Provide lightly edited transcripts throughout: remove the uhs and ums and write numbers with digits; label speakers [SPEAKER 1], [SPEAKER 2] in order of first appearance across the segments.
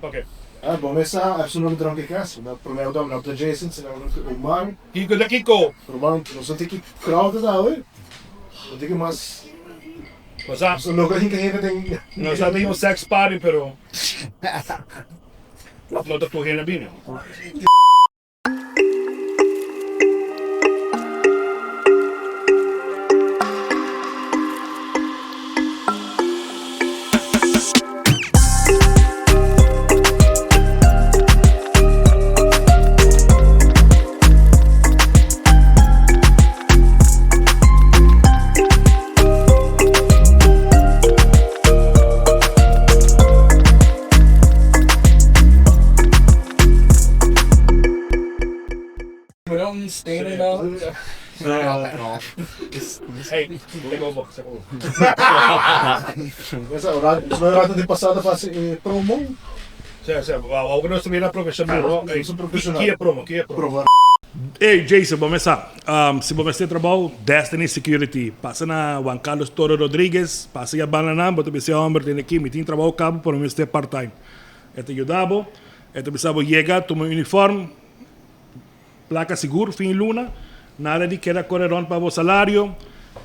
[SPEAKER 1] Ok.
[SPEAKER 2] Ah, bo mes sa, esun no dronke kas. Na prome auto no ta Jason, sino no ta Omar.
[SPEAKER 1] Kiko ta kiko?
[SPEAKER 2] Ruman, nos no tin ki crowd ta awe. No tin ki mas.
[SPEAKER 1] Bo sa.
[SPEAKER 2] Nos no logra hinka hende den.
[SPEAKER 1] Nos a tin un sex party pero no ta tur hende bini. Hey, take over, take over.
[SPEAKER 2] Rato di pasado pa hasi e promo.
[SPEAKER 1] Sí, sí, awor nos ta bira profesional.
[SPEAKER 2] Nos ta profesional.
[SPEAKER 1] Ki e promo, ki e promo. Hey Jason, bo mesa, si bo mester trabou, Destiny Security, pasa na Juan Carlos Toro Rodriguez, pasa ya banda nan, bo ta bisa e homber tene aki, mi tin trabou cabo, pero mi mester part time. E ta yuda bo, e ta bisa bo yega, tuma un uniform, placa sigur fin luna, nada di keda kore rond pa bo salario,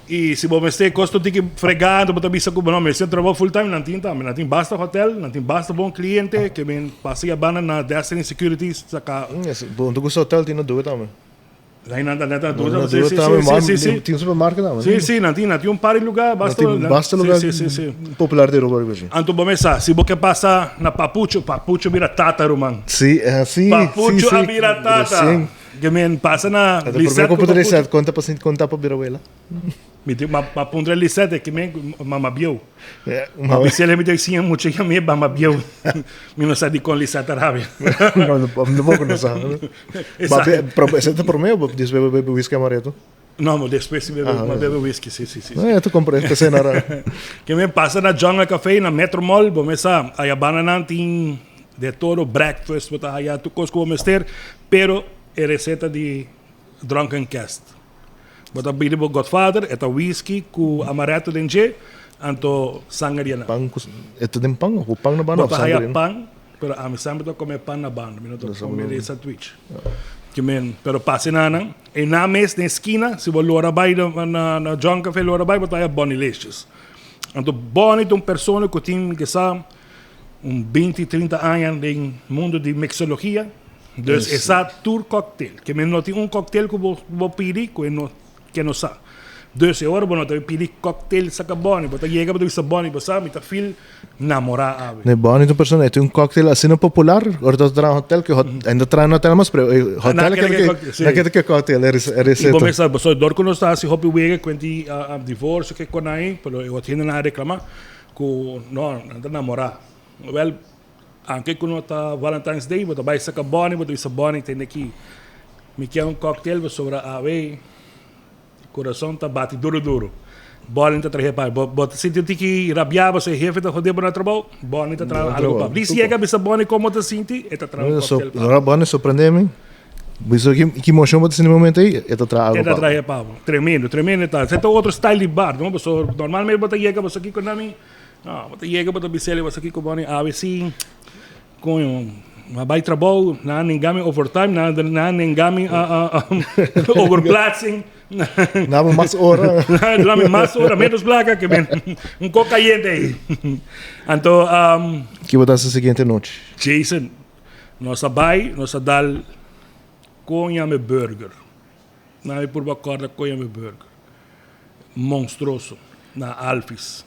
[SPEAKER 1] y si bo mester cos tur tiki frega, bo ta bisa cu bo no mester trabou full time, nan tin tambe, nan tin basta hotel, nan tin basta bon cliente, ke men pasa ya banda na Destiny Security saca.
[SPEAKER 2] Bo no ta gusta hotel tin na due tambe.
[SPEAKER 1] Nan nan ta due tambe, si si si si si.
[SPEAKER 2] Tin un supermarket tambe.
[SPEAKER 1] Si si, nan tin, nan tin un par di lugar, basta.
[SPEAKER 2] Nan tin basta lugar popular di Aruba riba dje.
[SPEAKER 1] Anto bo mesa, si bo ke pasa na Papucho, Papucho bira tata ruman.
[SPEAKER 2] Si, si, si.
[SPEAKER 1] Papucho a bira tata.
[SPEAKER 2] Recien.
[SPEAKER 1] Ke men pasa na
[SPEAKER 2] Ata prome
[SPEAKER 1] Lisette ku
[SPEAKER 2] komputer
[SPEAKER 1] Papucho.
[SPEAKER 2] Lisette, konta pa sinti konta pa bira wela.
[SPEAKER 1] Mi tin, ma ma puntra Lisette ke men mama bieu.
[SPEAKER 2] Ma
[SPEAKER 1] Ma bisele mi ta siña mucha ya mi mama bieu. Mi no sa dikon Lisette a rabia.
[SPEAKER 2] No, no, tampoco no sa.
[SPEAKER 1] Esa.
[SPEAKER 2] Ba be, pro, ese ta prome o despues bo bebe whisky amaretto?
[SPEAKER 1] No, mo despues si bebe,
[SPEAKER 2] Ah,
[SPEAKER 1] ma bebe whisky, si, si, si.
[SPEAKER 2] No, ya tu compra este cena ra.
[SPEAKER 1] Ke men pasa na Jungle Cafe, na Metro Mall, bo mesa aya banda nan tin de todo, breakfast, bo ta haya tur kos ku bo mester, pero e receta di Drunken Cast. Bo ta bini bo Godfather, e ta whisky ku amaretto den dje, anto sanger di nan.
[SPEAKER 2] Pan ku, e ta den pan o ku pan na banda
[SPEAKER 1] Bo
[SPEAKER 2] of
[SPEAKER 1] ta
[SPEAKER 2] sanger
[SPEAKER 1] haya
[SPEAKER 2] di nan?
[SPEAKER 1] pan, pero ami semper ta come pan na banda, mi no ta come den sandwich. Ke men, pero pasa e nan, e nan mes den skina, si bo lora bai na na John Cafe lora bai, bo ta haya Bonnylicious. Anto Bonny ta un persona ku tin kisa un binti, trinta aña den mundo di mixologia. Dus e sa tur cocktail. Ke men no tin un cocktail ku bo bo pidi ku e no ke no sa. Dus e ora bo no ta pidi cocktail saka Bonny, bo ta yega bo ta bisa Bonny, bo sa mi ta feel namorá awe.
[SPEAKER 2] Nee, Bonny ta un persona, e tin un cocktail asina popular, ora ta traha hotel, ke hot, e no traha na hotel mas, pero e hotel
[SPEAKER 1] Na
[SPEAKER 2] ke
[SPEAKER 1] kere
[SPEAKER 2] ke na kere ke cocktail, e
[SPEAKER 1] I bo
[SPEAKER 2] receta.
[SPEAKER 1] mester, pasobra dor ku nos ta hasi hopi wega kuenti divorcio ke konai, pero e otro hendenan a reclama ku no, nan ta namorá. Wel, Anke ku no ta Valentine's Day, bo ta bai saka Bonnie, bo ta bisa Bonnie, tende aki, mi kier un cocktail pasobra awe kurason ta bati duru duru. Bonnie ta trahe pa bo. Bo ta sinti un tiki rabiá pasobra e hefe ta hode bo na trabou, Bonnie ta traha algu pa bo. Di si yega bisa Bonnie komo bo ta sinti, e ta traha un cocktail pa bo.
[SPEAKER 2] Bonnie sorprende mi. Bisa ki ki emocion bo ta sinti momento ei, e ta traha algu
[SPEAKER 1] E
[SPEAKER 2] pa
[SPEAKER 1] ta
[SPEAKER 2] bo.
[SPEAKER 1] trahe pa bo. Tremendo, tremendo e ta. Esei ta otro style di bar, no? Pasobra normalmente bo ta yega bo sa kiko na mi. No, bo ta yega bo ta bisa el'e wasa kiko bo ni awe si koño a bai trabou nan a nenga mi overtime nan a nenga mi overplaatsing
[SPEAKER 2] Nan a mas ora
[SPEAKER 1] nan a mas ora menos plaka ke men un kok kayente ei anto
[SPEAKER 2] Ki bo ta hasi siguiente nochi?
[SPEAKER 1] Jason nos a bai nos a dal koña mi burger nan mi purba kòrda koña mi burger. Monstruoso na Alfis.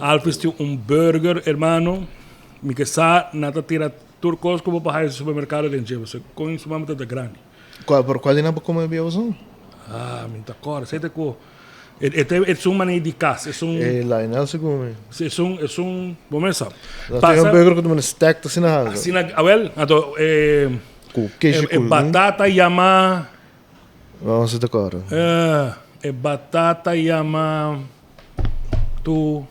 [SPEAKER 1] Alfis tin un burger, hermano. Mi ke sa nan ta tira tur kos ku bo por haya supermerkado den dje. Pasobra kon su mama ta ta grandi.
[SPEAKER 2] Kua, pero kua di nan bo kome bia boso?
[SPEAKER 1] Ah, mi ta kòrda. Esei ta ku e e ta esun manera di kas. Esun.
[SPEAKER 2] E Lionel si kome.
[SPEAKER 1] Esun, esun, bo mes sa.
[SPEAKER 2] Pasa. Tin un burger ku ta manda stack ta asina haltu.
[SPEAKER 1] Asina, awel, anto e.
[SPEAKER 2] Ku keshi ku.
[SPEAKER 1] E batata yama.
[SPEAKER 2] Vamos a tocar.
[SPEAKER 1] E batata yama tu.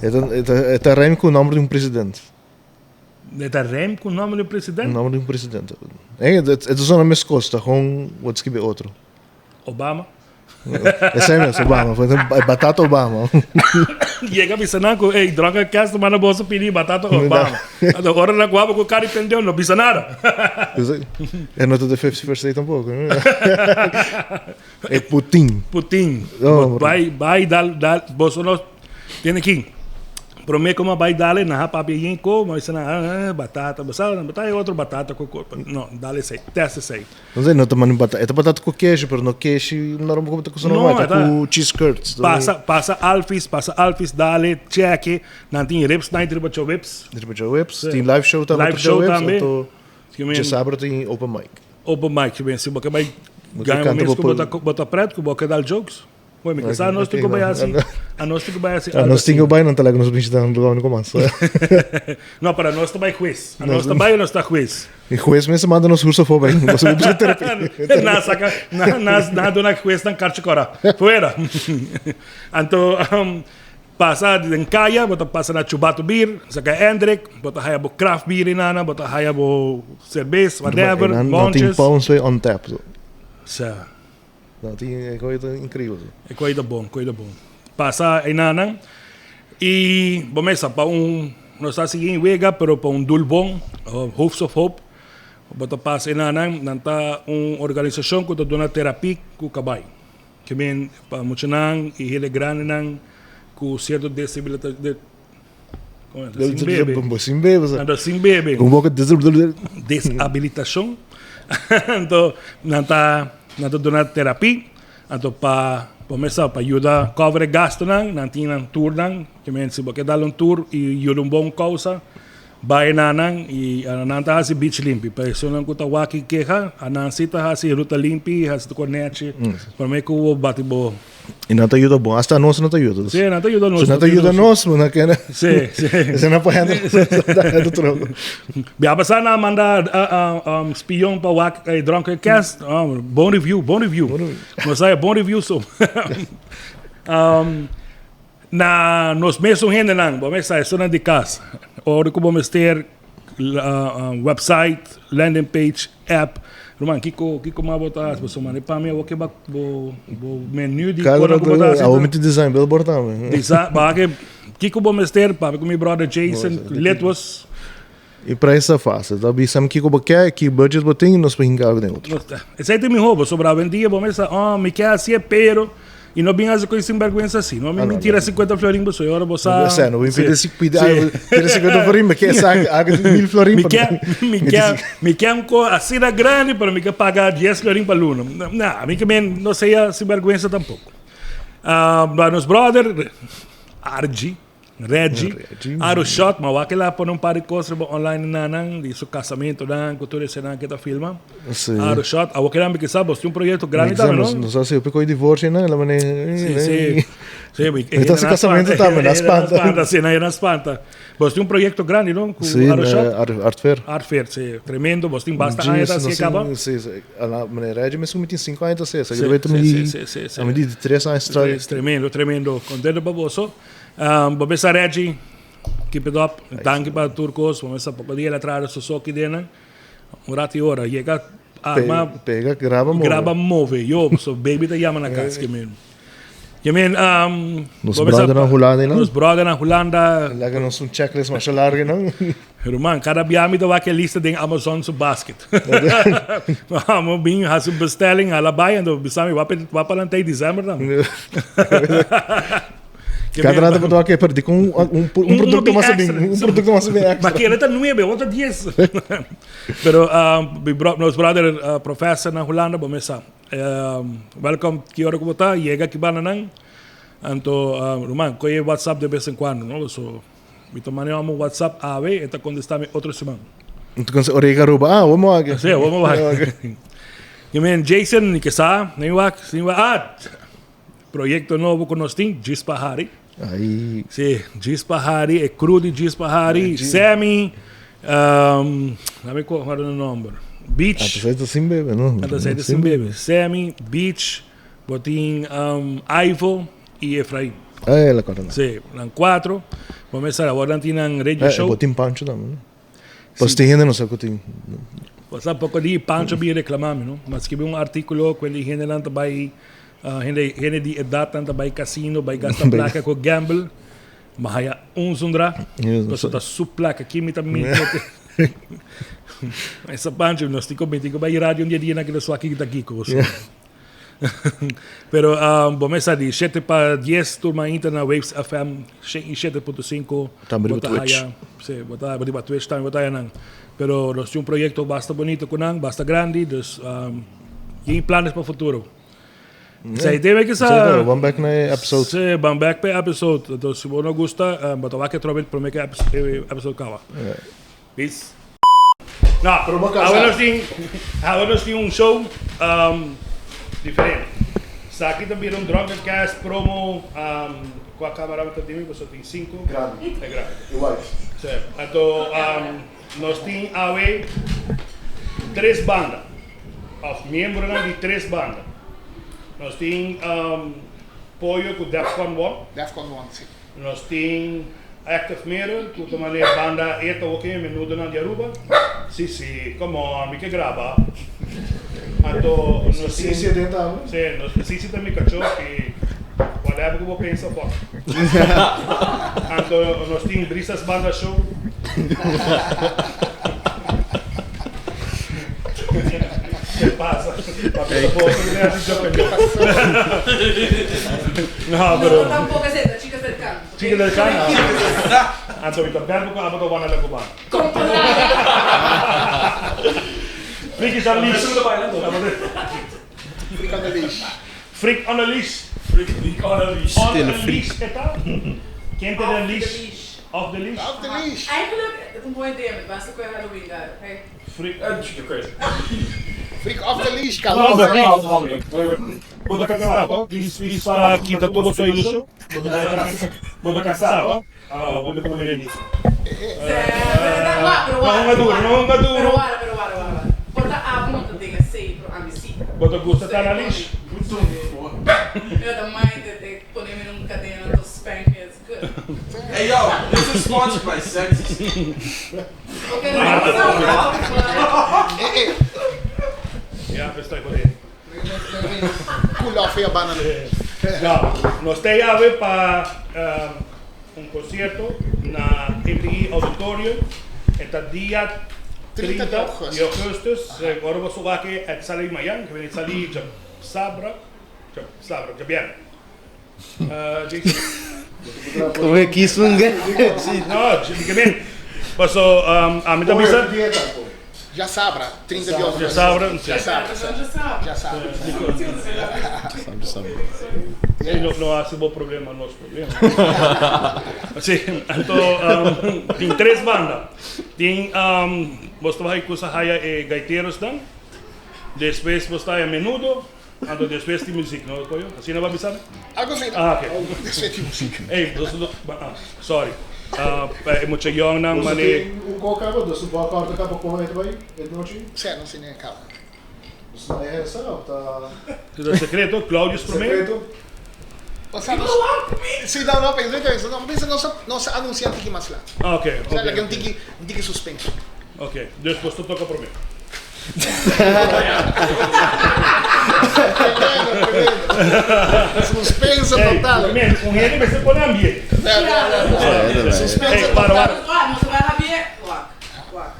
[SPEAKER 2] E ta rem ku nomber di un president.
[SPEAKER 1] E ta rem ku nomber di un president?
[SPEAKER 2] Nomber di un president. E ta zona meskos, ta gewoon wat skibi otro.
[SPEAKER 1] Obama?
[SPEAKER 2] Esei mes, Obama. Batata Obama.
[SPEAKER 1] Yega bisa nan ku, ey, Drunken Cast manda boso pidi batata Obama. Anto ora nan guapo ku kari pendew no bisa nada.
[SPEAKER 2] E no ta de 51st state tampoco. E Putin.
[SPEAKER 1] Putin. Oh, bai, bai, dal, dal, boso no tiene ki. Prome como bai dale, na papia yin ko, ma bisa nan, ah, batata, bo sa, batata e otro batata ko, no, dale esei, test esei.
[SPEAKER 2] No sé, no ta manda batata. E ta batata ku keshi, pero no keshi normal como ta kustumbrá
[SPEAKER 1] No,
[SPEAKER 2] ta
[SPEAKER 1] e ta-
[SPEAKER 2] ku cheese curds.
[SPEAKER 1] Pasa, pasa Alfis, pasa Alfis, dale, cheque. Nan tin ribs night riba djaweps.
[SPEAKER 2] Riba djaweps. Tin live show tambe
[SPEAKER 1] Live
[SPEAKER 2] otro
[SPEAKER 1] show
[SPEAKER 2] djaweps,
[SPEAKER 1] tambe.
[SPEAKER 2] anto
[SPEAKER 1] Ki men-
[SPEAKER 2] djasabra tin open mic.
[SPEAKER 1] Open mic, ki men si bo ke bai
[SPEAKER 2] Bo ta
[SPEAKER 1] gana
[SPEAKER 2] kanta
[SPEAKER 1] mes
[SPEAKER 2] bo
[SPEAKER 1] ku bo ta,
[SPEAKER 2] pul-
[SPEAKER 1] bo ta pret ku bo ke dal jokes. Bueno, mi kasa nos tin ku bai hasi, a nos tin ku bai hasi
[SPEAKER 2] A nos tin ku bai, nan ta laga nos bishita nan lugar ku mas.
[SPEAKER 1] No, pero nos ta bai hues. A nos ta bai o nos ta hues?
[SPEAKER 2] E hues mes manda nos hurso afó bai. Nos a buska terapia.
[SPEAKER 1] Na saka, na, na, na duna hues nan karchi kora. Fuera. Anto, um, pasa den kaya, bo ta pasa na Chubato Bier, saka Hendrik, bo ta haya bo craft bier inana, bo ta haya bo cerbes, whatever,
[SPEAKER 2] Nan tin
[SPEAKER 1] monches.
[SPEAKER 2] pounds on tap.
[SPEAKER 1] Sa.
[SPEAKER 2] No, tin e koe ta increíbel.
[SPEAKER 1] E koe ta bon, koe ta bon. Pasa einanan y bo mesa pa un, no sa si in wega, pero pa un doel bon, Hoofs of Hope, bo ta pasa einanan, nan ta un organisacion cu ta duna terapia cu cabai. Ke men pa muchanan y hende grandenan cu cierto disabilita, de, como es? Sin bebe.
[SPEAKER 2] Sin bebe.
[SPEAKER 1] Nan ta sin bebe.
[SPEAKER 2] Un boca
[SPEAKER 1] Deshabilitacion. Anto nan ta nan ta duna terapia. Anto pa bo mes sa pa yuda cover e gastonan nan tin nan tournan. Ke men si bo ke dal un tour y yuda un bon causa bai na nan y nan ta haci beach limpi. Pa esunnan cu ta wak y keha anan si ta haci ruta limpi haci tur nechi prome cu bo bati bo.
[SPEAKER 2] Y nan ta yuda bo, hasta nos nan ta yuda.
[SPEAKER 1] Sí, nan ta yuda nos.
[SPEAKER 2] Si nan ta yuda nos, bo na kende.
[SPEAKER 1] Sí, sí.
[SPEAKER 2] Ese nan por hende ta troco.
[SPEAKER 1] Bia pasá nan manda um, spion pa wak e Drunken Cast. Um, bon review, bon review. Nos haya bon review so. um, na nos mesun hendenan, bo mes sa esunnan di kas. Ora ku bo mester uh, website, landing page, app. Ruman, kiko, kiko mas bo ta hasi? Pasobra mane pa mi awor ke ba bo, bo menu di
[SPEAKER 2] Cada
[SPEAKER 1] kona ku bo ta hasi.
[SPEAKER 2] Awor mi ta design billboard tambe.
[SPEAKER 1] Design, ba ke, kiko bo mester? Papia ku mi brother Jason, Litwas.
[SPEAKER 2] E prijs ta fácil. Ta bisa mi kiko bo ke, ki budget bo tin, nos por hinka algo den otro.
[SPEAKER 1] Esei ta mihó, pasobra awendia bo mester, oh, mi ke hasié, pero Y no bin haci coy sinvergüenza así. No mi tira 50 florin bo soy ora bo sa.
[SPEAKER 2] No, no bin pide si pide algo. Tira 50 florin, me ke sa algo de 1000 florin.
[SPEAKER 1] Mi ke mi ke mi ke un co así da grande, pero mi ke paga 10 florin pa luna. Na, mi ke men no sea sinvergüenza tampoco. Ah, uh, nos brother Argy Reggie, Aro shot, ma wak el a pone un par di cos riba online na nan, di su casamento nan, cu tur esena que ta filma.
[SPEAKER 2] Sí.
[SPEAKER 1] Aro shot, awo keda mi kisa, bos tin un proyecto grandi tambe, no?
[SPEAKER 2] Nos a haci hopi divorcio nan, la mane.
[SPEAKER 1] Sí, sí. Sí, mi,
[SPEAKER 2] Mi ta haci casamento tambe, na spanta.
[SPEAKER 1] Spanta, sí, na spanta. Bos tin un proyecto grandi, no? Cu
[SPEAKER 2] Sí,
[SPEAKER 1] Aro shot.
[SPEAKER 2] Art Fair.
[SPEAKER 1] Art Fair, sí. Tremendo, bos tin basta aña ta haci caba.
[SPEAKER 2] Sí, sí. Ala, mane Reggie mesmo mi tin 5 aña ta haci.
[SPEAKER 1] Sí, sí, sí, sí, sí.
[SPEAKER 2] A mi di 3 aña.
[SPEAKER 1] Tremendo, tremendo. Contento pa boso. Um, bo mesa Reggie, keep it up. Danki pa tur kos. Bo mesa poko dia la traha su soki denan. Un rato y ora. Yega arma.
[SPEAKER 2] Pega, graba, move.
[SPEAKER 1] Graba, move. Yo, so baby ta llama na kas. Ke men. Ke men, um,
[SPEAKER 2] Nos brother na Hulanda, no?
[SPEAKER 1] Nos brother na Hulanda.
[SPEAKER 2] Laga nos un checklist masha largo, no?
[SPEAKER 1] Ruman, kada bia mi ta wak e lista den Amazon su basket. Amo bin hasi un bestelling, hala bai, ando bisa mi wak wak pa lantei december dan.
[SPEAKER 2] Cada rato pa wak e perdi con un, un, un producto mas bin, un producto mas bin extra.
[SPEAKER 1] Ma kere ta nueve, otro dies. Pero um, mi bro, nos brother uh, professor na Hulanda, bo mesa. Um, welcome, ki ora ku bo ta, yega ki banda nan. Anto, um, ruman, koye WhatsApp de vez en cuando, no? So, Mi ta manda un WhatsApp awe, e ta contesta mi otro siman.
[SPEAKER 2] Entonces, ora llega Aruba, ah, vamos a
[SPEAKER 1] Sí, vamos a Yo men Jason, ni que sa, ni wak, ni wak. Ah, proyecto nobo cu nos tin, Gis Pahari.
[SPEAKER 2] Ay.
[SPEAKER 1] Sí, Gis Pahari, e crew di Gis Pahari, Sammy, um, dame cu ahora el nombre. Beach.
[SPEAKER 2] Ah, pues sin bebe, no?
[SPEAKER 1] Entonces, sin bebe. Sammy, Beach, Botin um, Ivo y Efraim.
[SPEAKER 2] Eh, la corona.
[SPEAKER 1] Sí, nan cuatro. Bo me sa, awor nan tin nan radio
[SPEAKER 2] eh,
[SPEAKER 1] show.
[SPEAKER 2] Botin Pancho tambe, no? Pues tin hende no sa ku tin.
[SPEAKER 1] Pues tampoco di Pancho bi reclamami, no? Ma skibi un artículo cu di hende nan ta bai. Hende hende di edatnan ta bai casino, bai gasta plaka ku gamble. Ma haya un zundra, pasobra ta su plaka. Ki mi ta mete? Esa pancho, nos tin ku tin ku bai radio un dia dia nan keda suaki kita kiko. Pero bo mester sa di shete pa dies tur mainta na Waves FM 107.5.
[SPEAKER 2] Tambe
[SPEAKER 1] Bo
[SPEAKER 2] riba
[SPEAKER 1] ta
[SPEAKER 2] Twitch.
[SPEAKER 1] haya, si, bo ta riba Twitch tambe bo ta haya nan. Pero nos tin un proyecto basta bonito cu nan, basta grandi, dus tin planes pa futuro. Esey debe ki sa.
[SPEAKER 2] Ban back na e episode.
[SPEAKER 1] Si, ban back pa e episode. Entonces si bo no gusta, bo ta wak atrobe prome cu e episode caba. Peace. No, awe nos tin, awe nos tin un show diferente. Esaki ta bira un Drunken Cast promo kua camera mi ta tin mi pasobra tin sinku.
[SPEAKER 2] Grandi.
[SPEAKER 1] E grandi.
[SPEAKER 2] E white.
[SPEAKER 1] Si, anto nos tin awe tres banda of miembronan di tres banda. Nos tin Pollo ku Defcon One.
[SPEAKER 3] Defcon One, si.
[SPEAKER 1] Nos tin Active Mirror cu ta manera banda e ta hoki e menudonan di Aruba. Si si, come on, mi ke graba. Anto nos tin.
[SPEAKER 2] Sisi aden tambe?
[SPEAKER 1] Si, nos Sisi ta mi cacho y whatever cu bo pensa fuck. Anto nos tin Brisas Banda Show. Ke pasa? Papia ta boso mi hasi joke en joke. No, pero.
[SPEAKER 4] No tampoco es esta, chicas del can.
[SPEAKER 1] Chicas del can? Anto mi ta berbo cu abo ta wana la cubana. Freak is on leash.
[SPEAKER 3] Freak on the leash.
[SPEAKER 1] Freak on the leash.
[SPEAKER 5] Freak on the leash.
[SPEAKER 1] On the leash e ta? Ken ta den leash? Off the leash.
[SPEAKER 3] Off the leash.
[SPEAKER 4] Eigenlijk, het een mooi idee, met basta cu e Halloween daar, oké?
[SPEAKER 1] Freak.
[SPEAKER 5] You're crazy.
[SPEAKER 3] Freak off the leash,
[SPEAKER 1] Bo ta casá, to? Dis pa kita tur bo ilusion. Bo ta casá, to? Ah, bo ta come di. No hunga duro, no hunga duro.
[SPEAKER 4] Pero wara, pero wara, wara, wara. Por ta abo no ta den esey, pero ami si.
[SPEAKER 1] Bo ta gusta ta na leash?
[SPEAKER 4] Mi no ta mind e pone mi na un cadena to spank me, it's good.
[SPEAKER 5] Hey yo, this is sponsored by Sexy.
[SPEAKER 4] Ok, no ta
[SPEAKER 1] Ya, pues ta jode.
[SPEAKER 3] Cool off ya banda no.
[SPEAKER 1] Ya, nos ta yawe pa un concierto na MTI Auditorium. E ta dia 30 di augustus. Ora bo suba aki e ta sali mayan, e ta sali djasabra, djasabra, djabièrnè. Jason.
[SPEAKER 6] Come kies un
[SPEAKER 1] No, paso ami ta bisa.
[SPEAKER 3] Djasabra, 30 di augustus.
[SPEAKER 1] Djasabra, si.
[SPEAKER 3] Djasabra, djasabra.
[SPEAKER 1] Ey, no, no hasi bo problema nos problema. Si, anto tin tres banda. Tin, bos ta bai kusa haya e gaiterosnan, despues bos ta haya menudo, anto despues tin muzik, no Pollo? Asina bo a bisa mi?
[SPEAKER 3] Algo asina.
[SPEAKER 1] Ah, ok.
[SPEAKER 3] Despues tin muzik.
[SPEAKER 1] Ey, nos no, sorry. E mucha yòngnan
[SPEAKER 2] Boso
[SPEAKER 1] mane.
[SPEAKER 2] tin un kò kaba? Boso bo a kòrta kaba kon e ta bai e nochi?
[SPEAKER 3] Sè, nos tin e kaba.
[SPEAKER 2] Boso no a hesa òf ta.
[SPEAKER 1] Ta sekreto? Claudius promé?
[SPEAKER 2] Sekreto?
[SPEAKER 3] Osea nos, si no, no pensa pensa no pensa nos a nos a anuncia un tiki mas lat.
[SPEAKER 1] Ah, ok, ok.
[SPEAKER 3] Osea laga un tiki un tiki suspenso.
[SPEAKER 1] Ok, dus boso ta toka promé.
[SPEAKER 3] Tremendo, tremendo. Suspenso total.
[SPEAKER 1] Hey, un hende mester pone ambiente.
[SPEAKER 3] Suspenso
[SPEAKER 1] Hey, para,
[SPEAKER 3] total.
[SPEAKER 1] para.
[SPEAKER 4] Wak, nos ta bai habie, wak, wak.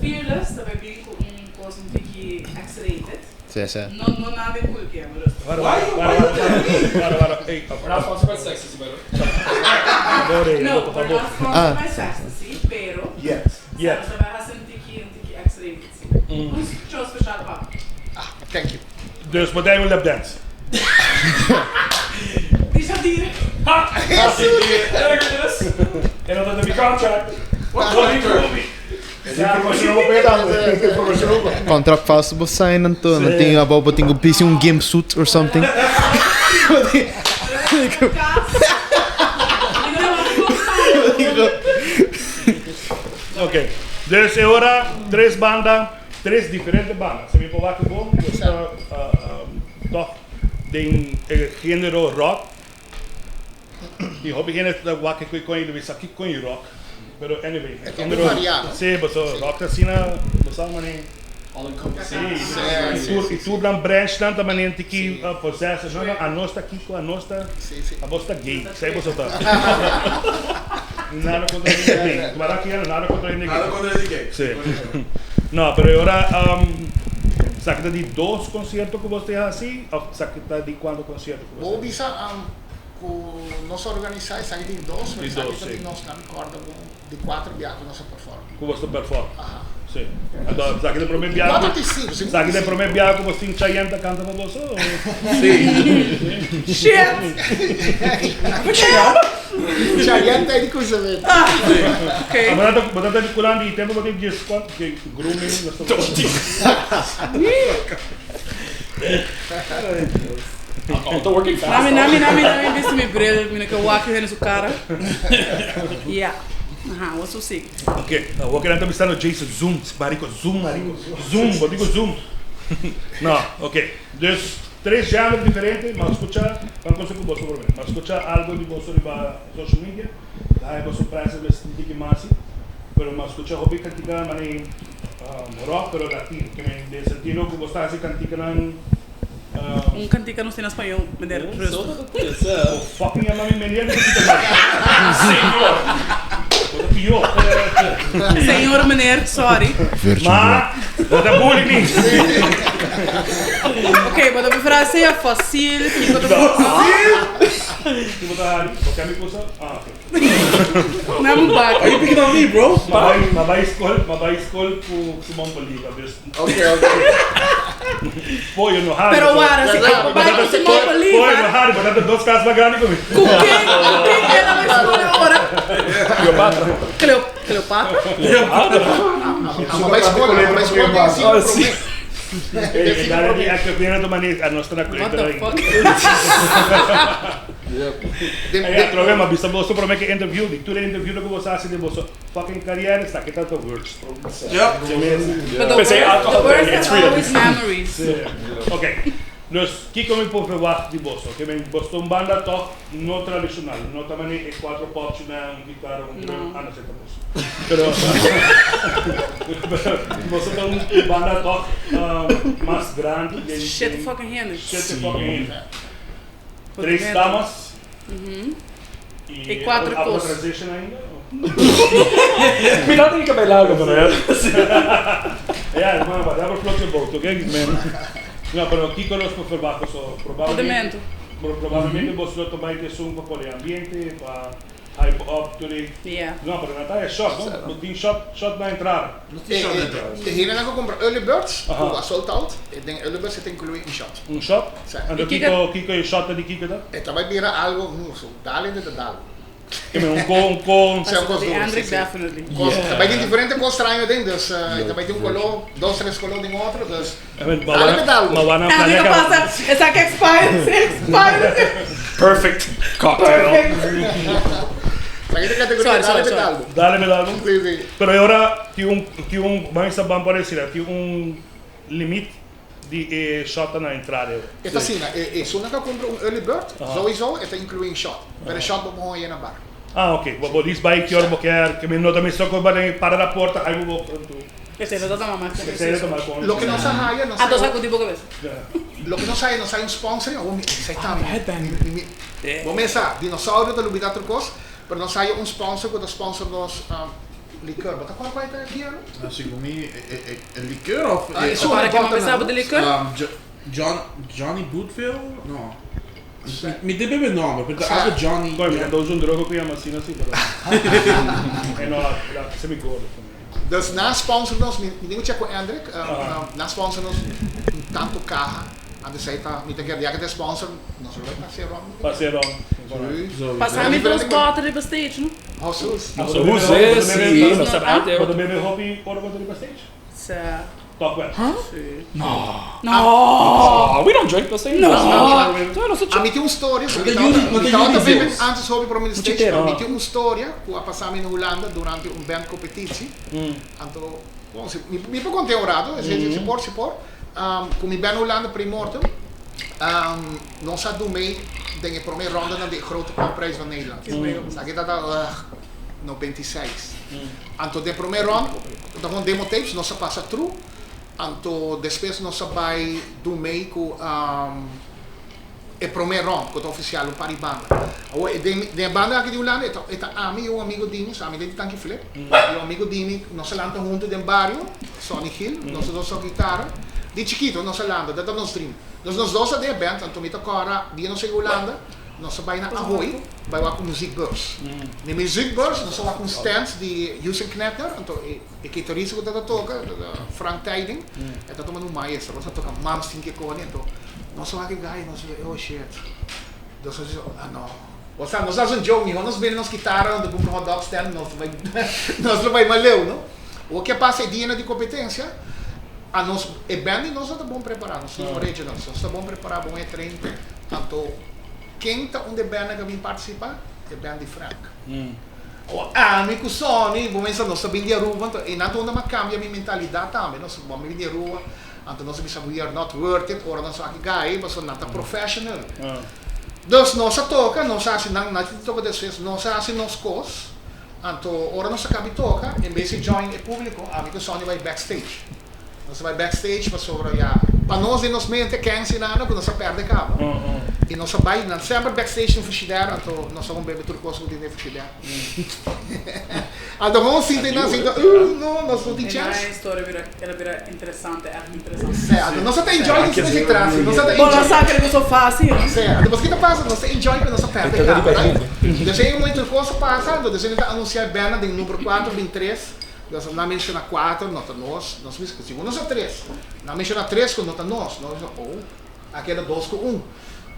[SPEAKER 4] Fearless ta bai bin ku un kos un tiki X-rated.
[SPEAKER 6] Sí, sí.
[SPEAKER 4] No, no nada den cool ke, maar rustig.
[SPEAKER 1] Wara, wara, wara, wara, wara, wara, hey,
[SPEAKER 5] We're not sponsored by Sextasy, by the way.
[SPEAKER 1] Por
[SPEAKER 4] No, we're
[SPEAKER 1] favor.
[SPEAKER 4] not sponsored by Sextasy, pero
[SPEAKER 2] Yes.
[SPEAKER 1] Yes.
[SPEAKER 4] Sa bai hasi un tiki, un tiki X-rated, sí. Un show special pa.
[SPEAKER 3] Ah, thank you.
[SPEAKER 1] Dus bo ta un lap dance.
[SPEAKER 4] Di Shadir.
[SPEAKER 1] Ha! E no ta den mi contract.
[SPEAKER 5] What contract?
[SPEAKER 6] Contract falso bo sign anto no tin abo bo tin ku bisti un gimp suit or something.
[SPEAKER 1] Ok, dus e ora tres banda, tres diferente banda. Si mi por wak bon, nos ta tòg den e género rock. Y hopi hende ta wak kiko con y bisa kiko con rock. Pero anyway,
[SPEAKER 3] E ta muy variado.
[SPEAKER 1] Sí, paso rock ta asina, bo sa mane.
[SPEAKER 5] All encompassing.
[SPEAKER 1] Si, i tur, i tur nan branchnan ta manera tiki possessive. No, no, anos ta kiko, anos ta, abos ta gay, esei boso ta. Nada kontra hende gay. Tumara aki ya, nada kontra hende gay.
[SPEAKER 5] Nada kontra hende gay.
[SPEAKER 1] Si. No, pero e ora, esaki ta di dos konsierto ku bos ta hasi òf esaki ta di kuantu konsierto ku bos ta
[SPEAKER 3] Bo
[SPEAKER 1] hasi?
[SPEAKER 3] bisa ku nos a organisá esaki di dos, pero
[SPEAKER 1] Di
[SPEAKER 3] esaki
[SPEAKER 1] dos,
[SPEAKER 3] ta
[SPEAKER 1] si.
[SPEAKER 3] di nos, nan kòrda bon. Di kuater biaha ku nos a perform.
[SPEAKER 1] Ku boso ta perform?
[SPEAKER 3] Aha.
[SPEAKER 1] Si. Anto, esaki ta e promé biaha ku.
[SPEAKER 3] Kuater ti sinku, sinku
[SPEAKER 1] Esaki ta e promé biaha ku bo tin Chayanne ta kanta pa boso o?
[SPEAKER 5] Si.
[SPEAKER 4] Shit!
[SPEAKER 3] Chayanne ta e di kunsamentu.
[SPEAKER 4] Ok.
[SPEAKER 1] Bo ta bo ta di kuran di tempu bo tin djes kuantu ke grooming nos ta.
[SPEAKER 5] Alcohol ta working fast.
[SPEAKER 4] Nami, nami, nami, nami bisti mi bril, mi no ke wak hende su kara. Ya. Aha, what's so sick?
[SPEAKER 1] Ok, awor ke nan ta bisando Jason, zoom, marico, zoom, marico, zoom, bo dico zoom. No, ok. Dus, tres genre diferente, m'a scucha, ban cosa cu boso prome. M'a scucha algo di boso riba social media, ta haya boso prijzen mes un tiki masi, pero m'a scucha hopi cantica mane rock pero latino, ke men den sentido cu bo sta haci canticanan.
[SPEAKER 4] Un cantica nos tin na spañol, meneer Rustig.
[SPEAKER 1] Bo fucking yama mi meneer mi ta kita mal.
[SPEAKER 5] Señor.
[SPEAKER 1] Bo ta pió.
[SPEAKER 4] Señor meneer, sorry.
[SPEAKER 1] Ma, bo ta bully mi.
[SPEAKER 4] Ok, bo ta prefera sea fosil, kiko ta
[SPEAKER 1] Fosil? Ki bo ta hari? Bo ke mi kusa? Ah, ok.
[SPEAKER 4] Nan bak.
[SPEAKER 5] Are you picking on me, bro?
[SPEAKER 1] Ma bai skol, ma bai skol ku Simon Bolivar, dus.
[SPEAKER 3] Ok, ok.
[SPEAKER 1] Pollo no hari.
[SPEAKER 4] Pero wara, si abo bai ku Simon Bolivar.
[SPEAKER 1] Pollo no hari, bo ta dos kas mas grandi ku mi.
[SPEAKER 4] Ku ken, ku ken el a bai skol awor?
[SPEAKER 5] Cleopatra.
[SPEAKER 4] Cleo, Cleopatra?
[SPEAKER 5] Cleopatra.
[SPEAKER 3] Abo bai skol, abo bai skol den sinku promé.
[SPEAKER 1] E dale di acto primero to mani a nostra
[SPEAKER 4] What the fuck?
[SPEAKER 1] Ey atrobe m'a bisa boso prome ke interview di tur e interview ku boso hasi den boso fucking carrière esaki ta the worst.
[SPEAKER 5] Yep.
[SPEAKER 4] But the
[SPEAKER 5] Pensei
[SPEAKER 4] worst, the
[SPEAKER 5] alcohol
[SPEAKER 4] worst
[SPEAKER 5] it's
[SPEAKER 4] has
[SPEAKER 5] real.
[SPEAKER 4] always memories.
[SPEAKER 1] Ok, dus kiko mi por verwacht di boso? Ke men boso ta un banda toch no tradicional, no ta mane e cuatro popchinan, un guitarra, un drum,
[SPEAKER 4] No.
[SPEAKER 1] ah no esei ta boso. Pero boso ta un banda toch mas grandi den
[SPEAKER 4] Shit fucking hende.
[SPEAKER 1] Shit fucking hende. Tres damas
[SPEAKER 4] Y cuatro cos.
[SPEAKER 1] transition ainda?
[SPEAKER 5] Mi no tin cabello largo pero ya.
[SPEAKER 1] Ja, hermano, whatever floats your boat, okay? Man. No, pero kiko nos por verwacht so probablemente probablemente boso lo ta bay te esun pa pone ambiente, pa Hype up tur e.
[SPEAKER 4] Yeah.
[SPEAKER 1] No, pero nan ta e shot, no? Bo tin shot, shot na entrada.
[SPEAKER 5] No tin shot na entrada.
[SPEAKER 3] E hendenan ku kumpra early birds, ku a sold out, e den early birds e ta inkluí un shot.
[SPEAKER 1] Un shot?
[SPEAKER 3] Sa.
[SPEAKER 1] Anto
[SPEAKER 4] I
[SPEAKER 1] kiko, kiko e shot ta di kiko ta?
[SPEAKER 3] E ta bai bira algo, hu, so dal hende ta dal.
[SPEAKER 1] Ke men un ko, un ko.
[SPEAKER 3] Sa un kos
[SPEAKER 4] Di
[SPEAKER 3] duru, si,
[SPEAKER 4] Andrick
[SPEAKER 3] si.
[SPEAKER 4] definitely.
[SPEAKER 3] Kos, ta bai tin diferente kos straño den, dus e ta bai tin un koló, dos, tres koló den otro, dus dale pe dal.
[SPEAKER 1] Ma wana
[SPEAKER 4] Andrick
[SPEAKER 1] planea
[SPEAKER 4] a
[SPEAKER 1] ka.
[SPEAKER 4] pasa, esaki expire, si expire, si.
[SPEAKER 5] Perfect cocktail.
[SPEAKER 4] Perfect.
[SPEAKER 3] Esaki ta kategoria
[SPEAKER 4] Sorry,
[SPEAKER 3] dale
[SPEAKER 4] sorry,
[SPEAKER 3] pe
[SPEAKER 4] sorry.
[SPEAKER 3] dal.
[SPEAKER 1] Dale pe dal.
[SPEAKER 3] Si, si.
[SPEAKER 1] Pero e ora tin un, tin un, ban bisa ban por decir, tin un limit di e shot na entrada e.
[SPEAKER 3] E ta asina, e esunnan ka kumpra un early bird, souiso e ta inkluí un shot, pero e shot bo por hoña na bar.
[SPEAKER 1] Ah ok, bo bo dis bai ki ora bo kier, ke mi no ta mester ku bai para na porta, ai bo bo tu.
[SPEAKER 4] Esei no ta tama mas kon
[SPEAKER 1] Esei no ta mal kon.
[SPEAKER 3] Loke nos a haya, nos
[SPEAKER 4] A dos
[SPEAKER 3] haya,
[SPEAKER 4] a ku di bo kabes.
[SPEAKER 3] loke nos haya, nos haya un sponsoring, awor mi esei tambe, mi mi bo mesa, dinosaurio ta lubida tur kos, pero nos haya un sponsor ku ta sponsor nos Likeur, bo ta kor bai ta kier?
[SPEAKER 6] Segun mi e likeur of
[SPEAKER 3] Ah,
[SPEAKER 6] e
[SPEAKER 3] esun
[SPEAKER 4] Para
[SPEAKER 3] e
[SPEAKER 4] ke
[SPEAKER 3] bòter
[SPEAKER 4] mami sa
[SPEAKER 3] nan.
[SPEAKER 4] bo di likeur?
[SPEAKER 6] John Johnny Bootville? No. Mi ta bebe nomber, pero ta algo Johnny.
[SPEAKER 1] Koe, mi ta usa un droga ku yama asina si, pero e no a hasi mi gordo.
[SPEAKER 3] Dus nan sponsor nos, mi tin ku check ku Hendrik, nan sponsor nos un tantu kaha. Antes ei ta, mi ta kere ya ke ta sponsor, nos lo bai pasea rond.
[SPEAKER 1] Pasea rond.
[SPEAKER 3] Sí.
[SPEAKER 4] Pasa mi dos bòter riba stage, no?
[SPEAKER 3] Hosus.
[SPEAKER 5] Hosus, sí.
[SPEAKER 1] Bo ta bebe hopi ora bo ta riba stage?
[SPEAKER 4] Sa.
[SPEAKER 1] Tok wel.
[SPEAKER 4] Sí.
[SPEAKER 5] No.
[SPEAKER 4] No.
[SPEAKER 5] We don't drink the same.
[SPEAKER 4] No.
[SPEAKER 3] A mi tin un storia, mi tabata bebe antes hopi prome di stage, pero mi tin un storia ku a pasa mi na Hulanda durante un band competitie. Anto, bon, mi por konta e un rato, si por, si por. Ku mi bèn Hulanda pre-mortem, nos a dumei den e prome rondanan di e Grote Popprijs van Nederland. Esaki ta ta 96. Anto den prome rond, ta kon demo tapes, nos a pasa tru. Anto despues nos a bai Dumei ku e promé rònt ku ta ofisial un par di banda. Awor e den den e banda aki di Hulanda e ta e ta ami i un amigo di mi, so ami den di Tanki Flip i un amigo di mi nos a lanta huntu den bario, Sonny Gil, nos a dos toka gitara. Di chikito nos a lanta, dat ta nos dream. Dus nos dos a den e band, anto mi ta kòrda dia nos a yega Hulanda nos a bai na Ahoy bai wak un muziekbeurs. Den muziekbeurs nos a wak un stand di Houston Knetter, anto e. E kitarista ku ta toka, Frank Tijding, e ta tuma un maestro, nos a toka Malmsteen ke koni, anto nos a wak e guy, nos a bisa, oh shit, nos a bisa, ah no, osea nos a hasi un joke, mihor nos bende nos kitara, nos ta kumpra hot dog stand, nos ta bai, nos lo bai mas leu, no? Awor ke pasa e dianan di kompetensia, a nos, e band di nos no ta bon prepará, nos tin originals, nos ta bon prepará, bon etrain, anto ken ta un di e bandnan ku a bin partisipá? E band di Frank. Awor ami ku Sonny, bo mester nos ta bin di Aruba, anto einan ta unda mi a kambia mi mentalidat tambe, nos bo a bin di Aruba, anto nos a bisa we are not worth it ora nos aki gai, pasobra nan ta professional. Dus nos a toka, nos a hasi nan, nan a toka despues, nos a hasi nos kos, anto ora nos a kabi toka, en bes di join e publico, ami ku Sonny bai backstage. Nos a bai backstage pasobra ya pa nos den nos mente kensi nada ku nos a perde kaba i nos a bai nan semper backstage den frishider anto nos a kon bebe tur kos ku tin den frishider anto kon sinti nan sinti uh no nos no tin chèns.
[SPEAKER 4] E historia bira el a bira interesante ègt interesante.
[SPEAKER 3] Sè anto nos a ta enjoy nos mes tras nos a ta
[SPEAKER 4] enjoy. Bo no sa kere ku so fásil.
[SPEAKER 3] Sè anto paske ta pasa nos ta enjoy ku nos a perde kaba right despues e momento tur kos a pasa anto despues nan ta anunsia e bènda den number kuater bin tres. Nos a menciona cuater, no ta nos. Nos bisa cu si nos a tres. Nan menciona tres cu no ta nos. Nos bisa, oh, a keda dos cu un.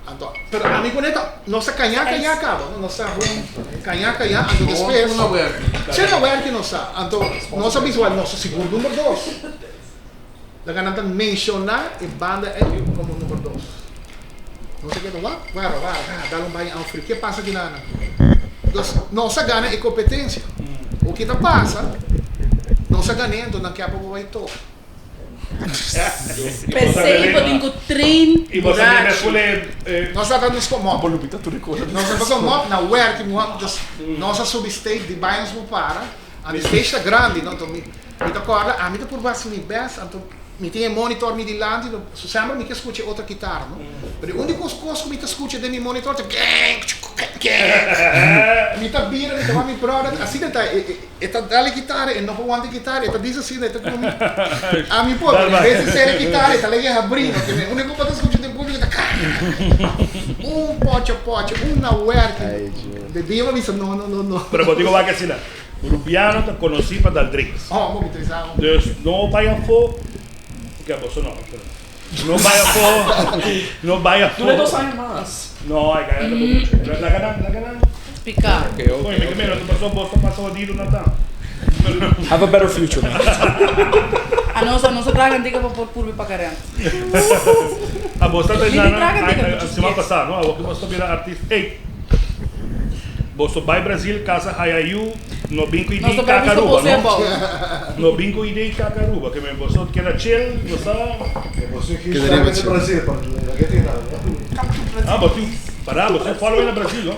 [SPEAKER 3] Anto, pero ami cu neta, nos a caña caña caba, no? Nos a gewoon caña caña, anto despues, si na werki nos a. Anto, nos a bisa, well, nos ta sigur number dos. Laga nan ta menciona e banda ey como number dos. Nos a keda, what? Wara, wara, ah, dal un baño afri, ke pasa ki nan? Dus, nos a gana e competencia. O ke ta pasa, nos a gan'é, anto nan ke pa bo bay toca.
[SPEAKER 4] P'esei bo tin ku train kurashi.
[SPEAKER 3] Nos a nos kom op. Nos a kom op na werk, dus nos a subi stage di bay nos por para. Anto stage ta grandi, no? Anto mi ta kòrda, ami ta purba hasi mi bèst, anto mi tin e monitor mi dilanti, so semper mi ke skucha e otro kitara, no? Pero e úniko kos ku mi ta skucha den mi monitor ta gèngchukukèngè. Mi ta bira, mi ta wak mi bròder, asina ta, e ta dal e kitara, e no por wanta e kitara, e ta bisa asina, e ta komo mi, ami por, pero en bes di sera e kitara, e ta lege habrí, no? Ke e úniko ku bo ta skucha den públiko ta Un pòcha pòcha, un na wèrki. De dia mi a bisa no, no, no, no.
[SPEAKER 1] Pero bo tin ku wak asina. Rubiano ta konosí pa dal drinks.
[SPEAKER 3] Oh, bo mi sa.
[SPEAKER 1] Dus no bai afó, oke boso no, no bai afó, no bai afó.
[SPEAKER 5] Dura dos aña mas.
[SPEAKER 1] No, e gana ta muchu. Laga nan, laga nan.
[SPEAKER 4] Piká.
[SPEAKER 5] Oke, oke.
[SPEAKER 1] Oye, mi ke mira, paso boso ta pasa hodido nan ta.
[SPEAKER 5] Have a better future, man.
[SPEAKER 4] Anos, anos a traga antica pa por purbi paga rent.
[SPEAKER 1] A boso ta
[SPEAKER 4] Mi
[SPEAKER 1] na,
[SPEAKER 4] traga antica muchu
[SPEAKER 1] siman
[SPEAKER 4] dies.
[SPEAKER 1] pasá, no? Awor ku boso ta bira artista. Ey! Boso bai Brasil casa haya yu no bin cu
[SPEAKER 4] Nos
[SPEAKER 1] idei
[SPEAKER 4] ta bai
[SPEAKER 1] kaka
[SPEAKER 4] busca
[SPEAKER 1] Aruba
[SPEAKER 4] bose
[SPEAKER 1] no
[SPEAKER 4] abou.
[SPEAKER 1] no bin cu idei kaka Aruba ke men boso keda chill bo sa.
[SPEAKER 6] Quedaría chill.
[SPEAKER 1] Ah bo tin para bo tin following na Brasil no.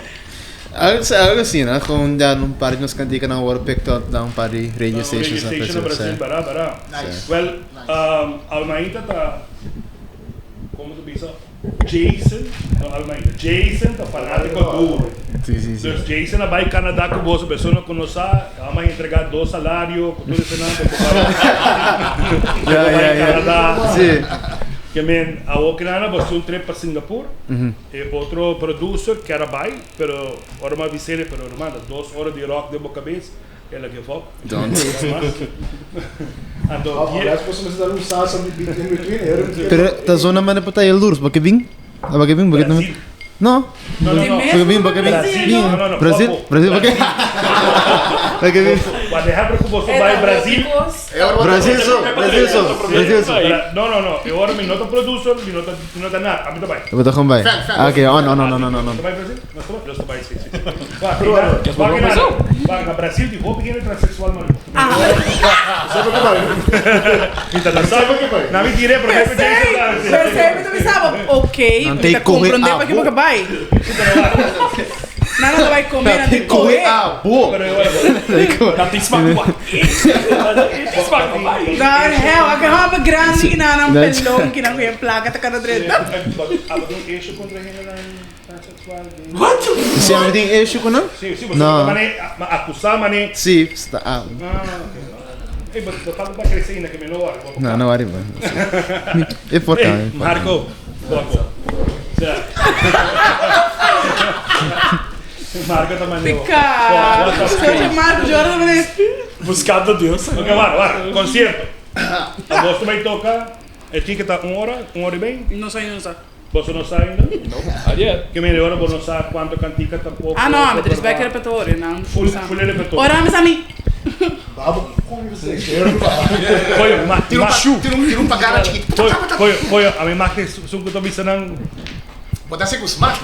[SPEAKER 6] Algo algo asina no gewoon ya un par di nos canticanan a worde picked up na un par di radio
[SPEAKER 1] Na un radio
[SPEAKER 6] stations na
[SPEAKER 1] station na
[SPEAKER 6] Brasil
[SPEAKER 1] Brasil
[SPEAKER 6] si.
[SPEAKER 1] bara bara.
[SPEAKER 3] Nice.
[SPEAKER 1] Well Almaita ta como ta bisa. Jason, no Almeida, Jason ta fanatico duro.
[SPEAKER 6] Sí, sí, sí.
[SPEAKER 1] Dus Jason a bai Canada cu boso, persona cu no sa, a bai entrega dos salario cu tur esenan pa cu bai
[SPEAKER 6] Ja,
[SPEAKER 1] bai
[SPEAKER 6] ja, ja.
[SPEAKER 1] Canada.
[SPEAKER 6] Sí.
[SPEAKER 1] Ke men awo kinana bo haci un trip pa Singapur, e otro producer kier a bai, pero ora mi a bis'e, pero ruman ta dos ora di rock den bo cabes, El a give up.
[SPEAKER 6] Don't.
[SPEAKER 1] Anto,
[SPEAKER 6] Pero ta zona mane pa ta el durs, ba ke bin? Ba ke bin? Ba ke
[SPEAKER 1] Brasil.
[SPEAKER 6] No.
[SPEAKER 1] No, no, no.
[SPEAKER 6] Ba ke bin? Ba ke bin?
[SPEAKER 1] Brasil. No, no, no.
[SPEAKER 6] Brasil? Brasil ba ke? Ba ke bin?
[SPEAKER 1] Wak de hebben ku boso bai Brasil.
[SPEAKER 6] Brasil so, Brasil so, Brasil so.
[SPEAKER 1] No, no, no. E ora mi no ta producer, mi no ta, mi no ta nada. Ami ta bai.
[SPEAKER 6] Bo ta gewoon bai.
[SPEAKER 3] Fan, fan.
[SPEAKER 6] Oké, oh no, no, no, no, no, no.
[SPEAKER 1] Ta bai Brasil? Nos ta bai? Nos ta bai, si, si. Wak, wak, wak, na Brasil tin hopi hende transexual man. Mi ta na sa. Na mi tire, pero mi
[SPEAKER 4] Pensei, pensei, mi ta bisa bo, ok,
[SPEAKER 6] Nan
[SPEAKER 4] mi
[SPEAKER 6] ta
[SPEAKER 4] ta
[SPEAKER 6] kohe
[SPEAKER 4] comprende pa ke bo
[SPEAKER 6] abo.
[SPEAKER 4] ke bai. Nan no ta bai come, nan tin
[SPEAKER 6] Kohe
[SPEAKER 4] kohe.
[SPEAKER 6] abo.
[SPEAKER 1] Pero e ora bo.
[SPEAKER 5] Nan tin smak ku Tin smak ku bai.
[SPEAKER 4] Dan hell, a ke homber grandi ki nan nan pelon ki nan ku yen plaka ta kada drenta.
[SPEAKER 1] Abo tin issue kontra hendenan transexual? Gay?
[SPEAKER 5] What?
[SPEAKER 6] Si ami tin issue ku nan?
[SPEAKER 1] Si, si, bo
[SPEAKER 6] No.
[SPEAKER 1] ta mane ma akusa mane.
[SPEAKER 6] Si, sta ah.
[SPEAKER 1] Ah, ok. Ey, bo bo falta pa krese ainda ke mi no wòri. Bo
[SPEAKER 6] No, no wòri bo. E por
[SPEAKER 1] Ey,
[SPEAKER 6] ka, e por ka.
[SPEAKER 1] Marco, bo. Sea. Marco ta mane.
[SPEAKER 4] Pica. Socha Marco Jordan ta mane.
[SPEAKER 5] Buscando Dios.
[SPEAKER 1] Ok, wara, wara. Concierto. Abo ta bai toca e ticket ta un ora, un ora y mei?
[SPEAKER 4] No sa, no sa.
[SPEAKER 1] Boso no sa ainda?
[SPEAKER 5] No, not yet.
[SPEAKER 1] Ke mende ora bo no sa cuanto cantica tampoco.
[SPEAKER 4] Ah no, mi ta respect e repertorio nan.
[SPEAKER 1] Full, full e repertorio.
[SPEAKER 4] Ora mi sa mi.
[SPEAKER 1] Coño, ma,
[SPEAKER 3] Tira un
[SPEAKER 1] ma,
[SPEAKER 3] pa, tira un, tira un pagara chiquito.
[SPEAKER 1] coño, coño, coño, a mi mag esun cu ta bisa nan.
[SPEAKER 3] Bo ta haci cu smak.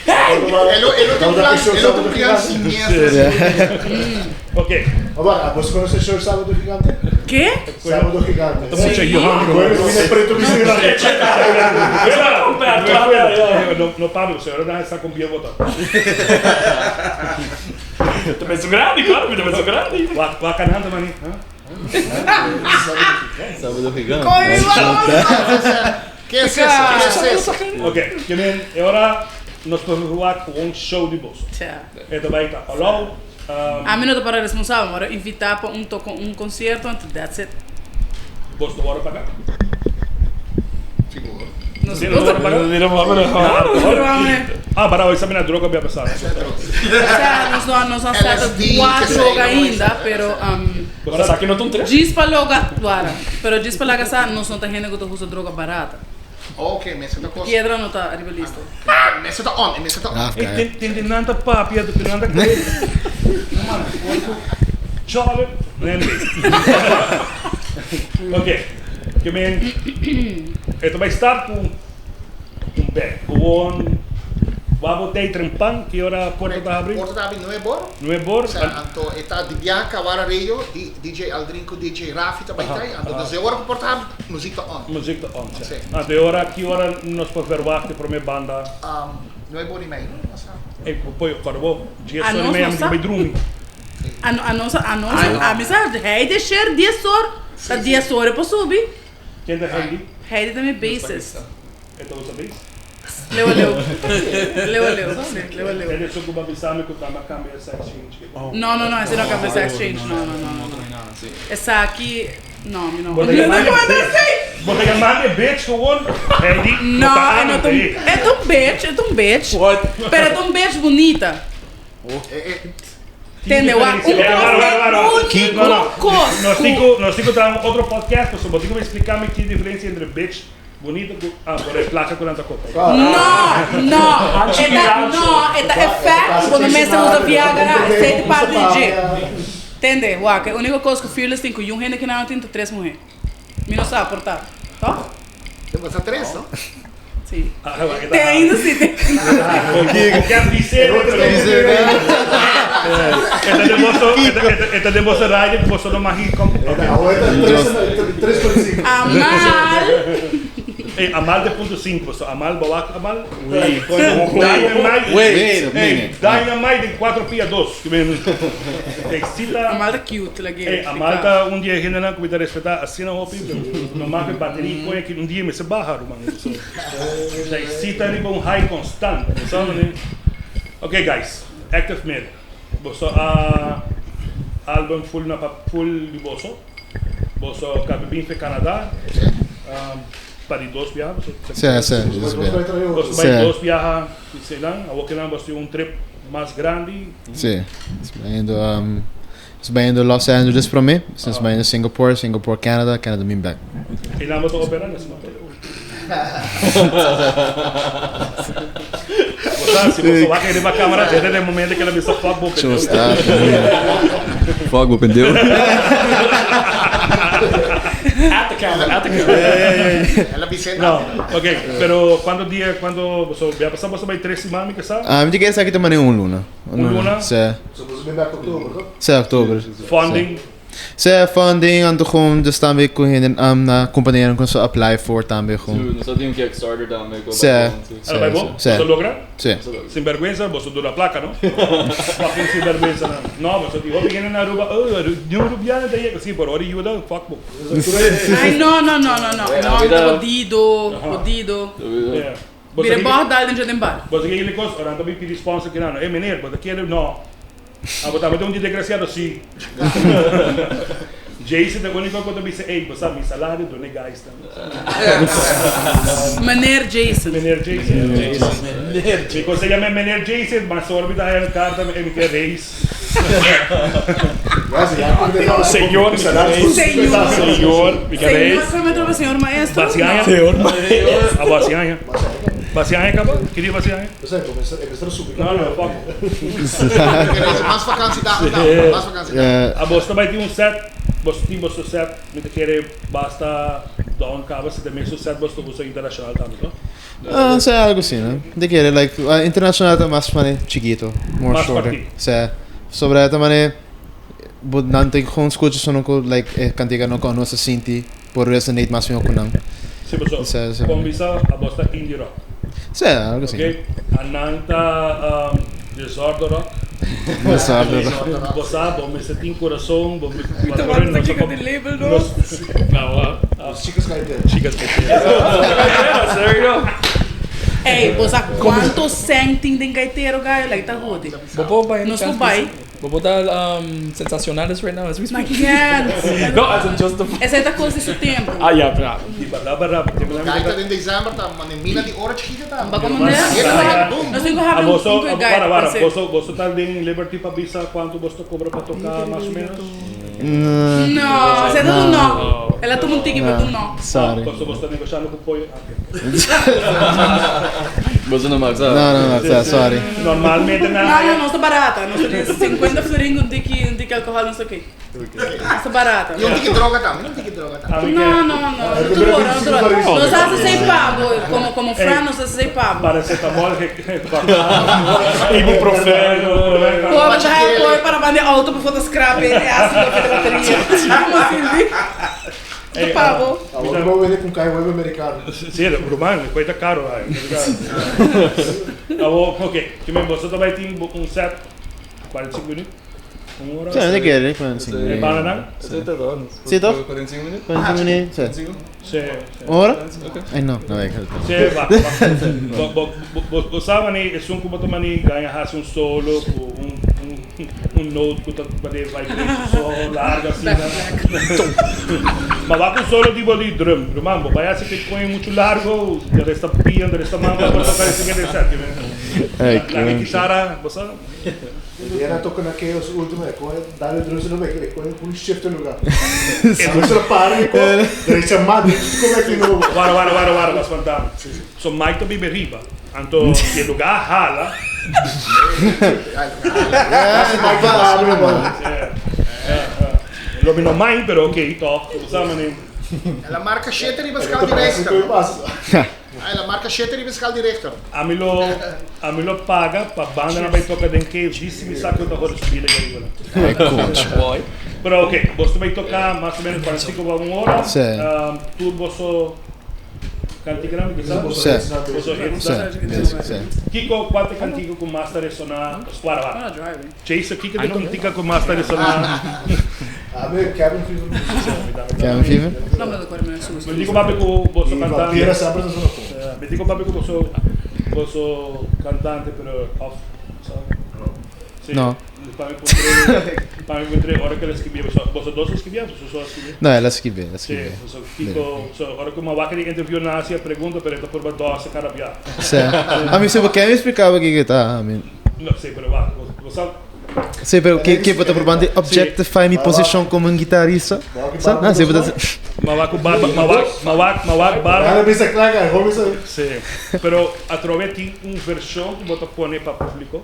[SPEAKER 3] E lo, e lo tin un plan, e lo tin un plan siniestro.
[SPEAKER 1] Ok.
[SPEAKER 2] Aba, bo conoce show Sábado Gigante?
[SPEAKER 4] Ke?
[SPEAKER 2] Sábado Gigante.
[SPEAKER 1] Ta mucha
[SPEAKER 4] Sí.
[SPEAKER 1] Johan.
[SPEAKER 2] Bueno, viene preto viene grande.
[SPEAKER 1] No, no Pablo, se ora está con bien botado.
[SPEAKER 5] Ta penso grandi, claro, mi ta penso grandi.
[SPEAKER 1] Wa, wa canando mani.
[SPEAKER 6] Sábado Gigante.
[SPEAKER 4] Coño, vamos.
[SPEAKER 3] Ke es eso? Ke es eso?
[SPEAKER 1] Ok, ke men, e ora nos por jugar con un show di boso.
[SPEAKER 4] Tja.
[SPEAKER 1] E ta bai ta all out.
[SPEAKER 4] Ami no ta para responsabel, mi a invita pa un toca un concierto, anto that's it.
[SPEAKER 1] Boso ta wòrdu paga?
[SPEAKER 3] Sigur.
[SPEAKER 4] Nos
[SPEAKER 1] Sí, no wòrdu paga? Ah, para hoy sabi na droga bia pasada.
[SPEAKER 4] Osea, nos no nos no sa
[SPEAKER 3] LSD,
[SPEAKER 4] kua
[SPEAKER 3] ke sei,
[SPEAKER 4] droga
[SPEAKER 3] no
[SPEAKER 4] ainda, pero
[SPEAKER 5] Ora sa ki no ta un trip.
[SPEAKER 4] djis pa loga, wara, pero djis pa laga sa nos no ta hende ku ta usa droga barata.
[SPEAKER 3] Ok, mester ta kos.
[SPEAKER 4] Piedra no ta riba lista.
[SPEAKER 3] Mester ta on, e mester ta on.
[SPEAKER 1] Ey, ten, ten den nan ta papia, ten nan ta kere. No man, Chole. Ok, ke men, e ta bai start ku un band. Gewoon, wou bo tei trempan, ki ora porta ta habri?
[SPEAKER 3] Porta ta habri nuebe or.
[SPEAKER 1] Nuebe or.
[SPEAKER 3] Sa, anto e ta di biaha Kawara Radio, di DJ Aldrin ku DJ Rafi ta bai tai. Anto desde ora ku porta habri, muziek ta on.
[SPEAKER 1] Muziek ta on,
[SPEAKER 3] Si.
[SPEAKER 1] Anto e ora, ki ora nos por verwacht e prome banda?
[SPEAKER 3] Nuebe or i mei, no? Nos sa.
[SPEAKER 1] Ey, poi, kòrda bo, dies
[SPEAKER 4] A
[SPEAKER 1] or i
[SPEAKER 4] nos
[SPEAKER 1] mei
[SPEAKER 4] no
[SPEAKER 1] ami tin
[SPEAKER 4] sa.
[SPEAKER 1] bai drumi.
[SPEAKER 4] A no, a nos, a nos, a mi sa, Heidi share dies or, ta dies or e por subi.
[SPEAKER 1] Ken ta Heidi?
[SPEAKER 4] Heidi ta mi bassist.
[SPEAKER 1] E ta usa bass?
[SPEAKER 4] Leu a leu. Leu a leu, si, leu a leu.
[SPEAKER 1] Heidi esun ku bo a bisa mi ku ta a kambia sex change.
[SPEAKER 4] No, no, no, esei no a kambia sex change, no, no, no, no. Esaki, no, mi no.
[SPEAKER 1] Bo ta yama e, bo ta yama e bitch gewoon, Heidi,
[SPEAKER 4] No, e no ta un, e ta un bitch, e ta un bitch. Pero e ta un bitch bunita. Tende wak, un kos e úniko kos
[SPEAKER 1] Nos
[SPEAKER 4] ku.
[SPEAKER 1] tin ku, nos tin ku traha un otro podcast pasobra bo tin ku explica mi ki diferencia entre bitch bonito ku, ah, por e plaka ku nan ta kopa.
[SPEAKER 4] No, no, e ta, no, e ta effect ku bo no mester usa Viagra, esei ta parti di dje. Tende wak, e úniko kos ku Fearless tin ku yun hende kinan no tin ta tres muhé. Mi no sa, por ta, toch?
[SPEAKER 3] Bo sa tres, no?
[SPEAKER 4] Sí. Te ainda sí te.
[SPEAKER 1] E ta den boso radio ku boso no mag kom.
[SPEAKER 4] Amal.
[SPEAKER 1] Ey, Amal de punto sinku. So Amal bo wak Amal?
[SPEAKER 6] Dynamite. Wait a minute.
[SPEAKER 1] Dynamite den cuatro pia dos. Excita.
[SPEAKER 4] Amal ta cute lag'e.
[SPEAKER 1] Ey, Amal ta un di e hendenan ku mi ta respetá asina hopi, pero no mag e bateria koe aki un dia mester baha ruman. So, ta excita riba un high constant. Bo sa manera? Ok guys, Active Media. Boso a album full na pa full di boso. Boso kabe bin fe Canada pa di dos biaha. Boso
[SPEAKER 6] Sí, sí, dos biaha.
[SPEAKER 1] Boso bai dos biaha di Ceylon. Awor kinan boso tin un trip mas grandi.
[SPEAKER 6] Sí, nos bai indo, nos bai indo Los Angeles prome, nos bai indo Singapore, Singapore Canada, Canada bin bek.
[SPEAKER 1] Y nan bo ta opera nes man? Bo sa, si boso wak riba camera, dede den momento ke la bisa fuck bo pendew.
[SPEAKER 7] Fuck bo pendew.
[SPEAKER 5] At the camera, at the camera.
[SPEAKER 3] El a bis'é
[SPEAKER 1] No, ok, pero cuanto dia, cuanto boso bia pasa boso bai tres siman mi ke sa?
[SPEAKER 6] Ah, mi ta kere sa ki ta mane un luna.
[SPEAKER 1] Un luna?
[SPEAKER 6] Sí.
[SPEAKER 2] So boso bin bek oktober, toch?
[SPEAKER 6] Sí, oktober.
[SPEAKER 1] Funding?
[SPEAKER 6] Sea funding anto gewoon dus tambe cu hende um, na companianan cu nos a apply for tambe
[SPEAKER 7] Sí,
[SPEAKER 6] gewoon.
[SPEAKER 7] nos tin un Kickstarter tambe cu a
[SPEAKER 6] Sea.
[SPEAKER 7] bai bon, sí.
[SPEAKER 1] Ala bai bon?
[SPEAKER 6] Sí.
[SPEAKER 1] Boso logra?
[SPEAKER 6] Sí.
[SPEAKER 7] Nos a logra.
[SPEAKER 1] Sinberguensa, boso dura placa no? Fucking sinberguensa nan. No, boso tin hopi hende na Aruba, oh, ni un Rubiano ta yega. Sí, pero ora yuda, fuck bo.
[SPEAKER 4] Ay, no, no, no, no, no.
[SPEAKER 7] Bueno,
[SPEAKER 4] No,
[SPEAKER 7] cuidado.
[SPEAKER 4] jodido, jodido.
[SPEAKER 1] Yeah. Boso
[SPEAKER 4] Bira
[SPEAKER 1] ki-
[SPEAKER 4] bog dal den den bar.
[SPEAKER 1] Boso ki kos, ora nan ta bin pidi sponsor kinan. Eh, meneer, bo ta kere? No. Ah, bo tambe ta un di desgraciado? Sí. Jason ta unico cu ta bisa, ey, bo sa, mi salario duna e guys nan.
[SPEAKER 4] Meneer Jason.
[SPEAKER 1] Meneer Jason. Mi cosa yama meneer Jason, mas ora mi ta haya un carta, mi ke raise. Señor,
[SPEAKER 4] Señor.
[SPEAKER 1] Señor, mi ke
[SPEAKER 4] Señor,
[SPEAKER 1] raise.
[SPEAKER 4] ¿cómo me tropa, señor maestro?
[SPEAKER 1] Basiaña.
[SPEAKER 4] No.
[SPEAKER 1] Ah, basiaña. Basiaña caba? Ki dia basiaña? No, no, fuck.
[SPEAKER 3] Mas vakantie dagen dan. Mas vakantie dagen.
[SPEAKER 1] Abos ta bai tin un set, bos tin boso set, mi ta kere basta down caba si ta mesun set bos ta usa internacional tambe, to?
[SPEAKER 6] Ah, sea, algo así, no? De kere, like, ah, internacional ta mas mane chiquito, more
[SPEAKER 1] Mas
[SPEAKER 6] shorter.
[SPEAKER 1] cortico.
[SPEAKER 6] Sea, sobre ta mane, bo nan te gewoon scucha sono cu, like, e cantica no con nos sinti, por resonate mas mihor cu nan.
[SPEAKER 1] Si boso,
[SPEAKER 6] Sea, sea.
[SPEAKER 1] con bisa abos ta indie rock.
[SPEAKER 6] Sea, algo así.
[SPEAKER 1] Ok, anan ta um, disorder rock.
[SPEAKER 6] Disorder rock.
[SPEAKER 1] Bo sa, bo mester tin corazon, bo mester
[SPEAKER 4] Te van a chica de label, no?
[SPEAKER 1] No, ah,
[SPEAKER 2] Chicas caeteras.
[SPEAKER 1] Chicas caeteras.
[SPEAKER 7] There you go.
[SPEAKER 4] Ey, bo sa cuanto cent tin den gaitero, gayo, like ta jode.
[SPEAKER 8] Bo por bai
[SPEAKER 4] Nos por bai.
[SPEAKER 8] Bo por ta um, sensacionales right now as we
[SPEAKER 4] Ma
[SPEAKER 8] speak.
[SPEAKER 4] kent.
[SPEAKER 8] No, as in just the
[SPEAKER 4] Esey ta cos di su tempo.
[SPEAKER 8] Ah, ja, bra.
[SPEAKER 1] Di barra barra, di barra
[SPEAKER 3] Gaita den december ta mane mina di ora chiquita ta.
[SPEAKER 4] Ba como ne? Nos tin cu
[SPEAKER 1] Ah,
[SPEAKER 4] habri un
[SPEAKER 1] boso,
[SPEAKER 4] un
[SPEAKER 1] ah,
[SPEAKER 4] gaita.
[SPEAKER 1] para, para,
[SPEAKER 4] pa
[SPEAKER 1] boso, boso ta den Liberty pa bisa cuanto boso ta cobra pa toca mas o menos?
[SPEAKER 4] No, esey ta un no. El a tuma un tiki pero ta un no.
[SPEAKER 6] Sorry.
[SPEAKER 1] Boso, boso ta negoshando cu pollo. Ah, ok.
[SPEAKER 7] Boso no mag sa.
[SPEAKER 6] No, no, no, sorry.
[SPEAKER 1] Normalmente nan
[SPEAKER 4] No, no, nos ta barata. Nos ta di 50 florin un tiki, un tiki alcohol, nos ta oké. Nos ta barata.
[SPEAKER 3] Y un tiki droga tambe, un tiki droga tambe.
[SPEAKER 4] No, no, no. Tur ora, tur ora. Nos hace sei pabo. Como, como Fran, nos hace sei pabo.
[SPEAKER 1] Paracetamol, ibuprofeno.
[SPEAKER 4] Pobre, pobre para banda auto para foto scrap e ácido para bateria. Como assim, vi?
[SPEAKER 1] Ei,
[SPEAKER 4] Pabo.
[SPEAKER 2] Awor bo wende con kai web americano.
[SPEAKER 1] Sí, ruman, cuesta caro. Ay, Abo, ok, que men boso ta bai tin un set 45 minuut. Un ora.
[SPEAKER 6] Sí, de kere, 45
[SPEAKER 1] E
[SPEAKER 6] minuut.
[SPEAKER 1] banda nan?
[SPEAKER 6] Sí, toch?
[SPEAKER 7] 45 minuut?
[SPEAKER 6] 45 minuut, sí.
[SPEAKER 7] 45?
[SPEAKER 1] Sí.
[SPEAKER 6] Un ora?
[SPEAKER 7] Oké.
[SPEAKER 6] Ay, no, no, ik
[SPEAKER 1] Sí, va, va. Bo, bo, bo, bo sa mani, esun ku bo ta mani gaña hasi un solo ku un un un note ku ta mani vibration so largo asina. Ma wak un solo di bo di drum, ruman, bo bai hasi ke koño muchu largo, de resta pia, de resta man, bo por toka e siguiente set. Laga e kitara, bo sa.
[SPEAKER 2] E era toca na Chaos último, e coe dale drums no e coe un shift lugar. E drums no para e coe, derecha madre, come aqui no.
[SPEAKER 1] Wara, wara, wara, wara, mas pantano. So Mike ta biba riba, anto si e lugar hala. Lo mi no mind, pero ok, toch, bo sa mane.
[SPEAKER 3] El a marca shete riba schaal di Richter. El a marca shete riba schaal di Richter.
[SPEAKER 1] Ami lo ami lo paga pa bandanan bai toca den cave disi mi sa cu ta hoor spila y ariba nan. Pero ok, boso ta bai toca mas o menos 45 pa un ora.
[SPEAKER 6] Sí.
[SPEAKER 1] Tur boso canticanan mi kisa?
[SPEAKER 6] Sí.
[SPEAKER 1] Boso hits
[SPEAKER 6] Sí,
[SPEAKER 1] nan?
[SPEAKER 6] sí.
[SPEAKER 1] Kiko, cua ta e cantica cu mas ta resona? Guarda, guarda. Jason, kiko ta e cantica cu mas ta resona?
[SPEAKER 2] Ami Cabin Fever.
[SPEAKER 6] Cabin Fever?
[SPEAKER 4] No me recuerdo, me asusto.
[SPEAKER 1] Mi dico papia cu boso
[SPEAKER 2] Y
[SPEAKER 1] cantante.
[SPEAKER 2] Vampira sempre ta sona con.
[SPEAKER 1] Mi dico papia cu boso boso cantante pero off sa. Si.
[SPEAKER 6] No.
[SPEAKER 1] Pa mi puntr'e pa mi puntr'e ora cu el a scribia boso boso dos a scribia of boso so a scribia?
[SPEAKER 6] No, el a scribia, el a
[SPEAKER 1] Si,
[SPEAKER 6] scribia.
[SPEAKER 1] boso kico so ora cu mi a wak di interview nan hacia pregunta pero e ta purba dorse cada bia.
[SPEAKER 6] Si. Ami si bo ken mi explicaba kico ta, ami.
[SPEAKER 1] No, si, pero wak bo sa.
[SPEAKER 6] Sí, pero ke ke bo ta probando di objectify mi posicion como un guitarista? Sa? Ah, sí, bo ta
[SPEAKER 1] Ma wak ku barba, ma wak, ma wak, ma wak barba.
[SPEAKER 2] Ahora bisa klaar, hoor bisa.
[SPEAKER 1] Sí. Pero atrobe tin un version ku bo ta pone pa publico,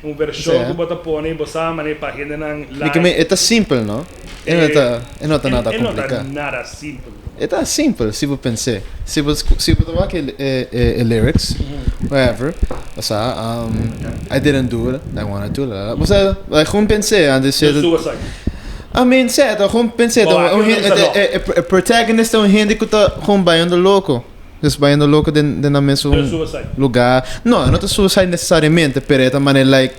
[SPEAKER 1] un version ku bo ta pone bo sa manera pa hendenan
[SPEAKER 6] Mi ke
[SPEAKER 1] like.
[SPEAKER 6] e ta simpel, no? E no ta, e no ta nada
[SPEAKER 1] E no ta
[SPEAKER 6] complica.
[SPEAKER 1] nada simpel.
[SPEAKER 6] E ta simpel si bo pens'é. Si bo si bo ta wak e e e lyrics, whatever, osea, I didn't do it, I wanted to, la la la. Osea, like gewoon pens'é antes
[SPEAKER 1] The
[SPEAKER 6] si
[SPEAKER 1] suicide.
[SPEAKER 6] I mean, sè, ta gewoon pensé,
[SPEAKER 1] Bo,
[SPEAKER 6] un
[SPEAKER 1] aki
[SPEAKER 6] hende,
[SPEAKER 1] no bisa
[SPEAKER 6] e, e, e protagonist ta un hende ku ta gewoon bayando loko. Dus bayando loko den, den nan mesun
[SPEAKER 1] Dus suicide.
[SPEAKER 6] lugar. No, no ta suicide necesariamente, pero e ta manera like,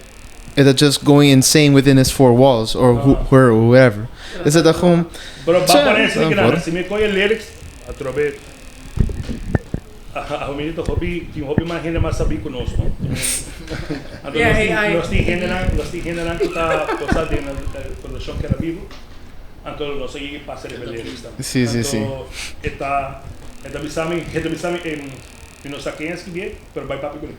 [SPEAKER 6] e ta just going insane within his four walls, or who, her, or whoever. Dus e ta gewoon,
[SPEAKER 1] Pero ba
[SPEAKER 6] Sè,
[SPEAKER 1] pone ese
[SPEAKER 6] dan
[SPEAKER 1] que nada,
[SPEAKER 6] por.
[SPEAKER 1] si mi coge lyrics, atrobe a mi hopi, tin hopi mas hende mas sabí ku nos, no? Anto
[SPEAKER 4] Yeah,
[SPEAKER 1] nos tin,
[SPEAKER 4] AI.
[SPEAKER 1] nos tin hendenan, nos tin hendenan ku ta cosa den e produccion ku era vivo. Anto nos a yega pasa riba e lyrics tambe.
[SPEAKER 6] Sí, sí, sí.
[SPEAKER 1] Anto e ta e ta bisa mi, e ta bisa mi, mi no sa ken a skibié, pero bai papia kuné.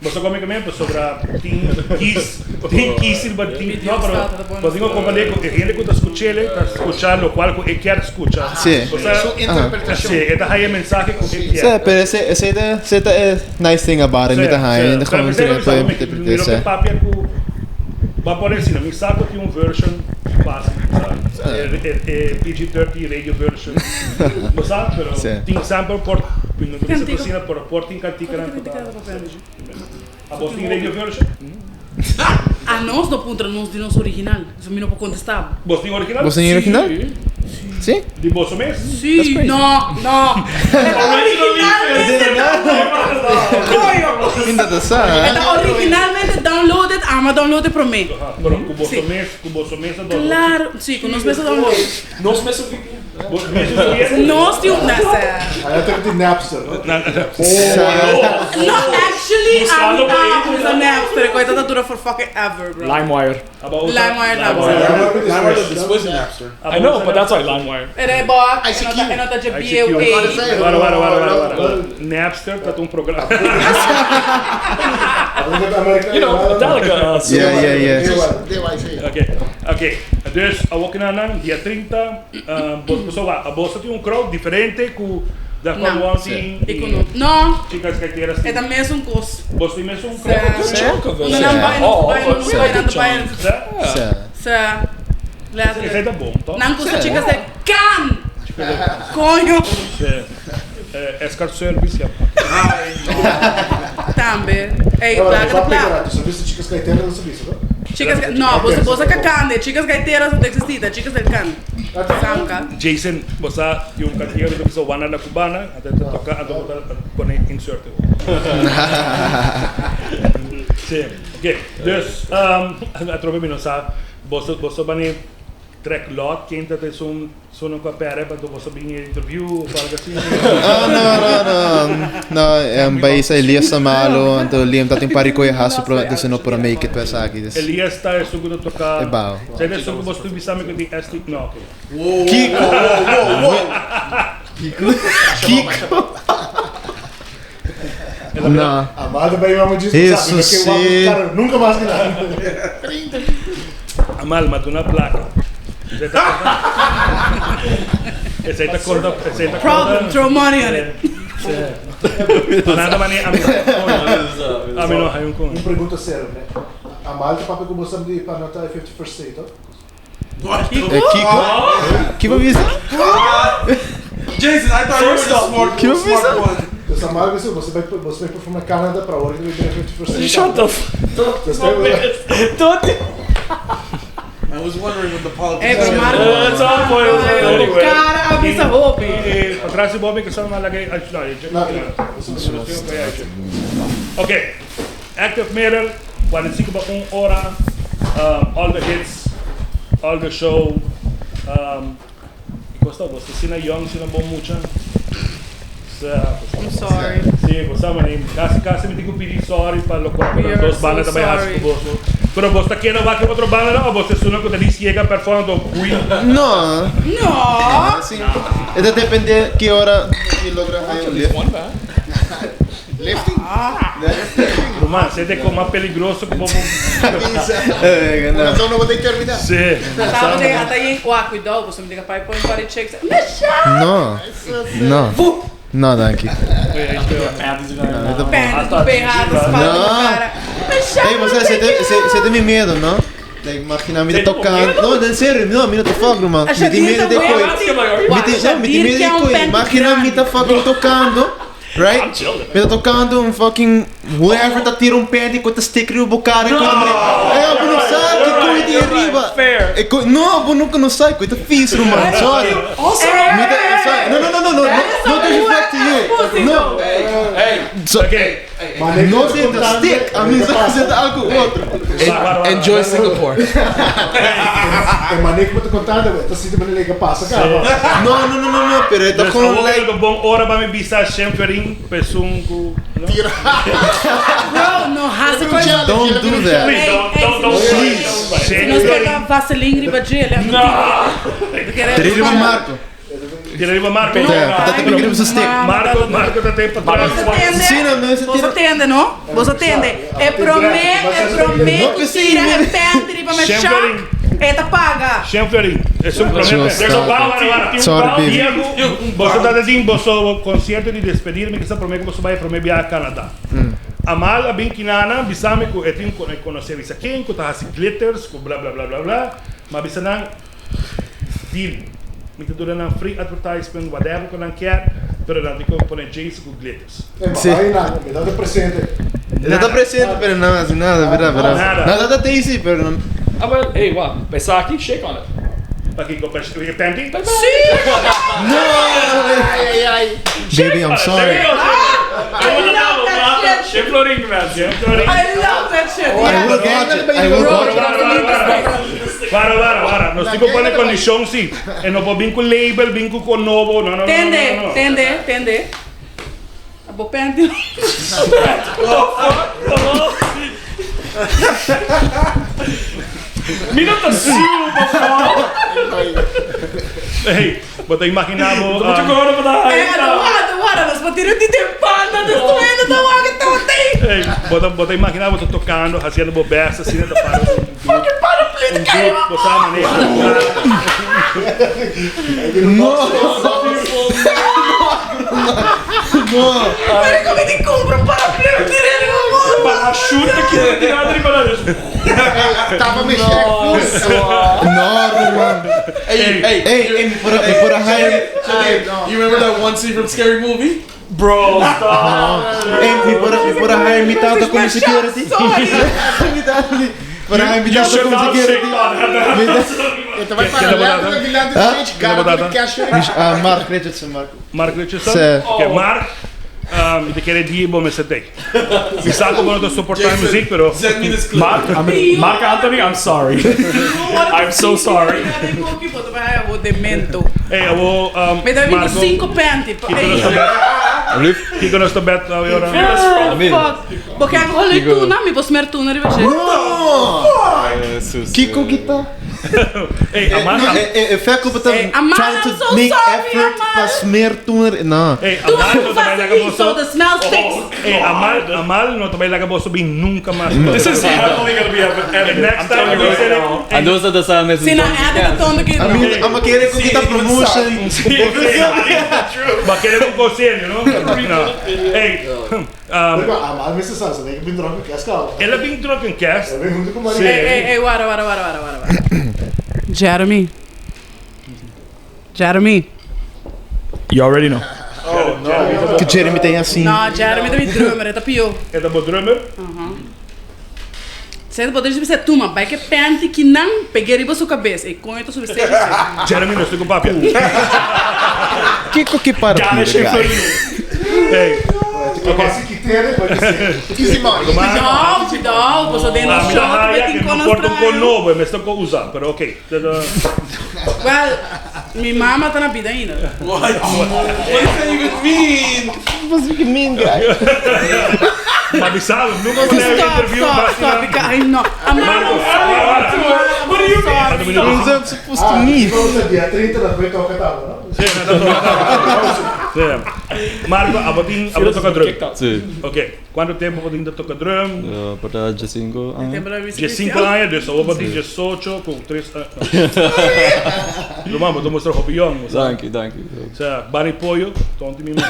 [SPEAKER 1] Bo sa come kame pasobra tin kis tin kis riba tin no pero bo tin ku comprende ku e hende ku ta skuch'el ta skucha lokual ku e kier skucha.
[SPEAKER 6] Sí.
[SPEAKER 1] Bo sa
[SPEAKER 3] Su interpretashon.
[SPEAKER 1] Sí, e ta haya e mensahe ku e kier.
[SPEAKER 6] Sí, pero ese ese ta ese ta e nice thing about it, mi ta haya hende
[SPEAKER 1] Pero
[SPEAKER 6] gewoon
[SPEAKER 1] mi
[SPEAKER 6] puede
[SPEAKER 1] sa mi
[SPEAKER 6] interprete
[SPEAKER 1] lo
[SPEAKER 6] sí.
[SPEAKER 1] ke papia ku bo a pone asina mi sa ku tin un version fácil sa e e PG-13 radio version bo sa pero tin sample por mi no ta bisa
[SPEAKER 4] Kantika.
[SPEAKER 1] asina pero por tin kantikanan ku ta Abos tin radio version?
[SPEAKER 4] Anos no puntra nos di nos original, so mi no por contesta bo.
[SPEAKER 1] Bos tin original?
[SPEAKER 6] Bos tin original? Sí.
[SPEAKER 1] Di boso mes?
[SPEAKER 4] Sí, no, no. Originalmente downloaded. Coño.
[SPEAKER 6] Inda ta sa.
[SPEAKER 4] E ta originalmente downloaded, ama downloaded prome.
[SPEAKER 1] Pero cu boso mes, cu boso mes a download.
[SPEAKER 4] Claro, sí, cu nos mes a download.
[SPEAKER 8] Nos mes a VPN.
[SPEAKER 4] Nos tin un nasa.
[SPEAKER 2] Ahí ta tin Napster, no?
[SPEAKER 4] No, actually, ami a usa Napster. Cu e ta dura for fucking ever, bro.
[SPEAKER 8] LimeWire.
[SPEAKER 4] LimeWire Napster.
[SPEAKER 5] LimeWire despues di Napster.
[SPEAKER 8] I know, but that's why LimeWire.
[SPEAKER 4] Era e boa, e no ta dje bieu ey.
[SPEAKER 1] Wara, wara, wara, wara, wara. Napster ta un programa.
[SPEAKER 8] You know, Metallica.
[SPEAKER 6] Yeah, yeah, yeah.
[SPEAKER 1] Okay, okay. Dus awor ki nan nan dia 30 bo so wak abo sa tin un crowd diferente ku da
[SPEAKER 4] No.
[SPEAKER 1] cual one tin
[SPEAKER 4] I ku no. No.
[SPEAKER 1] Chicas Gaiteras
[SPEAKER 4] E
[SPEAKER 1] tin.
[SPEAKER 4] ta mesun kos.
[SPEAKER 1] Bos tin mesun crowd?
[SPEAKER 4] Sa.
[SPEAKER 8] Good chunk of it.
[SPEAKER 4] Unda nan bai, nos bai, nos
[SPEAKER 8] Sa.
[SPEAKER 4] bai, nan ta bai.
[SPEAKER 1] Sa?
[SPEAKER 6] Sa.
[SPEAKER 4] Sa. Letterlijk.
[SPEAKER 1] Esei ta bon toch?
[SPEAKER 4] Nan gusta chicas de can! Coño!
[SPEAKER 1] Sa. Escort service ya.
[SPEAKER 4] Tambe. Ey, placa ta placa.
[SPEAKER 2] Servicio Chicas Gaiteras no servicio, no?
[SPEAKER 4] Chicas, no, boso boso ka cande, chicas gaiteras no ta existi, ta chicas del can. Samka.
[SPEAKER 1] Jason, bo sa di un cantiga cu ta bisa Juana la Cubana, anto ta toca, anto bo ta pone insert e Si, ok. Dus, atrobe mi no sa, boso boso bani trek lot ken ta ta esun Sono cu a pere pa bo sa bin e interview of algo asina.
[SPEAKER 6] Ah, no, no, no. No, em, bai sa Elias ta malo, anto Liam ta tin par di koe hasu pro, dus e no por a make it pa esaki. Dus
[SPEAKER 1] Elias ta esun cu ta toca.
[SPEAKER 6] E bao.
[SPEAKER 1] Sa ta esun cu bo stubi sa mi cu tin ST, no, ok.
[SPEAKER 6] Kiko! Kiko! Kiko! No.
[SPEAKER 2] Amado bai mama diz que
[SPEAKER 6] Isso
[SPEAKER 2] sabe, que o
[SPEAKER 6] sim.
[SPEAKER 2] cara nunca mais que nada.
[SPEAKER 1] Amal, ma duna placa. Esei ta corda. Esei ta corda, esei ta corda.
[SPEAKER 4] Problem, throw money on it.
[SPEAKER 1] Pa nada mane ami ami no hay un con.
[SPEAKER 2] Un pregunta serio, ne? Amal ta papia cu bo sa di pa nota e 51st State, to?
[SPEAKER 6] Eh, Kiko? Kiko bisa?
[SPEAKER 5] Jason, I thought you were the smart,
[SPEAKER 6] Kiko
[SPEAKER 5] smart
[SPEAKER 6] bisa?
[SPEAKER 5] one.
[SPEAKER 2] Dus Amal bisa, você vai você vai performar Canada para hora que vai ter 51st State.
[SPEAKER 8] Shut the f.
[SPEAKER 2] Dus tem-
[SPEAKER 5] I was wondering what the
[SPEAKER 4] Ey,
[SPEAKER 5] politics
[SPEAKER 4] pero Marco.
[SPEAKER 8] That's all, boy. Anyway.
[SPEAKER 4] Cara avisa hopi.
[SPEAKER 1] Eh, Atrás di Bobby que sa malagay ay no,
[SPEAKER 2] No,
[SPEAKER 1] Ok. Active Mirror, 45 pa 1 ora. All the hits, all the show. Y costa bo ta asina young, asina bon mucha. Sa,
[SPEAKER 4] I'm sorry.
[SPEAKER 1] Sí, bo sa mani, casi casi mi tin cu pidi sorry pa locual cu
[SPEAKER 4] We
[SPEAKER 1] nan
[SPEAKER 4] are
[SPEAKER 1] dos banda
[SPEAKER 4] so
[SPEAKER 1] ta bay haci
[SPEAKER 4] sorry.
[SPEAKER 1] cu boso. Pero bo ta keda wak otro banda no, o bo ta esunnan cu ta di ciega perform do hui.
[SPEAKER 6] No.
[SPEAKER 4] No.
[SPEAKER 6] Sí. E ta depende ki ora mi logra haya un lift.
[SPEAKER 3] Lifting?
[SPEAKER 1] Ruman, se te coma peligroso cu bo bo.
[SPEAKER 6] Eh, no.
[SPEAKER 3] Una zona bo ta termina.
[SPEAKER 1] Sí.
[SPEAKER 4] Ata ata ata yen wak cuidou, boso mi diga pai pon pari chicks. Mesha!
[SPEAKER 6] No. No. No, danki. No,
[SPEAKER 4] Pende, tu berrado, espada
[SPEAKER 6] No.
[SPEAKER 4] na cara. Mesha!
[SPEAKER 6] Hey, você, você tem, você, você tem medo, não? Like, imagina, me tocando. Não, en serio, no, mi no te fuck, man. Mi tin miedo de coi. Mi tin, no, mi tin miedo de coi. Imagina, mi ta fucking tocando, right?
[SPEAKER 8] I'm chilling.
[SPEAKER 6] Mi ta tocando un fucking whoever ta tira un panty cu ta stick riba bo cara. No! Eh, bo no sa ki coi. mi tin riba.
[SPEAKER 8] Fair.
[SPEAKER 6] E ko, no, bo no no sa, ko ta vies ruman. Sorry.
[SPEAKER 8] Also,
[SPEAKER 6] Mi ta, sorry. No, no, no, no, no, no, no disrespect to you. No.
[SPEAKER 5] Hey,
[SPEAKER 6] So,
[SPEAKER 1] Okay.
[SPEAKER 6] no se ta stick. A mi sa se ta algo otro.
[SPEAKER 5] Enjoy Singapore.
[SPEAKER 2] E maneira que eu tô contando, tá sentindo maneira que passa, cara.
[SPEAKER 6] No, no, no, no, no, pero ta
[SPEAKER 1] Dus
[SPEAKER 6] gewoon
[SPEAKER 1] awor
[SPEAKER 6] like
[SPEAKER 1] like bon ora pa mi bisa Shemferin pesun ku no?
[SPEAKER 4] Bro, no hasi coisa.
[SPEAKER 6] Don't do that.
[SPEAKER 1] Please don't don't don't
[SPEAKER 6] Please.
[SPEAKER 4] Se nos pega Vaseline riba dje, ele
[SPEAKER 8] No.
[SPEAKER 6] Tira riba Marco.
[SPEAKER 1] Tira riba Marco.
[SPEAKER 6] Ja, dat heb ik riba zijn stick.
[SPEAKER 1] Marco, Marco ta tempo
[SPEAKER 8] Marco,
[SPEAKER 1] atras.
[SPEAKER 4] Você
[SPEAKER 6] Sim, não, não,
[SPEAKER 4] atende?
[SPEAKER 6] você
[SPEAKER 4] Você
[SPEAKER 6] tira-
[SPEAKER 4] atende, não? Você atende. É promê, é promê,
[SPEAKER 6] Não
[SPEAKER 4] tu
[SPEAKER 6] precisa.
[SPEAKER 4] tira, é pente, riba me
[SPEAKER 1] Shemferin.
[SPEAKER 4] É ta paga.
[SPEAKER 1] Shemferin, é um problema.
[SPEAKER 6] There's a
[SPEAKER 1] bounty.
[SPEAKER 6] Sorry, baby.
[SPEAKER 1] Diego, você tá dizendo, você concerto de despedir-me, que você promete que você vai para viajar a Canadá. Amal a bem quinana, bisame que eu tenho que conhecer bisa quem, que tá assim glitters, que blá blá blá blá blá, mas bisa não deal. Me te dura não free advertisement, whatever que não quer, pero não tem que pôr Jason com glitters.
[SPEAKER 6] Sim.
[SPEAKER 2] Aí nada, me dá o presente.
[SPEAKER 6] Não tá presente, pero não, assim, nada, verdade, verdade.
[SPEAKER 1] Nada.
[SPEAKER 6] Nada tá easy, pero não.
[SPEAKER 8] Ah, well, hey, wow. Besaki, shake on it.
[SPEAKER 1] Para que compre panty?
[SPEAKER 3] Ai, ai, ai.
[SPEAKER 6] Baby, I'm sorry.
[SPEAKER 4] I love that shit.
[SPEAKER 8] Shifloring, man.
[SPEAKER 4] I love that shit.
[SPEAKER 6] I will watch it. I will watch it.
[SPEAKER 1] Para, para, para. Nós temos que pôr condição, sim. E não pode vir com label, vir com novo. Não, não, não.
[SPEAKER 4] Tende,
[SPEAKER 1] não, não.
[SPEAKER 4] tende, tende. Abo pente.
[SPEAKER 8] Mira the super
[SPEAKER 1] Hey, bota imaginavo.
[SPEAKER 8] Mucho coro para
[SPEAKER 4] É, guarda, guarda, nós batemos de tempanda, destruindo, tá guarda, tá tem.
[SPEAKER 1] Hey, bota, bota imaginavo tô tocando, fazendo bobessa, assim, da para.
[SPEAKER 4] Fucking paraplegic,
[SPEAKER 1] Um grupo, botar a maneira.
[SPEAKER 4] Pero como te compro um paraplegic, tirei
[SPEAKER 8] Parachute que tirado de bananas.
[SPEAKER 3] Tava mexendo.
[SPEAKER 6] No, Roman.
[SPEAKER 5] Hey, hey,
[SPEAKER 6] Hey, hey, me put a higher.
[SPEAKER 5] You remember that one scene from Scary Movie?
[SPEAKER 8] Bro, stop.
[SPEAKER 6] Hey, me put a higher mi tata como security.
[SPEAKER 4] Sorry.
[SPEAKER 6] Mi tata, para hire mi
[SPEAKER 8] You
[SPEAKER 6] tata
[SPEAKER 8] should
[SPEAKER 6] como
[SPEAKER 8] not shake
[SPEAKER 6] security.
[SPEAKER 8] on
[SPEAKER 6] Mi
[SPEAKER 8] that.
[SPEAKER 6] tata-
[SPEAKER 3] Então vai para lá, do
[SPEAKER 6] Hã?
[SPEAKER 3] stage, cara, do cash.
[SPEAKER 6] Ah, Mark Richardson, Mark.
[SPEAKER 1] Mark Richardson?
[SPEAKER 6] Sim.
[SPEAKER 1] Ok, Mark. Um, te quero dizer, bom, me sentei. Mi saco bom, não suportar
[SPEAKER 5] Jason,
[SPEAKER 1] música, pero.
[SPEAKER 5] Send me this clip.
[SPEAKER 8] Mark, Mark Anthony, I'm sorry. I'm so sorry.
[SPEAKER 4] Demento.
[SPEAKER 1] Hey, eu vou. Um,
[SPEAKER 4] Me dá
[SPEAKER 1] Marco,
[SPEAKER 4] 25 pente.
[SPEAKER 1] Kiko nos bet. Kiko nos bet agora.
[SPEAKER 4] Fuck. Porque agora eu tu na mi posso mer tu na riva.
[SPEAKER 6] No! Kiko kita.
[SPEAKER 1] Hey, Amal.
[SPEAKER 6] No, eh, but
[SPEAKER 4] Eh, Amal,
[SPEAKER 6] trying
[SPEAKER 4] I'm
[SPEAKER 6] to
[SPEAKER 4] so
[SPEAKER 6] make
[SPEAKER 4] sorry,
[SPEAKER 6] effort
[SPEAKER 4] Amal.
[SPEAKER 6] pa smeer toner. No.
[SPEAKER 1] Hey,
[SPEAKER 4] Tu
[SPEAKER 1] Amal
[SPEAKER 4] não
[SPEAKER 1] não também laga
[SPEAKER 4] faz isso,
[SPEAKER 1] bolso.
[SPEAKER 4] the smell sticks.
[SPEAKER 1] Hey, Amal, Amal não também laga bolso bem nunca mais.
[SPEAKER 8] This is heavily gonna be edited.
[SPEAKER 1] Next
[SPEAKER 8] I'm
[SPEAKER 1] time
[SPEAKER 8] telling you
[SPEAKER 1] we
[SPEAKER 8] right
[SPEAKER 1] say
[SPEAKER 8] now.
[SPEAKER 1] it.
[SPEAKER 7] And those are the same as
[SPEAKER 4] Se não é de tondo que
[SPEAKER 6] I mean, I'm a querer com kita promotion.
[SPEAKER 1] Mas querer um conselho, não? Não. Hey,
[SPEAKER 2] A missa sa, né? Que bem droga que escala.
[SPEAKER 1] ela bem drunk cast.
[SPEAKER 2] Eu venho junto com o
[SPEAKER 1] Sim.
[SPEAKER 2] marido.
[SPEAKER 4] Ei, ei, ei, guarda, guarda, guarda, guarda, guarda. Jeremy. Jeremy.
[SPEAKER 8] You already know.
[SPEAKER 6] Que Jeremy tem assim.
[SPEAKER 4] No, Jeremy é meu drummer, é pior.
[SPEAKER 1] É da drummer.
[SPEAKER 4] Você pode dizer, tuma, vai que pente que não peguei riba sua cabeça. E com isso sobre você.
[SPEAKER 1] Jeremy, não estou com papia.
[SPEAKER 6] Kiko que para.
[SPEAKER 8] Got it, Shifloring.
[SPEAKER 1] Hey,
[SPEAKER 2] Quase que tem, né? Pode ser.
[SPEAKER 3] Easy money.
[SPEAKER 4] Não, não, você tem
[SPEAKER 1] a
[SPEAKER 4] no
[SPEAKER 1] minha
[SPEAKER 4] show,
[SPEAKER 1] raia
[SPEAKER 4] também
[SPEAKER 1] que
[SPEAKER 4] tem
[SPEAKER 1] não
[SPEAKER 4] conos
[SPEAKER 1] porta um
[SPEAKER 4] pra
[SPEAKER 1] com novo, mas estou com usar, pero ok.
[SPEAKER 4] Well, minha mama tá na vida ainda.
[SPEAKER 5] What? What does that even mean?
[SPEAKER 6] What's you mean, guy?
[SPEAKER 1] Mas sabe, nunca vou ler
[SPEAKER 4] Stop,
[SPEAKER 1] interview.
[SPEAKER 4] stop, stop. Ai, não. A mama,
[SPEAKER 8] What do you mean?
[SPEAKER 6] What is that supposed to mean?
[SPEAKER 2] Vamos dia 30 da noite toca tava, não?
[SPEAKER 1] Sim. Marco, a botin, a toca drum.
[SPEAKER 8] Kicked out.
[SPEAKER 7] Sim.
[SPEAKER 1] Ok. Quanto tempo botin de toca drum?
[SPEAKER 7] Para G5 anos.
[SPEAKER 1] De 5 anos, dus eu botin 18 com 3 anos. Romano, vou mostrar o hobby
[SPEAKER 7] Thank you, thank you.
[SPEAKER 1] O sea, Barry Pollo, tonto mi mano.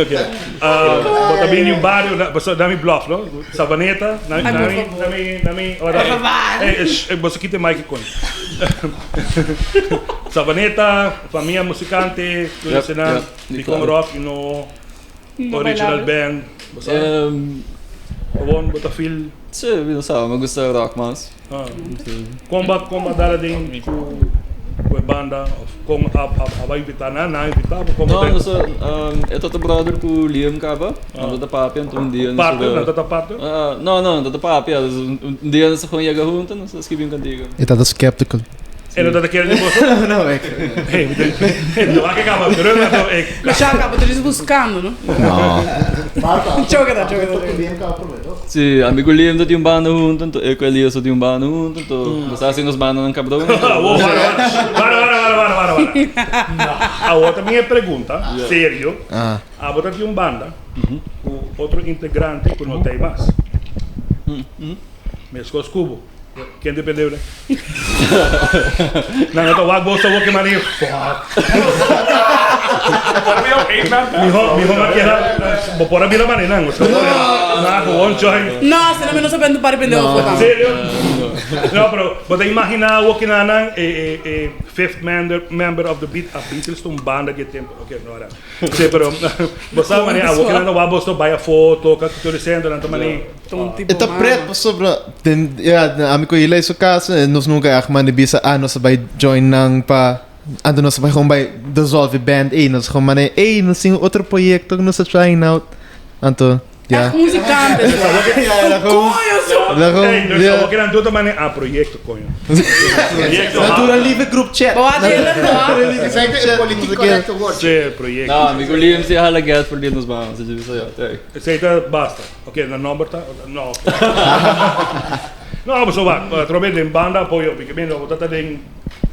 [SPEAKER 1] Ok. Bota bem no barrio, você dá me bluff, não? Sabaneta, dá
[SPEAKER 4] Ai, por
[SPEAKER 1] me,
[SPEAKER 4] favor.
[SPEAKER 1] dá me, dá me, ora. Ei, você quita mic com. Sabaneta, família musicante, tudo
[SPEAKER 7] Yep,
[SPEAKER 1] assim, né?
[SPEAKER 7] yep,
[SPEAKER 1] De
[SPEAKER 7] claro.
[SPEAKER 1] com rock, no
[SPEAKER 4] No
[SPEAKER 1] original
[SPEAKER 4] bailable.
[SPEAKER 1] band. Você
[SPEAKER 7] Um,
[SPEAKER 1] Gewoon bo ta feel.
[SPEAKER 7] Sí, mi no sa, mi gusta rock mas.
[SPEAKER 1] Ah. Kon ba kon ba dala den ku ku e banda of kon a a a ba invita nan, nan a invita bo kon
[SPEAKER 7] No, nos a e ta ta brother ku Liam kaba, nan ta ta papia anto un dia nos
[SPEAKER 1] Partner, nan ta ta partner?
[SPEAKER 7] No, no, nan ta ta papia, dus un dia nos a gewoon yega hunto nos a skibi un kantiga.
[SPEAKER 6] E ta ta skeptical.
[SPEAKER 1] E no ta ta kere di boso?
[SPEAKER 6] No, e.
[SPEAKER 1] Hey, mi ta mi ta wak e kaba, pero mi ta e.
[SPEAKER 4] Masha kaba, ta djis buskando, no?
[SPEAKER 6] No.
[SPEAKER 2] Marco,
[SPEAKER 4] Choke ta, choke ta,
[SPEAKER 2] ku Liam kaba promé, toch?
[SPEAKER 7] Sí, ami ku Liam ta tin un banda hunto, anto e ku Elias ta tin un banda hunto, anto nos ta hasi nos bandanan kabron.
[SPEAKER 1] Awor, wara, wara, wara, wara, wara, wara, wara. Awor ta mi e pregunta, serio. Abo ta tin un banda ku otro integrante ku no ta ei mas. Meskos ku bo. Ken te perdeu ne? Nan no ta wak boso awor ke mani fuck. Miho miho no keda bo por a bira mani nan bo na gewoon join.
[SPEAKER 4] No, asina mi no sa bende pari pendeu afo tambe.
[SPEAKER 1] Serio? No pero bo ta imagina awor ke nan nan e e e fifth member member of the beat a Beatles ta un banda di e tempo ok no whatever. Si pero bo sa mani awor ke nan ta wak boso bai afo toka tur e sendo nan ta mani.
[SPEAKER 6] E ta pret pasobra den ya ami ku Ilay su casa nos nunca echt manda bisa ah nos a bai join nan pa anto nos a bai gewoon bai dissolve e band ey nos gewoon manda ey nos tin otro proyecto ku nos ta trying out anto ya.
[SPEAKER 4] Echt muzikante. Coño su.
[SPEAKER 1] Ey dus awor ke nan tur ta manda ah proyecto coño. Proyecto
[SPEAKER 6] Nan tur a live group chat.
[SPEAKER 4] Bo a dele no.
[SPEAKER 3] Esei ta e politiek correcto woord.
[SPEAKER 1] Si proyecto.
[SPEAKER 7] No, mi ku Liam si a hala gas for di nos banda, si bisa ya, te.
[SPEAKER 1] Esei ta basta. Ok, nan nomber ta? No. No, pasobra wak, atrobe den banda apoyo, porque mi no ta den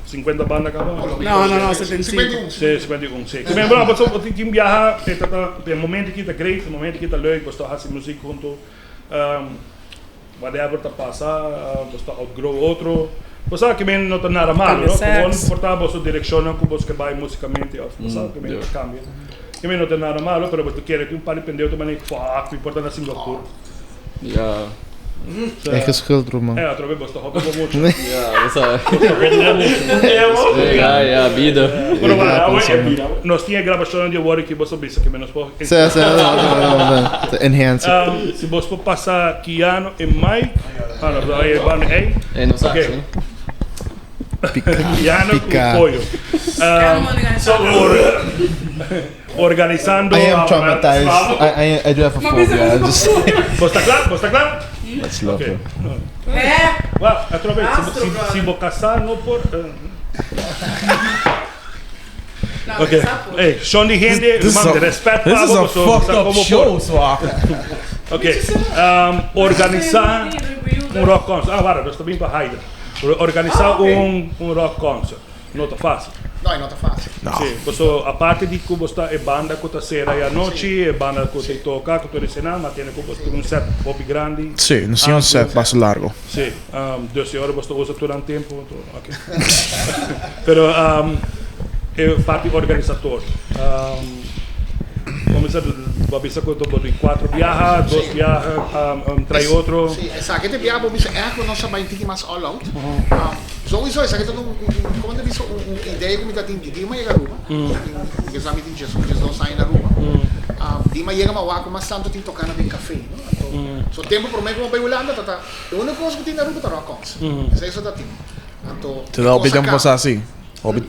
[SPEAKER 1] 50 banda kaba.
[SPEAKER 4] No, no, no, 75.
[SPEAKER 1] Si, 51, si. Ke men, bueno, pasobra tin biaha e ta ta, e momento aki ta great, e momento aki ta leuk, bo sta hasi muziek hunto, whatever ta pasa, bo sta outgrow otro. Bo sa ke men no ta nada malo, no? Gewoon por ta boso direkshonnan ku boso ke bai musikamente òf bo sa ke men ta kambia. Ke men no ta nada malo, pero bo ta kere tin un par di pendeu ta manera fuck, mi por ta na Singapur.
[SPEAKER 7] Ja.
[SPEAKER 6] Eigen schuld, Roman.
[SPEAKER 1] E, atrobe bo sta hopi bo mucho.
[SPEAKER 7] Ja, bo sa.
[SPEAKER 1] Bo sta hopi bo mucho.
[SPEAKER 7] Ja, ja, bida.
[SPEAKER 1] Pero wak, nos tin e grabashonnan di awor aki bo sa bisa ke men nos por.
[SPEAKER 6] Sí, sí, no, enhance it.
[SPEAKER 1] Si bos por pasa Kiano e mic. Ah, no, pero e banda ey.
[SPEAKER 7] Ey no sa,
[SPEAKER 1] Ok.
[SPEAKER 7] sí.
[SPEAKER 1] Kiano cu
[SPEAKER 6] Pica.
[SPEAKER 1] pollo. So, organisando.
[SPEAKER 6] I am traumatized. I, I, I do have a phobia. I just
[SPEAKER 1] Bo sta kla? Bo sta kla?
[SPEAKER 6] That's lovely.
[SPEAKER 4] Eh.
[SPEAKER 1] Wak, atrobe, si, si, si bo casá no por. Ok, ey, shon di hende,
[SPEAKER 5] This is
[SPEAKER 1] man,
[SPEAKER 5] a-
[SPEAKER 1] respect
[SPEAKER 5] This
[SPEAKER 1] pa
[SPEAKER 5] is
[SPEAKER 1] bo,
[SPEAKER 5] a
[SPEAKER 1] paso
[SPEAKER 5] fucked
[SPEAKER 1] sa
[SPEAKER 5] up
[SPEAKER 1] como
[SPEAKER 5] show,
[SPEAKER 1] por.
[SPEAKER 5] so ah.
[SPEAKER 1] Ok, organisa un rock concert. Ah, wara, nos ta bin pa Haida. Organisa un un rock concert no ta facil.
[SPEAKER 3] No, e no ta facil.
[SPEAKER 1] Si, paso aparte di cu bo sta e banda cu ta cera e anochi, e banda cu ta toca, cu ta resena, ma tene cu bo tin un set hopi grandi.
[SPEAKER 5] Si, nos tin un set basta largo.
[SPEAKER 1] Si, dus e ora bo sta usa tur nan tempo, anto ok. Pero e parti organisator, Cuminsa bo a bisa cu bo di cuatro biaha, dos biaha, trae otro.
[SPEAKER 3] Si, esaki ta e biaha bo bisa echt cu nos a bay un tiki mas all out. Souiso esaki ta un, como ta bisa, un idea cu mi ta tin di Dima yega Aruba. Mi sa mi tin 12 aña na Aruba. Dima yega mi a wak cu mas tanto tin toca na den cafe, no. Anto, so tempo prome cu mi a bay Hulanda ta ta, e unico cos cu tin na Aruba ta rock concert. Esey so ta tin. Anto,
[SPEAKER 5] Te da
[SPEAKER 3] e
[SPEAKER 5] hopi
[SPEAKER 3] cos a
[SPEAKER 5] tempo
[SPEAKER 3] cambia.
[SPEAKER 5] pasa asi. Hopi,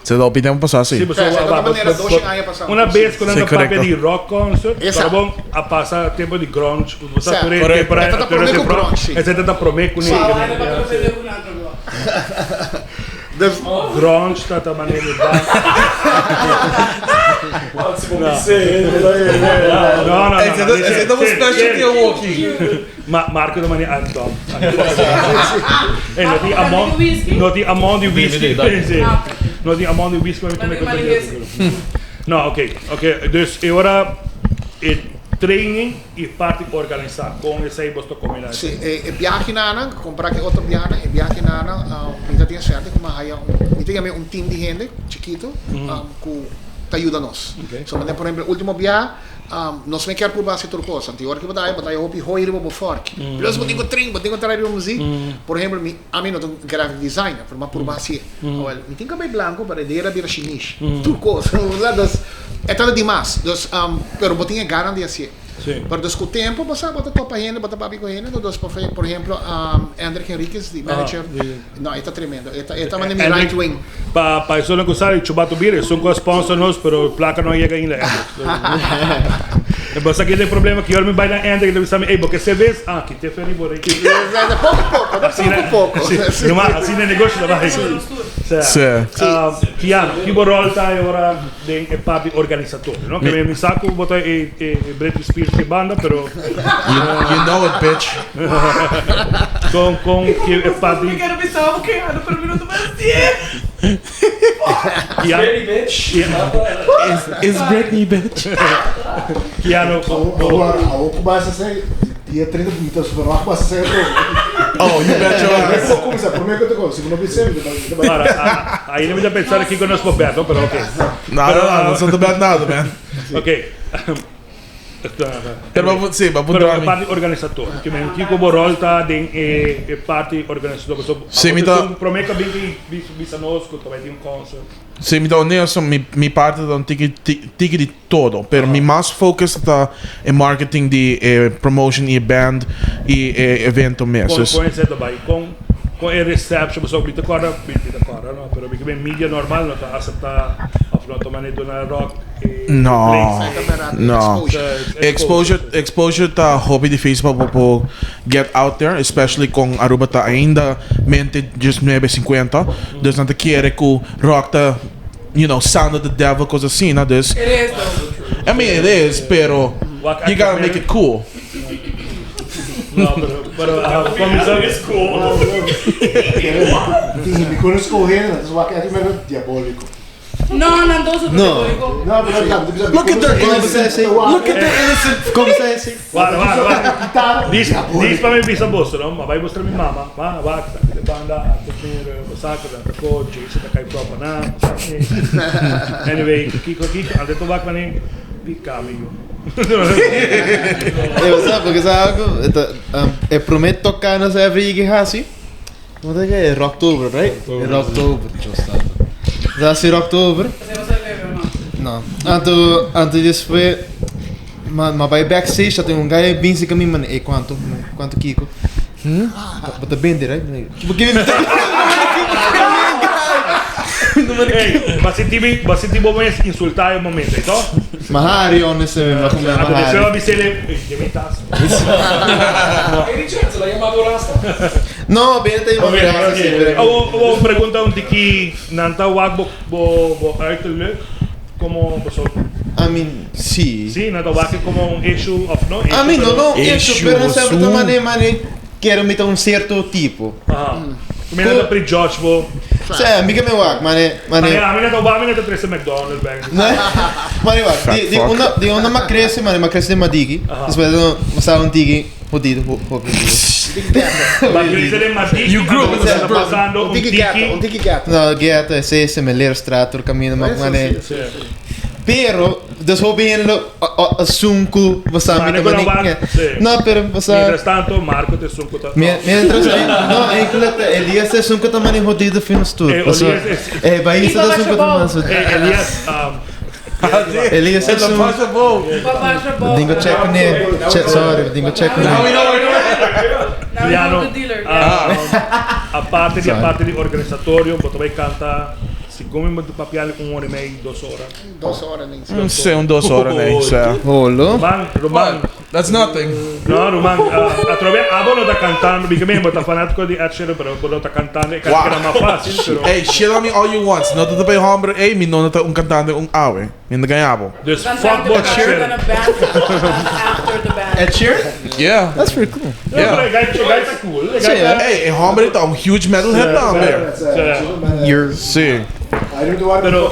[SPEAKER 5] se da hopi tempo pasa asi.
[SPEAKER 1] Sí, pasobra
[SPEAKER 3] Esa
[SPEAKER 1] wa-
[SPEAKER 3] manera
[SPEAKER 1] wa-
[SPEAKER 3] dos aña pasá.
[SPEAKER 1] Una bes ku nan
[SPEAKER 5] Sí,
[SPEAKER 1] ta papia
[SPEAKER 5] korekto.
[SPEAKER 1] di rock concert,
[SPEAKER 3] Esa.
[SPEAKER 1] pero bon a pasa tempo di grunge, bo sa
[SPEAKER 3] Sa.
[SPEAKER 1] tur e
[SPEAKER 5] Korekto.
[SPEAKER 1] temporada,
[SPEAKER 3] Esta ta
[SPEAKER 1] tur e
[SPEAKER 3] promé ku
[SPEAKER 1] temporada,
[SPEAKER 3] grunge, sí.
[SPEAKER 1] esta ta promé ku
[SPEAKER 4] Sí.
[SPEAKER 3] Dus,
[SPEAKER 1] Grunge ta ta manera di banda. No, no, no.
[SPEAKER 5] Ese
[SPEAKER 1] no,
[SPEAKER 5] ese ta un
[SPEAKER 1] sí,
[SPEAKER 5] specialty
[SPEAKER 1] sí.
[SPEAKER 5] awor aki.
[SPEAKER 1] Ma Marco ta mani I'm dumb. Ey, no tin amount, no tin amount di whisky. Sí. No tin amount di whisky pa mi tuma cu No, ok, ok. Dus e ora e training y parti organisa con esey bos ta combina
[SPEAKER 3] Sí, e e biahenan, compara cu e otro biahenan, e biahenan mi ta tin suerte cu mi a haya un, mi ta yama un team di hende chikito cu ta yuda nos. So manera por ehempel ultimo biaha Nos no kier purba hasi tur kos. Anto ora ki bo ta haya, bo ta haya hopi hooi riba bo fòrki. Plus bo tin ku trin, bo tin ku traha riba muzik. Por ehempel, mi, ami no ta un graphic designer, pero mi a purba hasié. Awel, mi tin kabei blanko, pero e dia a bira shinish. Tur kos. Dus, e tabata dimas. Dus, pero bo tin e gana di hasié. Pero dus ku tempu bo sa bo ta topa hende, bo ta papia ku hende, dus por por ehemplo Hendrik Henriquez di manager, no e ta tremendo, e ta e ta manera mi right wing.
[SPEAKER 1] Pa pa esunnan ku sa di Chubato Beer, esun ku a sponsor nos pero plaka no a yega ainda Hendrik. E bo sa ki ta e problema ki ora mi bai na Hendrik e ta bisa mi ey bo ke seves? Ah ki te fe riba ora aki.
[SPEAKER 3] Poko poko, poko poko.
[SPEAKER 1] Numa asina e negoshi ta bai.
[SPEAKER 9] Sí.
[SPEAKER 1] Kiano, ki bo rol ta e ora den e parti organisatorio, no? Ke mi sa ku bo ta e Britney Spears di e banda, pero.
[SPEAKER 9] You know it, bitch.
[SPEAKER 1] Kon, kon ki e parti.
[SPEAKER 4] Mi kere bisa bo Kiano, pero mi no ta basti.
[SPEAKER 1] Kiano.
[SPEAKER 5] Britney, bitch.
[SPEAKER 9] It's Britney, bitch.
[SPEAKER 1] Kiano, bo.
[SPEAKER 2] Awor ku basa esei, dia 30 mi ta verwacht basa esei atrobe.
[SPEAKER 9] Oh, you bet your ass.
[SPEAKER 2] Promé ku bo kuminsá, promé ku ta kuminsá, si bo no bisa mi ta bai.
[SPEAKER 1] Para, ainda mi ta pensa na kiko nos por bet, no, pero ok.
[SPEAKER 9] No, no, no, nos no ta bet nada, man.
[SPEAKER 1] Ok.
[SPEAKER 9] Pero bo, sí, bo puntra
[SPEAKER 1] Pero
[SPEAKER 9] mi.
[SPEAKER 1] e parti organisator, ke men kiko bo rol ta den e e parti organisator? Pasobra
[SPEAKER 9] Sí, mi ta.
[SPEAKER 1] Promé ku a bin ki bisa nos ku ta bai tin un concert.
[SPEAKER 9] Sí, mi ta honesto, mi mi parti ta un tiki tiki di todo, pero mi mas focus ta e marketing di e promotion y e band y e evento mes.
[SPEAKER 1] Kon kon esei ta bai? Kon kon e reception? Pasobra mi ta kòrda, mi ta kòrda no, pero mi ke men media normal no ta aseptá òf no ta manera duna rock e
[SPEAKER 9] No,
[SPEAKER 1] place.
[SPEAKER 9] no. Exposure exposure ta hopi difícil pa bo por get out there, especially kon Aruba ta ainda mente diesnuebe sinkuenta, dus nan ta kere ku rock ta you know, sound of the devil, cosas asina, dus.
[SPEAKER 4] It is though.
[SPEAKER 9] I mean, it is, pero you gotta make it cool.
[SPEAKER 1] No, pero, pero, uh, comenzar
[SPEAKER 8] is cool.
[SPEAKER 2] Mi kono scoge, dat is wak echt met diabolico.
[SPEAKER 4] No, nan dos otro
[SPEAKER 6] No.
[SPEAKER 4] diabolico.
[SPEAKER 2] No, pero dat is
[SPEAKER 9] Look at their innocent, look at their innocent.
[SPEAKER 6] Como se dice?
[SPEAKER 1] Wara, wara, wara.
[SPEAKER 2] Gitara.
[SPEAKER 1] Dis, dis pa mi bisa boso, no? Ma bai mostra mi mama. Ma, wak, sa de banda, a te mere, bo sa ku ta ko, Jason ta kai propa na, bo sa ke. Anyway, kiko, kiko, ante to wak mane, pika mi yu.
[SPEAKER 6] Eh, bo sa, porque sa algo, e ta, e prome toka nos every yigi hasi, como ta ke? Rocktober, right? Rocktober, Dios santo. Sa hasi Rocktober. No. Anto, anto despues, ma, ma bai backstage, ta tin un guy binse ku mi, mane, ey, kuantu? Kuantu kiko? Bo ta bende, right? Bo ke mi ta
[SPEAKER 1] Hey, bo sinti mi, bo sinti bo mes insultá e momento ei, toh?
[SPEAKER 6] Mahari, honestamente, mi a kumé
[SPEAKER 1] Anto
[SPEAKER 6] mahari.
[SPEAKER 1] despues bo a bis'é, Ey, dje mi tas.
[SPEAKER 5] Any chance, el a yama bo rasta?
[SPEAKER 6] No, bende ta yama mi rasta siempre.
[SPEAKER 1] Awor, awor un pregunta un tiki, nan ta wak bo, bo, bo uiterlijk como boso?
[SPEAKER 6] I mean, sí.
[SPEAKER 1] Sí, nan ta wak e como un issue of no issue?
[SPEAKER 6] I mean, no, no
[SPEAKER 9] Issue,
[SPEAKER 6] issue, pero nan semper ta
[SPEAKER 9] su.
[SPEAKER 6] mane, mane kere mi ta un cierto tipo.
[SPEAKER 1] Aha. Mi nan ta prejudge bo.
[SPEAKER 6] Sea, mi ke mi wak, mane, mane.
[SPEAKER 1] Mane, ami nan ta wak, mi nan ta trece McDonald's bek.
[SPEAKER 6] Mane wak, di, di unda, di unda m'a crece, mane, m'a crece den Madiki. Despues m'a sali un tiki jodido, hopi jodido.
[SPEAKER 1] M'a crece den Madiki,
[SPEAKER 9] You grew up in the
[SPEAKER 1] anto bo ta pasando
[SPEAKER 3] Un tiki ghetto, un tiki ghetto.
[SPEAKER 6] No, ghetto, esey, Semeleerstraat, tur camino, ma, mane. Pero, dus hopi hende lo assume ku bo sa mi ta mane. No, pero bo sa.
[SPEAKER 1] Mientras tanto, Marco ta esun ku ta.
[SPEAKER 6] Mientras, no, enkele ta Elias ta esun ku ta mane jodido fin tur. E baisa ta esun ku ta mane.
[SPEAKER 1] Elias,
[SPEAKER 6] Elias ta esun. Dingo check kuné. Sorry, dingo check kuné.
[SPEAKER 1] Piano, aparte di aparte di organisatorio, bo ta bai kanta. Segun mi papia un ora y mei, dos ora.
[SPEAKER 3] Dos ora nen.
[SPEAKER 9] Si, un dos ora nen, si.
[SPEAKER 6] Holo.
[SPEAKER 1] Ruman, ruman.
[SPEAKER 9] That's nothing.
[SPEAKER 1] No, ruman, atrobe abo no ta cantando, mi ke men bo ta fanatico di Ed Sheeran, pero bo no ta cantando e canticanan mas facil, pero.
[SPEAKER 9] Ey, shit on me all you want, si no ta ta bay homber ey, mi no ta un cantante un awe. Mi no ta gaña bo.
[SPEAKER 1] Dus fuck bo Ed Sheeran.
[SPEAKER 6] Ed Sheeran?
[SPEAKER 9] Yeah.
[SPEAKER 6] That's pretty cool.
[SPEAKER 1] Yeah. Pero e guy, e guy ta cool. E guy ta.
[SPEAKER 9] Ey, e homber ta un huge metalhead tambe.
[SPEAKER 1] Sí.
[SPEAKER 9] Sí.
[SPEAKER 1] Pero.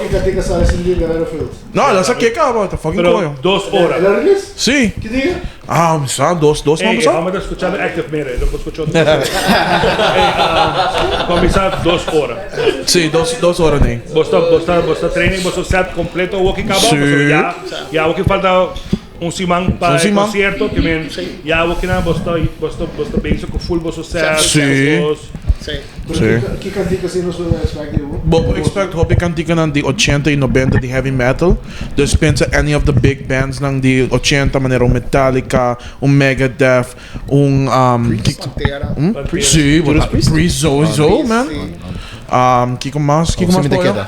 [SPEAKER 9] No, el a sa keka bo, ta fucking
[SPEAKER 1] Pero
[SPEAKER 9] coño.
[SPEAKER 1] dos ora.
[SPEAKER 9] Sí. Ah, mi sa, dos, dos
[SPEAKER 1] Ey,
[SPEAKER 9] man
[SPEAKER 1] e
[SPEAKER 9] sa.
[SPEAKER 1] homber ta escuchando Active Mirror, e no por escucha otro cosa. Ey, cuminsa dos ora.
[SPEAKER 9] Sí, dos, dos ora nee.
[SPEAKER 1] Bo sta, bo sta, bo sta training, bo sta set completo awoki caba,
[SPEAKER 9] Sí.
[SPEAKER 1] pasobra ya, ya awoki falta un siman pa
[SPEAKER 9] Un
[SPEAKER 1] e
[SPEAKER 9] siman.
[SPEAKER 1] concierto, ke men ya awoki nan bo sta, bo sta, bo sta bezig cu full boso set,
[SPEAKER 9] Sí.
[SPEAKER 1] boso.
[SPEAKER 3] Si.
[SPEAKER 9] Si.
[SPEAKER 2] Ki kantika si nos por expect di bo?
[SPEAKER 9] Bo por expect hopi kantikanan di ochenta i nobenta di heavy metal. Dus pensa any of the big bandsnan di ochenta manera un Metallica, un Megadeth, un
[SPEAKER 3] Priest? Pantera.
[SPEAKER 9] Priest? Si, bo ta Priest sowieso man. Kiko mas? Kiko mas por ya?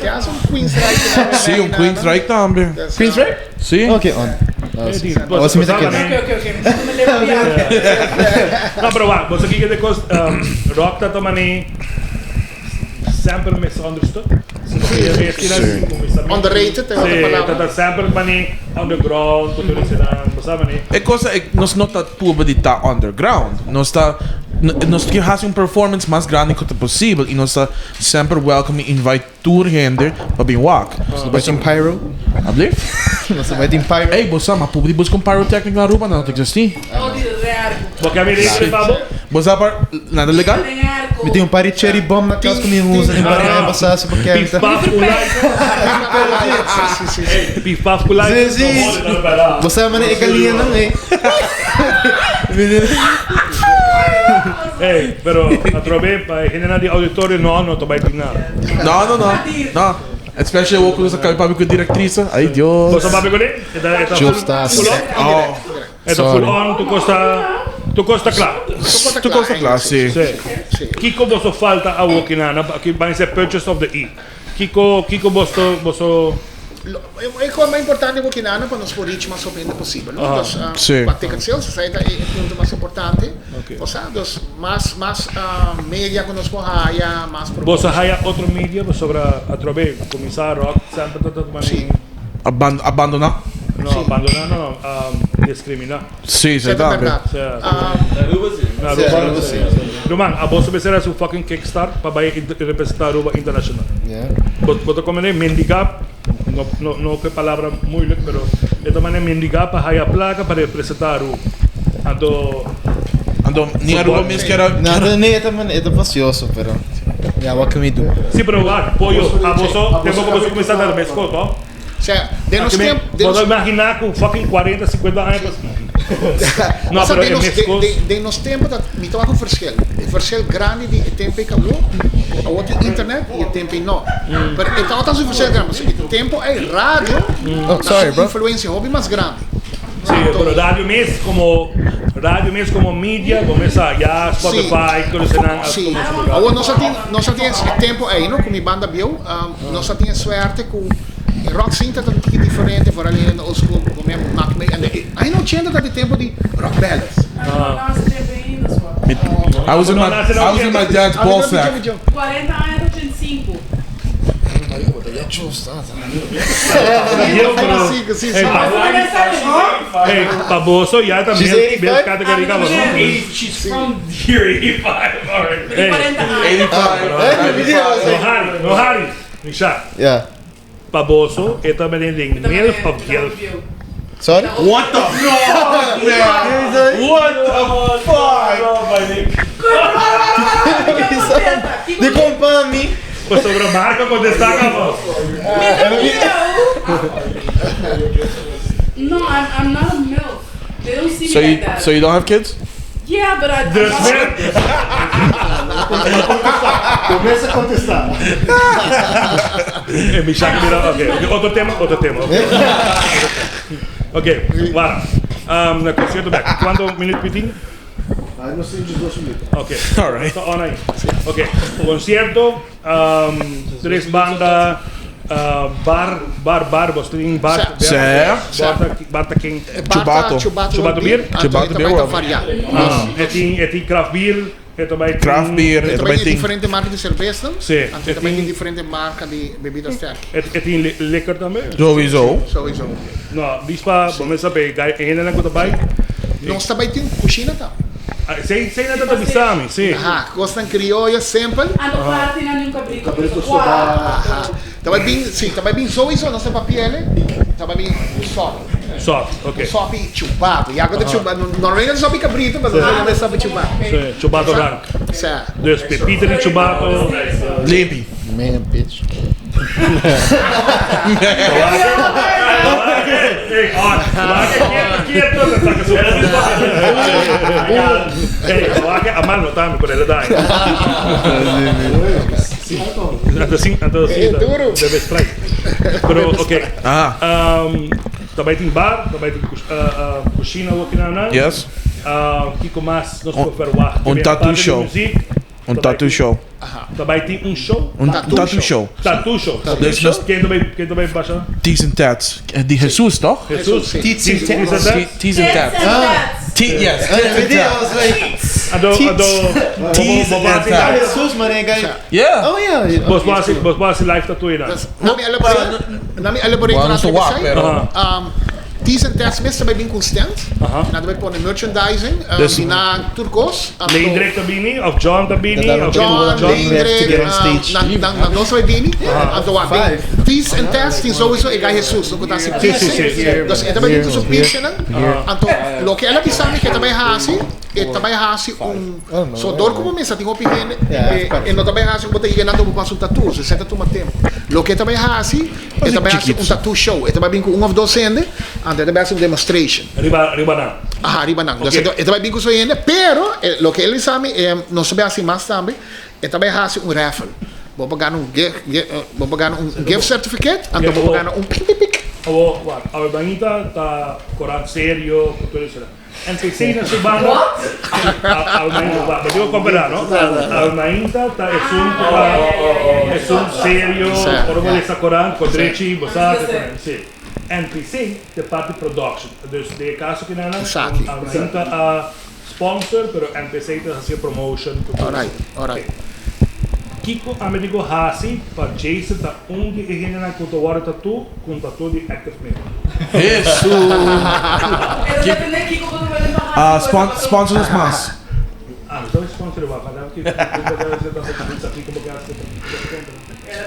[SPEAKER 3] Te hace un Queensryche.
[SPEAKER 9] Si, un Queensryche tambe.
[SPEAKER 6] Queensryche?
[SPEAKER 9] Si.
[SPEAKER 6] Ok, on. Awor si mi ta keda.
[SPEAKER 4] Ok, ok, ok. Mi leva viaje.
[SPEAKER 1] No, pero wak, boso kiko de kos, rock ta toma ni semper misunderstood.
[SPEAKER 3] Underrated, e otro palabra.
[SPEAKER 1] Ta semper mani underground, ku tur eseinan, bo sa mani.
[SPEAKER 9] E cosa e nos no ta purba di ta underground. Nos ta nos kier haci un performance mas grandi cu ta posibel y nos ta semper welcome y invite tur hende pa bin wak.
[SPEAKER 6] Nos ta bai tin pyro.
[SPEAKER 9] Ablief?
[SPEAKER 6] Nos ta bai tin pyro.
[SPEAKER 9] Ey, bo sa, ma purba di busca un pyrotechnic na Aruba nan no ta existi.
[SPEAKER 4] Oh, di rergo.
[SPEAKER 1] Bo ke mi regla pa bo?
[SPEAKER 9] Bo sa par nan ta legal?
[SPEAKER 6] Mi tin un par di cherry bomb na kas ku mi usa den par di aña pasá si bo kere.
[SPEAKER 1] Pif paf ku lighter. Pif paf ku lighter.
[SPEAKER 6] Si, si. Bo sa manera e galiñanan ey.
[SPEAKER 1] Ey, pero atrobe pa e hendenan di auditorio no, no ta bai tin nada.
[SPEAKER 9] No, no, no. No. Especially awor ku nos a kabi papia ku e directrice. Ay Dios.
[SPEAKER 1] Bo sa papia ku ne? E ta full on?
[SPEAKER 9] Oh.
[SPEAKER 1] E ta full on, tur kos ta, tur kos ta kla.
[SPEAKER 9] Tur kos ta kla, si.
[SPEAKER 1] Si. Kiko boso falta awo kinan? Aki ban esei purchase of the e. Kiko, kiko boso, boso.
[SPEAKER 3] E kos mas importante awo kinan pa nos por reach mas hopi hende posibel, no? Dus, pa ticket sales, esei ta e punto mas importante. Osea, dus mas, mas media ku nos por haya, mas promotion.
[SPEAKER 1] Boso haya otro media pasobra atrobe kuminsá rock semper ta ta tuma
[SPEAKER 3] Si.
[SPEAKER 9] Abandoná?
[SPEAKER 1] No, abandoná no, diskriminá.
[SPEAKER 9] Sí, sí, tambe.
[SPEAKER 7] Na Aruba sí.
[SPEAKER 1] Na Aruba sí. Ruman, abo su mester hasi un fucking kickstart pa bai representá Aruba internashonal. Bo ta komprendé? Mendigá, no, no, no ku e palabra moeilijk, pero e ta manera mendigá pa haya plaka pa representá Aruba. Anto.
[SPEAKER 9] Anto, ni Aruba mes kier a.
[SPEAKER 6] No, no, e ta e ta facioso, pero ya, what can we do?
[SPEAKER 1] Sí, pero wak, pollo, abo so, tempo ku boso kuminsá ta meskos, no?
[SPEAKER 3] Sea, den nos tempo.
[SPEAKER 1] Bo ta imaginá ku fucking 40, 50 aña pas. No, pero e meskos.
[SPEAKER 3] Den nos tempo ta, mi ta wak un verschil. E verschil grandi di e tempo ei ku awor, ku awor tin internet i e tempo ei no. Pero e tabata su verschil grandi, pasobra e tempo ei radio ta su influensia hopi mas grandi.
[SPEAKER 1] Sí, pero radio mes como radio mes como media bo mes sa ya Spotify tur esnan a tuma su lugar.
[SPEAKER 3] Awor nos a tin nos a tin e tempo ei no ku mi banda bieu nos a tin e suerte ku e rock scene ta un tiki diferente foral hende na old school ku mi a mak mei aña ochenta ta di tempo di rock ballads.
[SPEAKER 9] I was in my I was in my dad's ball sack.
[SPEAKER 4] Cuarenta aña ta ochenta i sinku.
[SPEAKER 1] Hey, pa boso ya ta
[SPEAKER 6] She's
[SPEAKER 1] mil
[SPEAKER 6] 85?
[SPEAKER 1] category ka boso.
[SPEAKER 8] She's from here, 85. All right.
[SPEAKER 1] Hey,
[SPEAKER 9] 85.
[SPEAKER 1] no hari, no hari. Misha,
[SPEAKER 6] Yeah.
[SPEAKER 1] pa boso e ta benen den milf of gilf.
[SPEAKER 6] Sorry?
[SPEAKER 9] What the fuck, man? What the fuck?
[SPEAKER 6] Di compa mi.
[SPEAKER 1] Pasobra Marco a contesta ka bo.
[SPEAKER 4] No, I'm not a milf. They don't see me
[SPEAKER 9] So you
[SPEAKER 4] like that.
[SPEAKER 9] so you don't have kids?
[SPEAKER 4] Yeah, but I.
[SPEAKER 1] Dus milf.
[SPEAKER 2] Começa a contestar.
[SPEAKER 1] Eh, Misha que mira, ok, ok, otro tema, otro tema. Ok, ok, wak. Na concierto bek. Cuanto minuut pitin?
[SPEAKER 2] Ai nos tin 12 minuut.
[SPEAKER 1] Ok.
[SPEAKER 9] Alright.
[SPEAKER 1] Ta on ahí. Ok, concierto, tres banda, bar, bar, bar, bos tin bar.
[SPEAKER 9] Sí.
[SPEAKER 1] Bar ta, bar ta ken?
[SPEAKER 9] Chubato.
[SPEAKER 1] Chubato beer?
[SPEAKER 9] Chubato beer,
[SPEAKER 3] Anto
[SPEAKER 9] wel.
[SPEAKER 3] varia.
[SPEAKER 1] Ah, e tin, e tin craft beer, e ta bai tin.
[SPEAKER 9] Craft beer, e
[SPEAKER 3] E
[SPEAKER 9] ta
[SPEAKER 3] ta
[SPEAKER 9] bai
[SPEAKER 3] bai tin
[SPEAKER 9] tin.
[SPEAKER 3] diferente marca di cerveza.
[SPEAKER 1] Sí.
[SPEAKER 3] Anto ta bai tin diferente marca di bebida sterk.
[SPEAKER 1] E tin liquor tambe?
[SPEAKER 9] Sowieso.
[SPEAKER 3] Sowieso.
[SPEAKER 1] No, dispa, bo mester sabi, e hendenan ku ta bai.
[SPEAKER 3] Nos ta bai tin cushina tambe.
[SPEAKER 1] Sei, sei nan ta bisa mi, si.
[SPEAKER 3] Aha, cosnan crioyo simpel.
[SPEAKER 4] Anto parti nan di un cabrito.
[SPEAKER 2] Cabrito soba.
[SPEAKER 3] Aha. Ta bai bin, si, ta bai bin sowieso nos ta papiele, ta bai bin sopi.
[SPEAKER 1] Sopi, ok.
[SPEAKER 3] Sopi chubato. Ya cu ta chubato, normalmente ta sopi cabrito, pero nos ta yama sopi chubato.
[SPEAKER 1] Si, chubato rank.
[SPEAKER 3] Si.
[SPEAKER 1] Dus pepita di chubato.
[SPEAKER 9] Limpi.
[SPEAKER 6] Man, bitch.
[SPEAKER 1] Hey, on. Wak e kieto, kieto, ta saca su. Hey, wak amal no tami por el dai. Anto sin, anto sin.
[SPEAKER 3] Duro.
[SPEAKER 1] Bebe Sprite. Pero okay.
[SPEAKER 9] Ah.
[SPEAKER 1] Tambe tin bar, tambe tin cushina ook na na.
[SPEAKER 9] Yes.
[SPEAKER 1] Kiko mas nos por verwacht?
[SPEAKER 9] Un tattoo show. Un tattoo show.
[SPEAKER 1] Tambe tin un show?
[SPEAKER 9] Un tattoo show.
[SPEAKER 1] Tattoo show.
[SPEAKER 9] Dus nos
[SPEAKER 1] Ken tambe, ken tambe basha?
[SPEAKER 9] T's and Tats. Di Jesus, toch?
[SPEAKER 1] Jesus.
[SPEAKER 6] T's and
[SPEAKER 1] T's and Tats?
[SPEAKER 9] T's and Tats.
[SPEAKER 4] Tits
[SPEAKER 9] T, yes.
[SPEAKER 6] Ah,
[SPEAKER 9] T's and
[SPEAKER 6] I
[SPEAKER 9] Tats.
[SPEAKER 6] was like,
[SPEAKER 1] Ado, ado.
[SPEAKER 9] T's
[SPEAKER 1] bo- bo-
[SPEAKER 9] and
[SPEAKER 1] bo-
[SPEAKER 9] Tats.
[SPEAKER 6] Jesus, man, guy.
[SPEAKER 9] Yeah.
[SPEAKER 6] Oh yeah.
[SPEAKER 1] Bos basi, bos basi live tattoo ina.
[SPEAKER 3] Nami elaborate, nami elaborate
[SPEAKER 9] Bueno,
[SPEAKER 3] rato
[SPEAKER 9] so
[SPEAKER 3] que
[SPEAKER 9] wak,
[SPEAKER 3] sai.
[SPEAKER 9] pero-
[SPEAKER 3] T's and Tats mes tambe bin cu stand. Nan tambe pone merchandising,
[SPEAKER 9] Dus-
[SPEAKER 3] di na turcos.
[SPEAKER 1] Leendrek Tabini of John Tabini of
[SPEAKER 3] John,
[SPEAKER 1] John.
[SPEAKER 6] have to get on
[SPEAKER 3] Leendrek,
[SPEAKER 6] stage.
[SPEAKER 3] nan nan nan dos tambe bini. Anto wak,
[SPEAKER 6] Five.
[SPEAKER 3] T's and Tats tin sowieso e guy Jesus, no cu ta haci
[SPEAKER 1] Si, si,
[SPEAKER 3] piercing.
[SPEAKER 1] si.
[SPEAKER 3] Dus e tambe bin cu su piercingnan. Anto loke el a bisa mi cu e tambe haci, e tambe haci un so dor cu bo mester tin hopi hende, e no tambe haci bo ta yega nan bo pasa un tattoo, so esei ta tuma tempo. Loke e tambe haci, e tambe haci un tattoo show. E tambe bin cu un of dos hende, anto e tambe haci un demonstration.
[SPEAKER 1] Riba, riba nan.
[SPEAKER 3] Aha, riba nan. Dus
[SPEAKER 1] Ok.
[SPEAKER 3] e tambe bin cu su hende, pero loke el bisa mi, nos tambe haci mas tambe, e tambe haci un raffle. Bo por gana un gift, bo por gana un gift certificate, anto bo por gana un pik pik pik.
[SPEAKER 1] Awo, wak, awe banita ta corant serio, cu tur esera. NPC na su banda.
[SPEAKER 4] What?
[SPEAKER 1] Awe mainta, wak, bo digo compara, no? Awe mainta ta esun cu ta esun serio, ora bo lesa corant, cu drechi, bo sa, si. NPC te parti production. Dus den e caso ki nan,
[SPEAKER 3] Esaki.
[SPEAKER 1] awe mainta a sponsor, pero NPC ta haci promotion cu tur
[SPEAKER 3] Alright,
[SPEAKER 1] esera.
[SPEAKER 3] alright.
[SPEAKER 1] Kiko ami digo hasi pa Jason ta un di e hendenan ku ta wòrdu tatu ku un tatu di Active Mirror.
[SPEAKER 9] Hesu!
[SPEAKER 4] E ta depende kiko bo ta wòrdu pa hasi.
[SPEAKER 9] Ah, sponsor nos mas.
[SPEAKER 1] Ah, nos ta sponsor igual, pa dal kiko bo ta hasi ta sa kiko bo ke hasi ta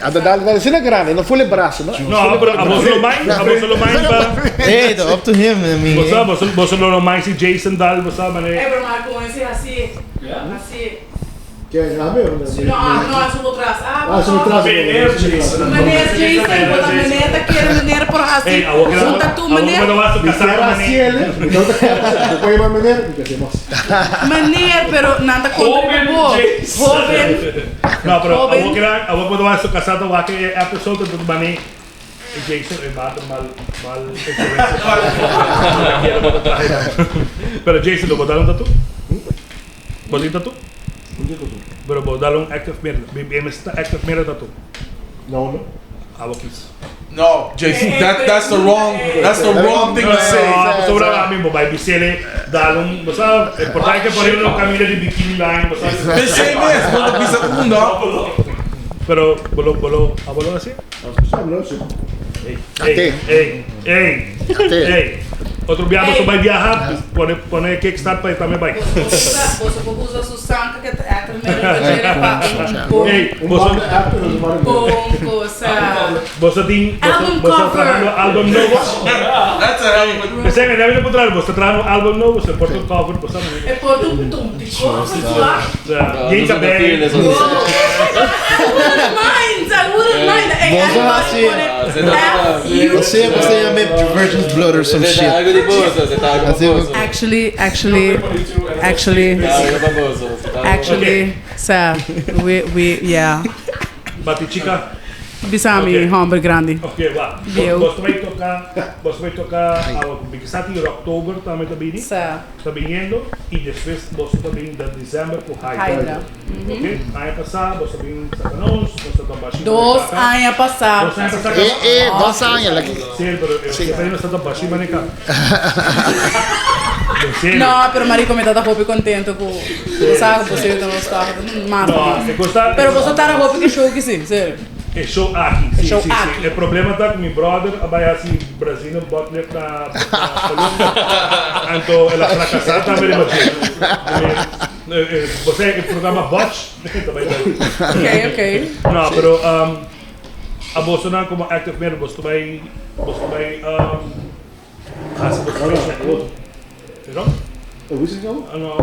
[SPEAKER 3] Anda dal dal asina grandi, no ful e braso, no?
[SPEAKER 1] No, pero abo lo mind, abo lo mind pa.
[SPEAKER 6] Hey, it's up to him, I mean.
[SPEAKER 1] Bo sa, bo sa lo mind si Jason dal, bo sa mane.
[SPEAKER 4] Eh, pero maar con ese así. Así.
[SPEAKER 2] Ken, ah, meu?
[SPEAKER 4] No, ah, no, es un atrás. Ah,
[SPEAKER 2] Ah, es un atrás.
[SPEAKER 8] Meneer Jason.
[SPEAKER 4] Meneer Jason, bota meneer ta quiere meneer por así.
[SPEAKER 1] Hey, awo kira.
[SPEAKER 4] Un tatu meneer.
[SPEAKER 1] Awo kira
[SPEAKER 2] Mi
[SPEAKER 1] casar
[SPEAKER 2] quiero
[SPEAKER 1] mane.
[SPEAKER 2] así, él, mi no te quiero. Voy a llamar meneer, ¿qué hacemos?
[SPEAKER 4] Meneer, pero nada contra
[SPEAKER 8] Joven
[SPEAKER 4] bo.
[SPEAKER 8] Jason.
[SPEAKER 4] Joven.
[SPEAKER 1] No, pero
[SPEAKER 4] Joven.
[SPEAKER 1] awo kira, awo cuando va su casado wa ke episode do mane Jason e mata mal mal influencia. Pero Jason, lo botaron tatu? Botin tatu? Pero bo dal un active mirror. BBM está active mirror tatu.
[SPEAKER 2] No, no.
[SPEAKER 1] Awo kis.
[SPEAKER 9] No, Jason, that's the wrong thing to say.
[SPEAKER 1] No, sobra a mim, bo bai bisele dal un, bo sa, e portai que por aí no camino de bikini line, bo sa.
[SPEAKER 9] Pensei mesmo, quando pisa um,
[SPEAKER 1] Pero bolo bolo, abolo assim?
[SPEAKER 2] No, sí.
[SPEAKER 1] Ei,
[SPEAKER 3] Ate.
[SPEAKER 1] ei, ei,
[SPEAKER 3] Ate.
[SPEAKER 1] ei. Otro viaje,
[SPEAKER 4] Ei.
[SPEAKER 1] você vai viajar, pone, pone kickstart para también vai.
[SPEAKER 4] Você pode usar su sanca que é também pa.
[SPEAKER 1] Ei,
[SPEAKER 2] Un
[SPEAKER 1] você,
[SPEAKER 2] bar de actor, un bar de
[SPEAKER 4] Bom, cosa.
[SPEAKER 1] você tem, você,
[SPEAKER 4] Álbum
[SPEAKER 1] você
[SPEAKER 4] cover.
[SPEAKER 1] trazendo álbum novo.
[SPEAKER 9] That's a hell of a
[SPEAKER 1] Você me deve encontrar, você traz um álbum novo, você porta um cover, você não.
[SPEAKER 4] É por um tum de cover.
[SPEAKER 1] Gente bem.
[SPEAKER 4] I wouldn't mind. I wouldn't mind. Hey,
[SPEAKER 6] Bom,
[SPEAKER 4] everybody
[SPEAKER 6] assim,
[SPEAKER 4] put it F U.
[SPEAKER 6] Você, você chama Virgin's Blood or some
[SPEAKER 7] Você
[SPEAKER 6] shit.
[SPEAKER 7] tá algo de bolso, você tá algo
[SPEAKER 6] Assim,
[SPEAKER 7] baboso.
[SPEAKER 4] Actually, actually, actually,
[SPEAKER 7] Tá algo baboso. Você tá algo
[SPEAKER 4] actually, sir, we, yeah.
[SPEAKER 1] Bate chica.
[SPEAKER 4] Bisami,
[SPEAKER 1] Ok.
[SPEAKER 4] hombre grande.
[SPEAKER 1] Ok, vá.
[SPEAKER 4] Eu.
[SPEAKER 1] Você vai tocar, você vai tocar a Big Sati em outubro também tá bem?
[SPEAKER 4] Sir,
[SPEAKER 1] Está vindo e depois você também em dezembro com Hydra.
[SPEAKER 4] Hydra.
[SPEAKER 1] Ok? Ano passado você vem Sacanos, você tá baixinho.
[SPEAKER 4] Dos anos passados.
[SPEAKER 1] Dos anos passados.
[SPEAKER 3] Eh, eh, dos años. Like,
[SPEAKER 1] Sim, pero eu sempre não está baixinho, maneca. Sério?
[SPEAKER 4] No, pero marico, me tá hopi contento com. Você sabe que você não está. Mas.
[SPEAKER 1] No, eu gostava.
[SPEAKER 4] Pero você tá hopi que show que sim, sério.
[SPEAKER 1] É show aqui, sim,
[SPEAKER 4] show
[SPEAKER 1] sim,
[SPEAKER 4] aqui.
[SPEAKER 1] sim. O problema tá que meu brother vai assim, Brasil, bottle na na Colômbia. Então, ela fracassada também, mas você o programa Botch também.
[SPEAKER 4] Ok, ok.
[SPEAKER 1] Não, pero um, a Bolsonaro como active member, você vai, você vai, um, ah, se você vai, Perdão?
[SPEAKER 2] Hoe is het nou?
[SPEAKER 1] Ah, não.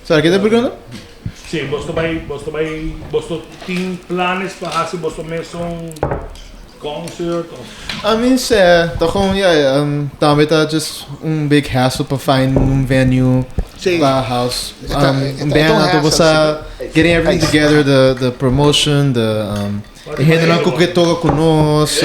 [SPEAKER 6] Sorry, que te pergunta?
[SPEAKER 1] Sim, você vai, você vai, você tem planos para fazer você mesmo um concert ou
[SPEAKER 6] I mean, sea, ta gewoon, ja, tambe ta just un big hassle pa find un venue
[SPEAKER 3] Sí.
[SPEAKER 6] pa house.
[SPEAKER 3] Ta-
[SPEAKER 6] Un
[SPEAKER 3] ta
[SPEAKER 6] band,
[SPEAKER 3] un
[SPEAKER 6] anto bo
[SPEAKER 3] hassle,
[SPEAKER 6] sa getting everything together, the promotion, the e hendenan ku ke toka ku nos,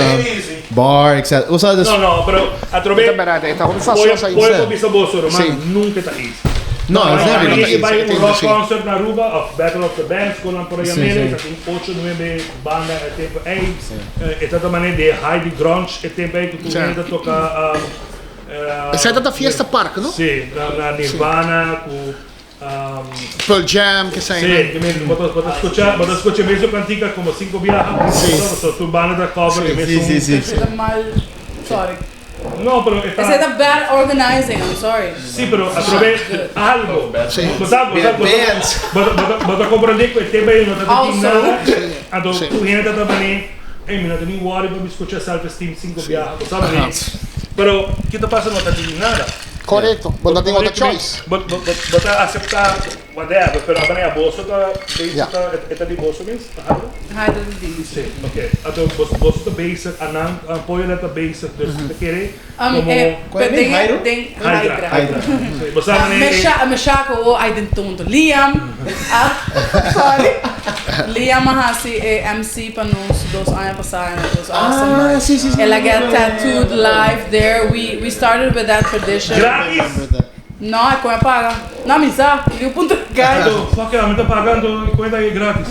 [SPEAKER 6] bar, etc. O sea, dus,
[SPEAKER 1] No, no, pero atrobe
[SPEAKER 3] Ta berdad, e ta hopi
[SPEAKER 1] Pollo,
[SPEAKER 3] fastioso ahí.
[SPEAKER 1] pollo
[SPEAKER 6] Sí.
[SPEAKER 1] bisa boso, ruman,
[SPEAKER 3] Sí.
[SPEAKER 1] nunca ta easy.
[SPEAKER 6] no, it's never
[SPEAKER 1] Aí
[SPEAKER 6] easy.
[SPEAKER 1] vai um
[SPEAKER 3] Sí.
[SPEAKER 1] rock concert na Aruba, of Battle of the Bands, com por aí
[SPEAKER 6] Sí,
[SPEAKER 1] mesmo,
[SPEAKER 6] sí.
[SPEAKER 1] tem 8, 9 banda é tempo aí. É tanta maneira de Heidi Grunge, é tempo aí que tu
[SPEAKER 3] Sí.
[SPEAKER 1] ainda toca
[SPEAKER 3] Esa ta Fiesta Park, no?
[SPEAKER 1] Sim, na Nirvana, com
[SPEAKER 3] Pearl Jam, que sai.
[SPEAKER 1] Sim, que mesmo, bota bota escuchar, bota escuchar mesmo cantica como cinco viajas.
[SPEAKER 3] Sí.
[SPEAKER 1] So, tu banda da cover
[SPEAKER 3] Sí.
[SPEAKER 1] e mesmo.
[SPEAKER 6] Sí, sí, sí.
[SPEAKER 4] Esey ta mal, sorry.
[SPEAKER 1] No, pero está
[SPEAKER 4] Esey ta bad organizing, I'm sorry.
[SPEAKER 1] Sí, pero a través algo.
[SPEAKER 3] Sí.
[SPEAKER 1] Bo sa, bo sa, bo sa,
[SPEAKER 6] Bands.
[SPEAKER 1] bo ta comprende cu e tema ey no ta tin
[SPEAKER 4] Also.
[SPEAKER 1] nada. Anto
[SPEAKER 3] Sí.
[SPEAKER 1] tu hende ta tambe, ey, mi no tin ni worry pa mi scucha self esteem cinco biaha, bo sa mane. Pero ki ta pasa no ta tin nada.
[SPEAKER 3] Correcto. Bo no tin otro choice.
[SPEAKER 1] Bo bo bo ta acepta whatever, pero a manera boso ta basic
[SPEAKER 3] Ja.
[SPEAKER 1] ta e ta di boso mes, ta algo?
[SPEAKER 4] Hi, dat is die.
[SPEAKER 1] Sí, ok. Anto boso boso ta basic, anan apoyo na ta basic, dus ta kere como
[SPEAKER 6] Cuál es?
[SPEAKER 4] den,
[SPEAKER 6] Jairo?
[SPEAKER 4] den
[SPEAKER 1] Hydra.
[SPEAKER 4] Hydra.
[SPEAKER 1] Hydra. Sí, bo sa mane.
[SPEAKER 4] Me shako o ai den tonto. Liam. Ah, sorry. Liam a hasi e MC pa nos dos aña pasa and it was awesome.
[SPEAKER 6] Ah, sí, sí, sí.
[SPEAKER 4] El a get tattooed live there. We started with that tradition.
[SPEAKER 1] Gratis!
[SPEAKER 4] No, e con a paga. No, mi sa, liu punto gai.
[SPEAKER 1] Anto, fuck it, mi ta pagando cuenta ahí gratis.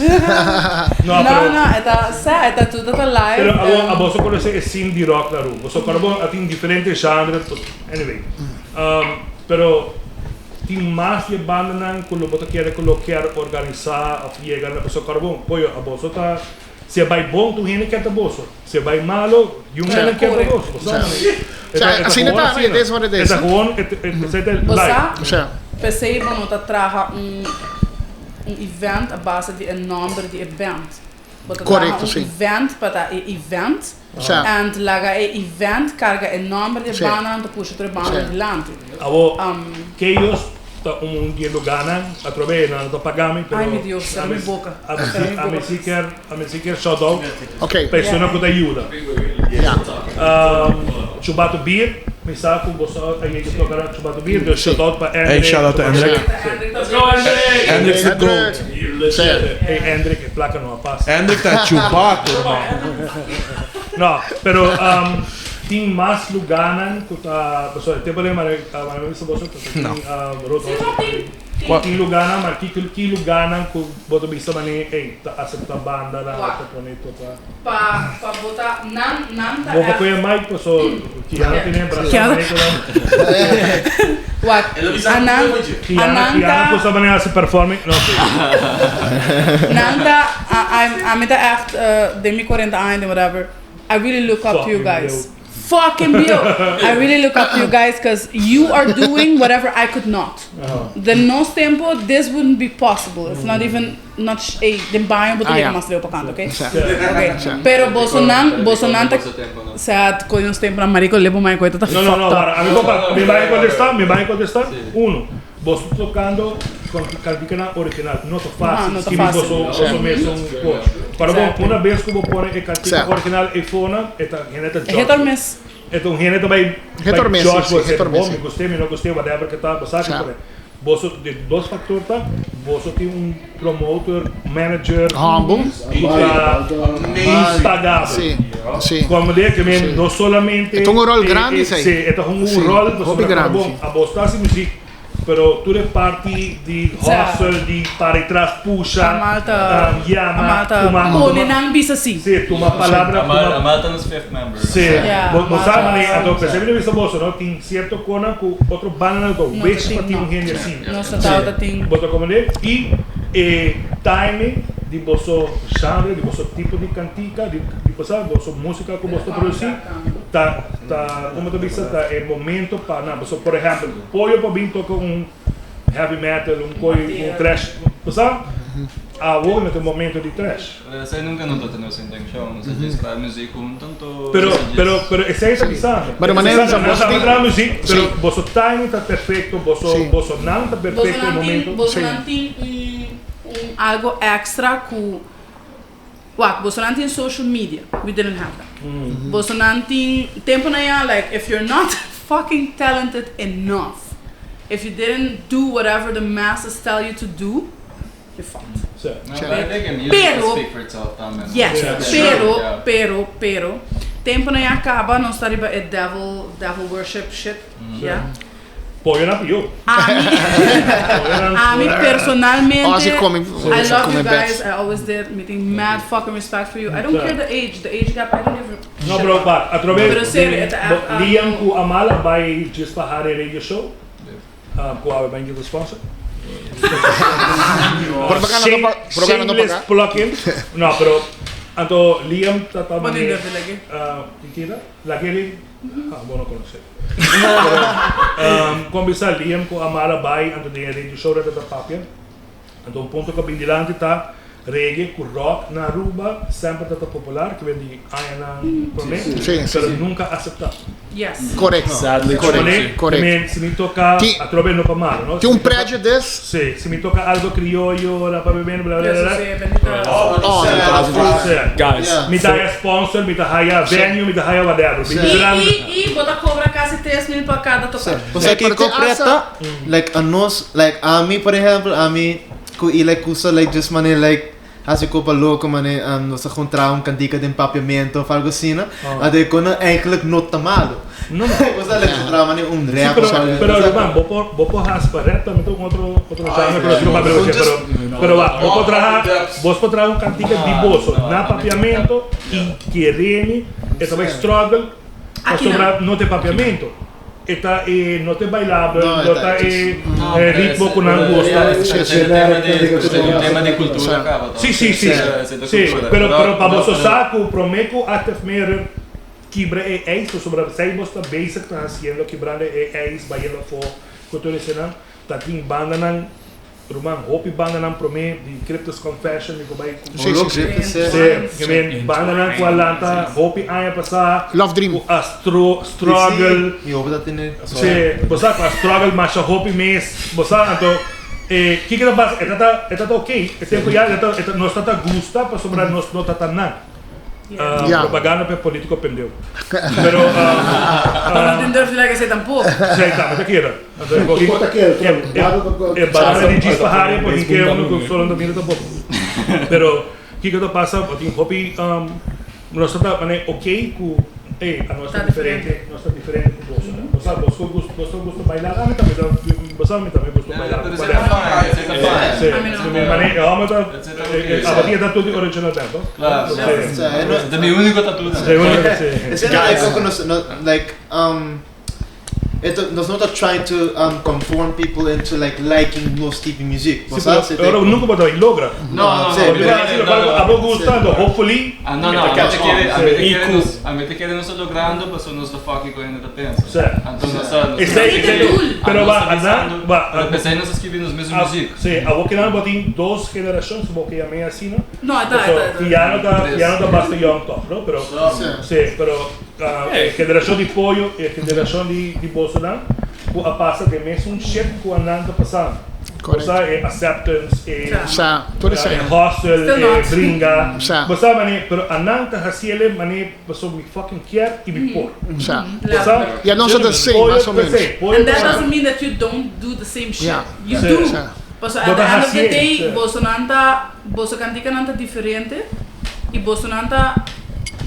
[SPEAKER 1] No,
[SPEAKER 4] No,
[SPEAKER 1] pero
[SPEAKER 4] no, e ta sa, e tattoo ta live.
[SPEAKER 1] Pero abo abo so conoce e scene di rock na Aruba. So carbo a tin diferente genre, anyway. Pero tin mas di bandanan cu lo bo ta kere cu lo kier organisa of yega na so carbo pollo abo so ta si e bay bon tur hende kier ta boso, si e bay malo yun hende kier ta boso. Bo sa
[SPEAKER 3] Sa, asina ta, it is what it is.
[SPEAKER 1] E ta gewoon, e ta
[SPEAKER 4] Bo sa?
[SPEAKER 1] live.
[SPEAKER 3] Sa.
[SPEAKER 4] P'esei bo no ta traha un un event a base di e nomber di e band. Bo ta traha
[SPEAKER 3] Correcto,
[SPEAKER 4] un
[SPEAKER 3] sí.
[SPEAKER 4] event pa ta e event
[SPEAKER 3] Sa.
[SPEAKER 4] and laga e event carga e nomber di e
[SPEAKER 3] Sí.
[SPEAKER 4] bandanan ta pusha tur e bandanan
[SPEAKER 3] Sí.
[SPEAKER 4] dilanti.
[SPEAKER 1] Awo,
[SPEAKER 4] Um,
[SPEAKER 1] Chaos ta un di e lugarnan, atrobe nan no ta paga mi, pero
[SPEAKER 4] Ay mi Dios, cera mi boca.
[SPEAKER 1] a mi
[SPEAKER 4] Cera
[SPEAKER 1] si
[SPEAKER 4] mi
[SPEAKER 1] a mi
[SPEAKER 4] boca.
[SPEAKER 1] si kier a mi si kier shout out
[SPEAKER 3] Ok.
[SPEAKER 1] persona cu ta yuda.
[SPEAKER 3] Ja.
[SPEAKER 1] Chubato Bier, mi sa cu boso a yega toca na Chubato Bier, dus shout out pa
[SPEAKER 9] Hey,
[SPEAKER 1] Hendrik.
[SPEAKER 9] shout out to Hendrik.
[SPEAKER 8] Let's go, Hendrik!
[SPEAKER 9] Hendrik is the goat.
[SPEAKER 3] Sí.
[SPEAKER 1] Hey Hendrik, e placa no a pasa.
[SPEAKER 9] Hendrik ta Chubato, hermano.
[SPEAKER 1] No, pero um, tin mas lugarnan cu ta, pasobra e tempo den mara mara bisa boso ta tin road
[SPEAKER 9] Cua-
[SPEAKER 1] Tin lugarnan, maar ki ki lugarnan cu bo ta bisa mane ey ta acepta banda nan ta pone toca.
[SPEAKER 4] Pa pa bo ta nan nan ta
[SPEAKER 1] Bo pa
[SPEAKER 4] echt
[SPEAKER 1] coge mic paso Kiana tene brasa
[SPEAKER 4] Kiana.
[SPEAKER 1] mane cu nan.
[SPEAKER 4] Wak, anan
[SPEAKER 1] Kiana
[SPEAKER 4] anan
[SPEAKER 1] Kiana
[SPEAKER 4] ta
[SPEAKER 1] cu sa mane haci performing no.
[SPEAKER 4] Nan ta ami ta echt den mi cuarenta aña den whatever I really look up to you
[SPEAKER 1] Fucking
[SPEAKER 4] guys.
[SPEAKER 1] bieu.
[SPEAKER 4] Fucking bieu. I really look up to you guys cause you are doing whatever I could not. Den nos tempo this wouldn't be possible. It's not even not ey den baño bo ta
[SPEAKER 3] Ah,
[SPEAKER 4] yega
[SPEAKER 3] ja.
[SPEAKER 4] mas leu pa kanta, okay?
[SPEAKER 3] Sa.
[SPEAKER 4] Okay.
[SPEAKER 3] Sa.
[SPEAKER 4] Pero bosonan bosonan ta
[SPEAKER 7] Boso tempo, no.
[SPEAKER 4] sa koe nos tempo nan marico lebo mai koe ta
[SPEAKER 1] No, no, no,
[SPEAKER 4] fucked up.
[SPEAKER 1] para. A mi papá, mi vai contestar, mi vai contestar. Uno, boso tocando con cantica original, no ta fácil.
[SPEAKER 4] No, no ta
[SPEAKER 1] Skibi
[SPEAKER 4] fácil.
[SPEAKER 1] boso, boso mes un coach. Pero bon, una vez que bo pone e cantica
[SPEAKER 3] Sì.
[SPEAKER 1] original e fona, e ta hende ta
[SPEAKER 4] Hit or
[SPEAKER 1] judge.
[SPEAKER 4] miss.
[SPEAKER 1] E ta un hende ta bay
[SPEAKER 3] Hit or
[SPEAKER 1] bay
[SPEAKER 3] miss,
[SPEAKER 1] judge
[SPEAKER 3] sì,
[SPEAKER 1] bo,
[SPEAKER 3] hit or miss,
[SPEAKER 1] bon,
[SPEAKER 3] sì.
[SPEAKER 1] mi gust'é, mi no gust'é, whatever que ta, bo sa
[SPEAKER 3] Sì.
[SPEAKER 1] que pone. Boso di dos factor ta, boso tin un promoter, manager,
[SPEAKER 3] Humble.
[SPEAKER 1] cu ta impagabel.
[SPEAKER 3] Sí, sí.
[SPEAKER 1] Como de que men,
[SPEAKER 3] Sí.
[SPEAKER 1] no solamente
[SPEAKER 3] E ta un rol
[SPEAKER 1] eh,
[SPEAKER 3] grandi,
[SPEAKER 1] eh,
[SPEAKER 3] sei.
[SPEAKER 1] Sí, e ta un
[SPEAKER 3] Sí,
[SPEAKER 1] rol,
[SPEAKER 3] hopi
[SPEAKER 1] pasobra
[SPEAKER 3] grandi,
[SPEAKER 1] bon,
[SPEAKER 3] sí.
[SPEAKER 1] abo ta haci muziek, pero tur e parti di
[SPEAKER 4] Sa.
[SPEAKER 1] hustle, di para atrás, pusha,
[SPEAKER 4] Amal ta
[SPEAKER 1] yama,
[SPEAKER 4] Amal ta
[SPEAKER 1] tuma,
[SPEAKER 4] pone
[SPEAKER 1] tuma,
[SPEAKER 4] nan bisa si.
[SPEAKER 1] sí, tuma palabra,
[SPEAKER 7] Amal,
[SPEAKER 1] tuma
[SPEAKER 7] Amal ta nos fifth member.
[SPEAKER 1] Sí,
[SPEAKER 4] Yeah,
[SPEAKER 1] bo, bo
[SPEAKER 4] Amal
[SPEAKER 1] sa
[SPEAKER 4] ta-
[SPEAKER 1] mane, anto pensé mi bisa boso, no? Tin cierto cona cu otro banda no
[SPEAKER 4] No
[SPEAKER 1] wish
[SPEAKER 4] ta
[SPEAKER 1] pa
[SPEAKER 4] tin,
[SPEAKER 1] tin
[SPEAKER 4] no.
[SPEAKER 1] un hende asina.
[SPEAKER 4] Nos ta tabata tin.
[SPEAKER 1] Bo ta comprende? Y e timing di boso genre, di boso tipo di cantica, di di boso, boso musica cu boso ta produci, ta, ta, como ta bisa, ta e momento pa nan. Boso, por ehempel, pollo pa bin toca un heavy metal, un coy, un thrash, bo sa? Awor no ta e momento di thrash.
[SPEAKER 7] Esei nunca no ta nos intencion, nos a djis traha muziek hunto, anto
[SPEAKER 1] Pero,
[SPEAKER 7] nos a djis.
[SPEAKER 1] pero, pero esei ta bisando.
[SPEAKER 3] Pero manera
[SPEAKER 1] Esei ta
[SPEAKER 3] boso
[SPEAKER 1] bisando,
[SPEAKER 3] tin-
[SPEAKER 1] traha muziek, pero
[SPEAKER 3] Sí.
[SPEAKER 1] boso timing ta perfecto, boso,
[SPEAKER 3] Sí.
[SPEAKER 1] boso nan ta
[SPEAKER 4] Boso
[SPEAKER 1] perfecto e
[SPEAKER 4] nan tin,
[SPEAKER 1] momento.
[SPEAKER 4] boso
[SPEAKER 3] Sí.
[SPEAKER 4] nan tin un, un algo extra cu, wak, boso nan tin social media, we didn't have that. Bosonan tin temponan ya like if you're not fucking talented enough, if you didn't do whatever the masses tell you to do, you're fucked. Pero, yes, pero, pero, pero, temponan ya caba nos ta riba e devil, devil worship shit, ya.
[SPEAKER 1] Pollo na pio.
[SPEAKER 4] Ami, ami personalmente,
[SPEAKER 3] Oh, si come,
[SPEAKER 4] I
[SPEAKER 3] si
[SPEAKER 4] love
[SPEAKER 3] come
[SPEAKER 4] you guys,
[SPEAKER 3] best.
[SPEAKER 4] I always did, mi tin mad fucking respect for you. I don't care the age, the age gap, I don't give a
[SPEAKER 1] No,
[SPEAKER 4] shit
[SPEAKER 1] bro,
[SPEAKER 4] about.
[SPEAKER 1] but atrobe
[SPEAKER 4] Pero serio, e ta echt algo-
[SPEAKER 1] Liam ku Amala bai djis pa hari radio show. Ku awe bai djis sponsor.
[SPEAKER 3] Propaganda no pa- propaganda no
[SPEAKER 1] Shameless
[SPEAKER 3] paga.
[SPEAKER 1] plug-in. No, pero anto Liam ta ta
[SPEAKER 4] Bo
[SPEAKER 1] mane
[SPEAKER 4] tin durf lag'é?
[SPEAKER 1] Ki ta? Lag'é di ah bo no konosé. Pero kon bisa Liam ku Amara bai anto den e radio show dat ta papia. Anto un punto ku a bin dilanti ta reggae ku rock na Aruba semper ta ta popular ku ben di añanan promé pero nunka aseptá.
[SPEAKER 4] Yes.
[SPEAKER 3] Correct.
[SPEAKER 8] Sadly
[SPEAKER 3] Correct.
[SPEAKER 1] Pone,
[SPEAKER 3] Correct.
[SPEAKER 1] men, si mi toca
[SPEAKER 3] Ti-
[SPEAKER 1] atrobe no pa malo, no?
[SPEAKER 3] Tin un prejudice.
[SPEAKER 1] Sí, si mi toca algo criollo, la pa beber, bla bla bla.
[SPEAKER 4] Eso
[SPEAKER 1] bla.
[SPEAKER 4] sí, bendita.
[SPEAKER 3] Oh, no,
[SPEAKER 1] O sea,
[SPEAKER 8] Guys,
[SPEAKER 6] Yeah.
[SPEAKER 1] mi ta haya sponsor, mi ta haya venue, mi ta haya whatever. Mi
[SPEAKER 4] Y,
[SPEAKER 1] grande.
[SPEAKER 4] y, y bo ta cobra casi 3 mil pa cada tocar.
[SPEAKER 6] O sea, que
[SPEAKER 3] pero te
[SPEAKER 6] completa, like, a nos, like, a mí, por ejemplo, a mí, cu y like, usa, like, just mane, like, hace copa loco, mane, nos encontrar un cantica de empapiamento of algo así, no?
[SPEAKER 1] Oh.
[SPEAKER 6] A de cono eigenlijk no ta malo.
[SPEAKER 1] No, no.
[SPEAKER 6] O sea, like, encontraba, mane, un
[SPEAKER 1] Sí,
[SPEAKER 6] rap,
[SPEAKER 1] pero,
[SPEAKER 6] o algo,
[SPEAKER 1] pero
[SPEAKER 6] o sea,
[SPEAKER 1] Ruben, vos por, vos por haspa rap también tengo otro, otro genre, pero sí, pero,
[SPEAKER 6] Son
[SPEAKER 1] pero, pero va, vos por trabajar, vos por trabajar un cantica de bozo, na papiamento y quereme, esta vez struggle,
[SPEAKER 4] Aquí
[SPEAKER 1] sobre no te papiamento. Esta eh, no te bailable,
[SPEAKER 6] No,
[SPEAKER 1] no
[SPEAKER 6] esta-
[SPEAKER 1] ta eh, eh, ritmo con angosta.
[SPEAKER 7] É um tema de cultura, acaba.
[SPEAKER 1] Sí, sí, sí. Sí, pero pero pa boso saco, promeco active mirror quebra e ijs, sobre zij bos ta bezig ta haciendo quebrando e ijs, bayendo fo, cultura escena, ta tin banda nan, ruman, hopi banda nan prome, di Cryptus Confession, di bay
[SPEAKER 3] Sí, sí, sí.
[SPEAKER 6] Sí.
[SPEAKER 1] Sí, je men, banda nan ku alanta, hopi aña pasa,
[SPEAKER 3] Love Dream.
[SPEAKER 1] ku a stro, struggle,
[SPEAKER 6] Sí, y hoop dat in de...
[SPEAKER 1] Sí, bo sa, a struggle masha hopi mes, bo sa, anto, eh, kiko ta pasa, e ta, e ta ok, e tempo ya, e ta, e ta, nos ta ta gusta, pasobra nos no ta ta nan. Ah,
[SPEAKER 3] Ja.
[SPEAKER 1] Propaganda pe politico pendeu. Pero, ah,
[SPEAKER 4] Pero no tin durf di laga esey tampoco.
[SPEAKER 1] sí, ta, ta keda. Anto,
[SPEAKER 2] Kiko ta keda,
[SPEAKER 1] E barra di djis pa haria, porque ke uno ku solo no mira tampoco. Pero, kiko ta pasa, bo tin hopi, nos ta ta, mane, ok ku, eh, a nos ta
[SPEAKER 4] Ta
[SPEAKER 1] diferente, nos ta diferente ku boso. Bo sa, bos ku gusto, bos ku gusto bailar, a mi tambe ta, bo sa, mi tambe gusto bailar. whatever. Sí,
[SPEAKER 4] A mi no.
[SPEAKER 1] sí, mi mane, e home ta,
[SPEAKER 7] That's
[SPEAKER 1] a batia ta tudo original band, no?
[SPEAKER 7] Claro.
[SPEAKER 1] Sí.
[SPEAKER 6] O sea, no,
[SPEAKER 7] É meu único tatu.
[SPEAKER 1] Sí, único, sí.
[SPEAKER 6] It's not like ook nos, no, like het, nos not trying to conform people into like liking nos type music.
[SPEAKER 1] Sí, pero ahora nunca botou e logra.
[SPEAKER 7] Não, não,
[SPEAKER 6] Sí,
[SPEAKER 7] não.
[SPEAKER 1] Porque assim, a bo gustando, hopefully.
[SPEAKER 7] Ah, não, não, a mente quer, a mente quer nos, a mente quer nos logrando, mas nos the fucking correndo da pensa.
[SPEAKER 1] Sí.
[SPEAKER 7] Então nós nós
[SPEAKER 1] Esse aí, esse aí. Pero va, andar, va.
[SPEAKER 7] Pero pensei nós escrevendo os mesmos
[SPEAKER 1] Ah,
[SPEAKER 7] músicos.
[SPEAKER 1] Sí, a vos que não botin dos generações, vos que llamé así, ¿no?
[SPEAKER 4] No, está,
[SPEAKER 1] So,
[SPEAKER 4] está, está.
[SPEAKER 1] Y ya no está, ya no está basta young top, ¿no? Pero, sí, pero ah, generación de pollo e generación de, de Bolsonaro, ku a pasa de mes un shit ku andando passando.
[SPEAKER 3] Correct.
[SPEAKER 1] O sea, eh, acceptance, eh,
[SPEAKER 4] Ja.
[SPEAKER 3] Sa, tur
[SPEAKER 1] eh,
[SPEAKER 3] esey.
[SPEAKER 1] hustle,
[SPEAKER 4] Still
[SPEAKER 1] eh,
[SPEAKER 4] not.
[SPEAKER 1] bringa.
[SPEAKER 3] Sa.
[SPEAKER 1] Bo sa, mane, pero ananta hasiele, mane, paso mi fucking kier y mi por.
[SPEAKER 3] Sa.
[SPEAKER 1] Bo sa?
[SPEAKER 3] Ja, nos the same,
[SPEAKER 1] Pollo,
[SPEAKER 3] mais ou menos.
[SPEAKER 1] sí, pollo,
[SPEAKER 4] And that
[SPEAKER 1] sí.
[SPEAKER 4] doesn't mean that you don't do the same shit.
[SPEAKER 3] Yeah.
[SPEAKER 4] You
[SPEAKER 1] Sí.
[SPEAKER 4] do.
[SPEAKER 3] Sí.
[SPEAKER 4] Paso at
[SPEAKER 1] Bo
[SPEAKER 4] the
[SPEAKER 1] ta
[SPEAKER 4] end of the
[SPEAKER 1] haciendo,
[SPEAKER 4] day,
[SPEAKER 1] sí.
[SPEAKER 4] boso nanta, boso cantica nanta diferente y boso nanta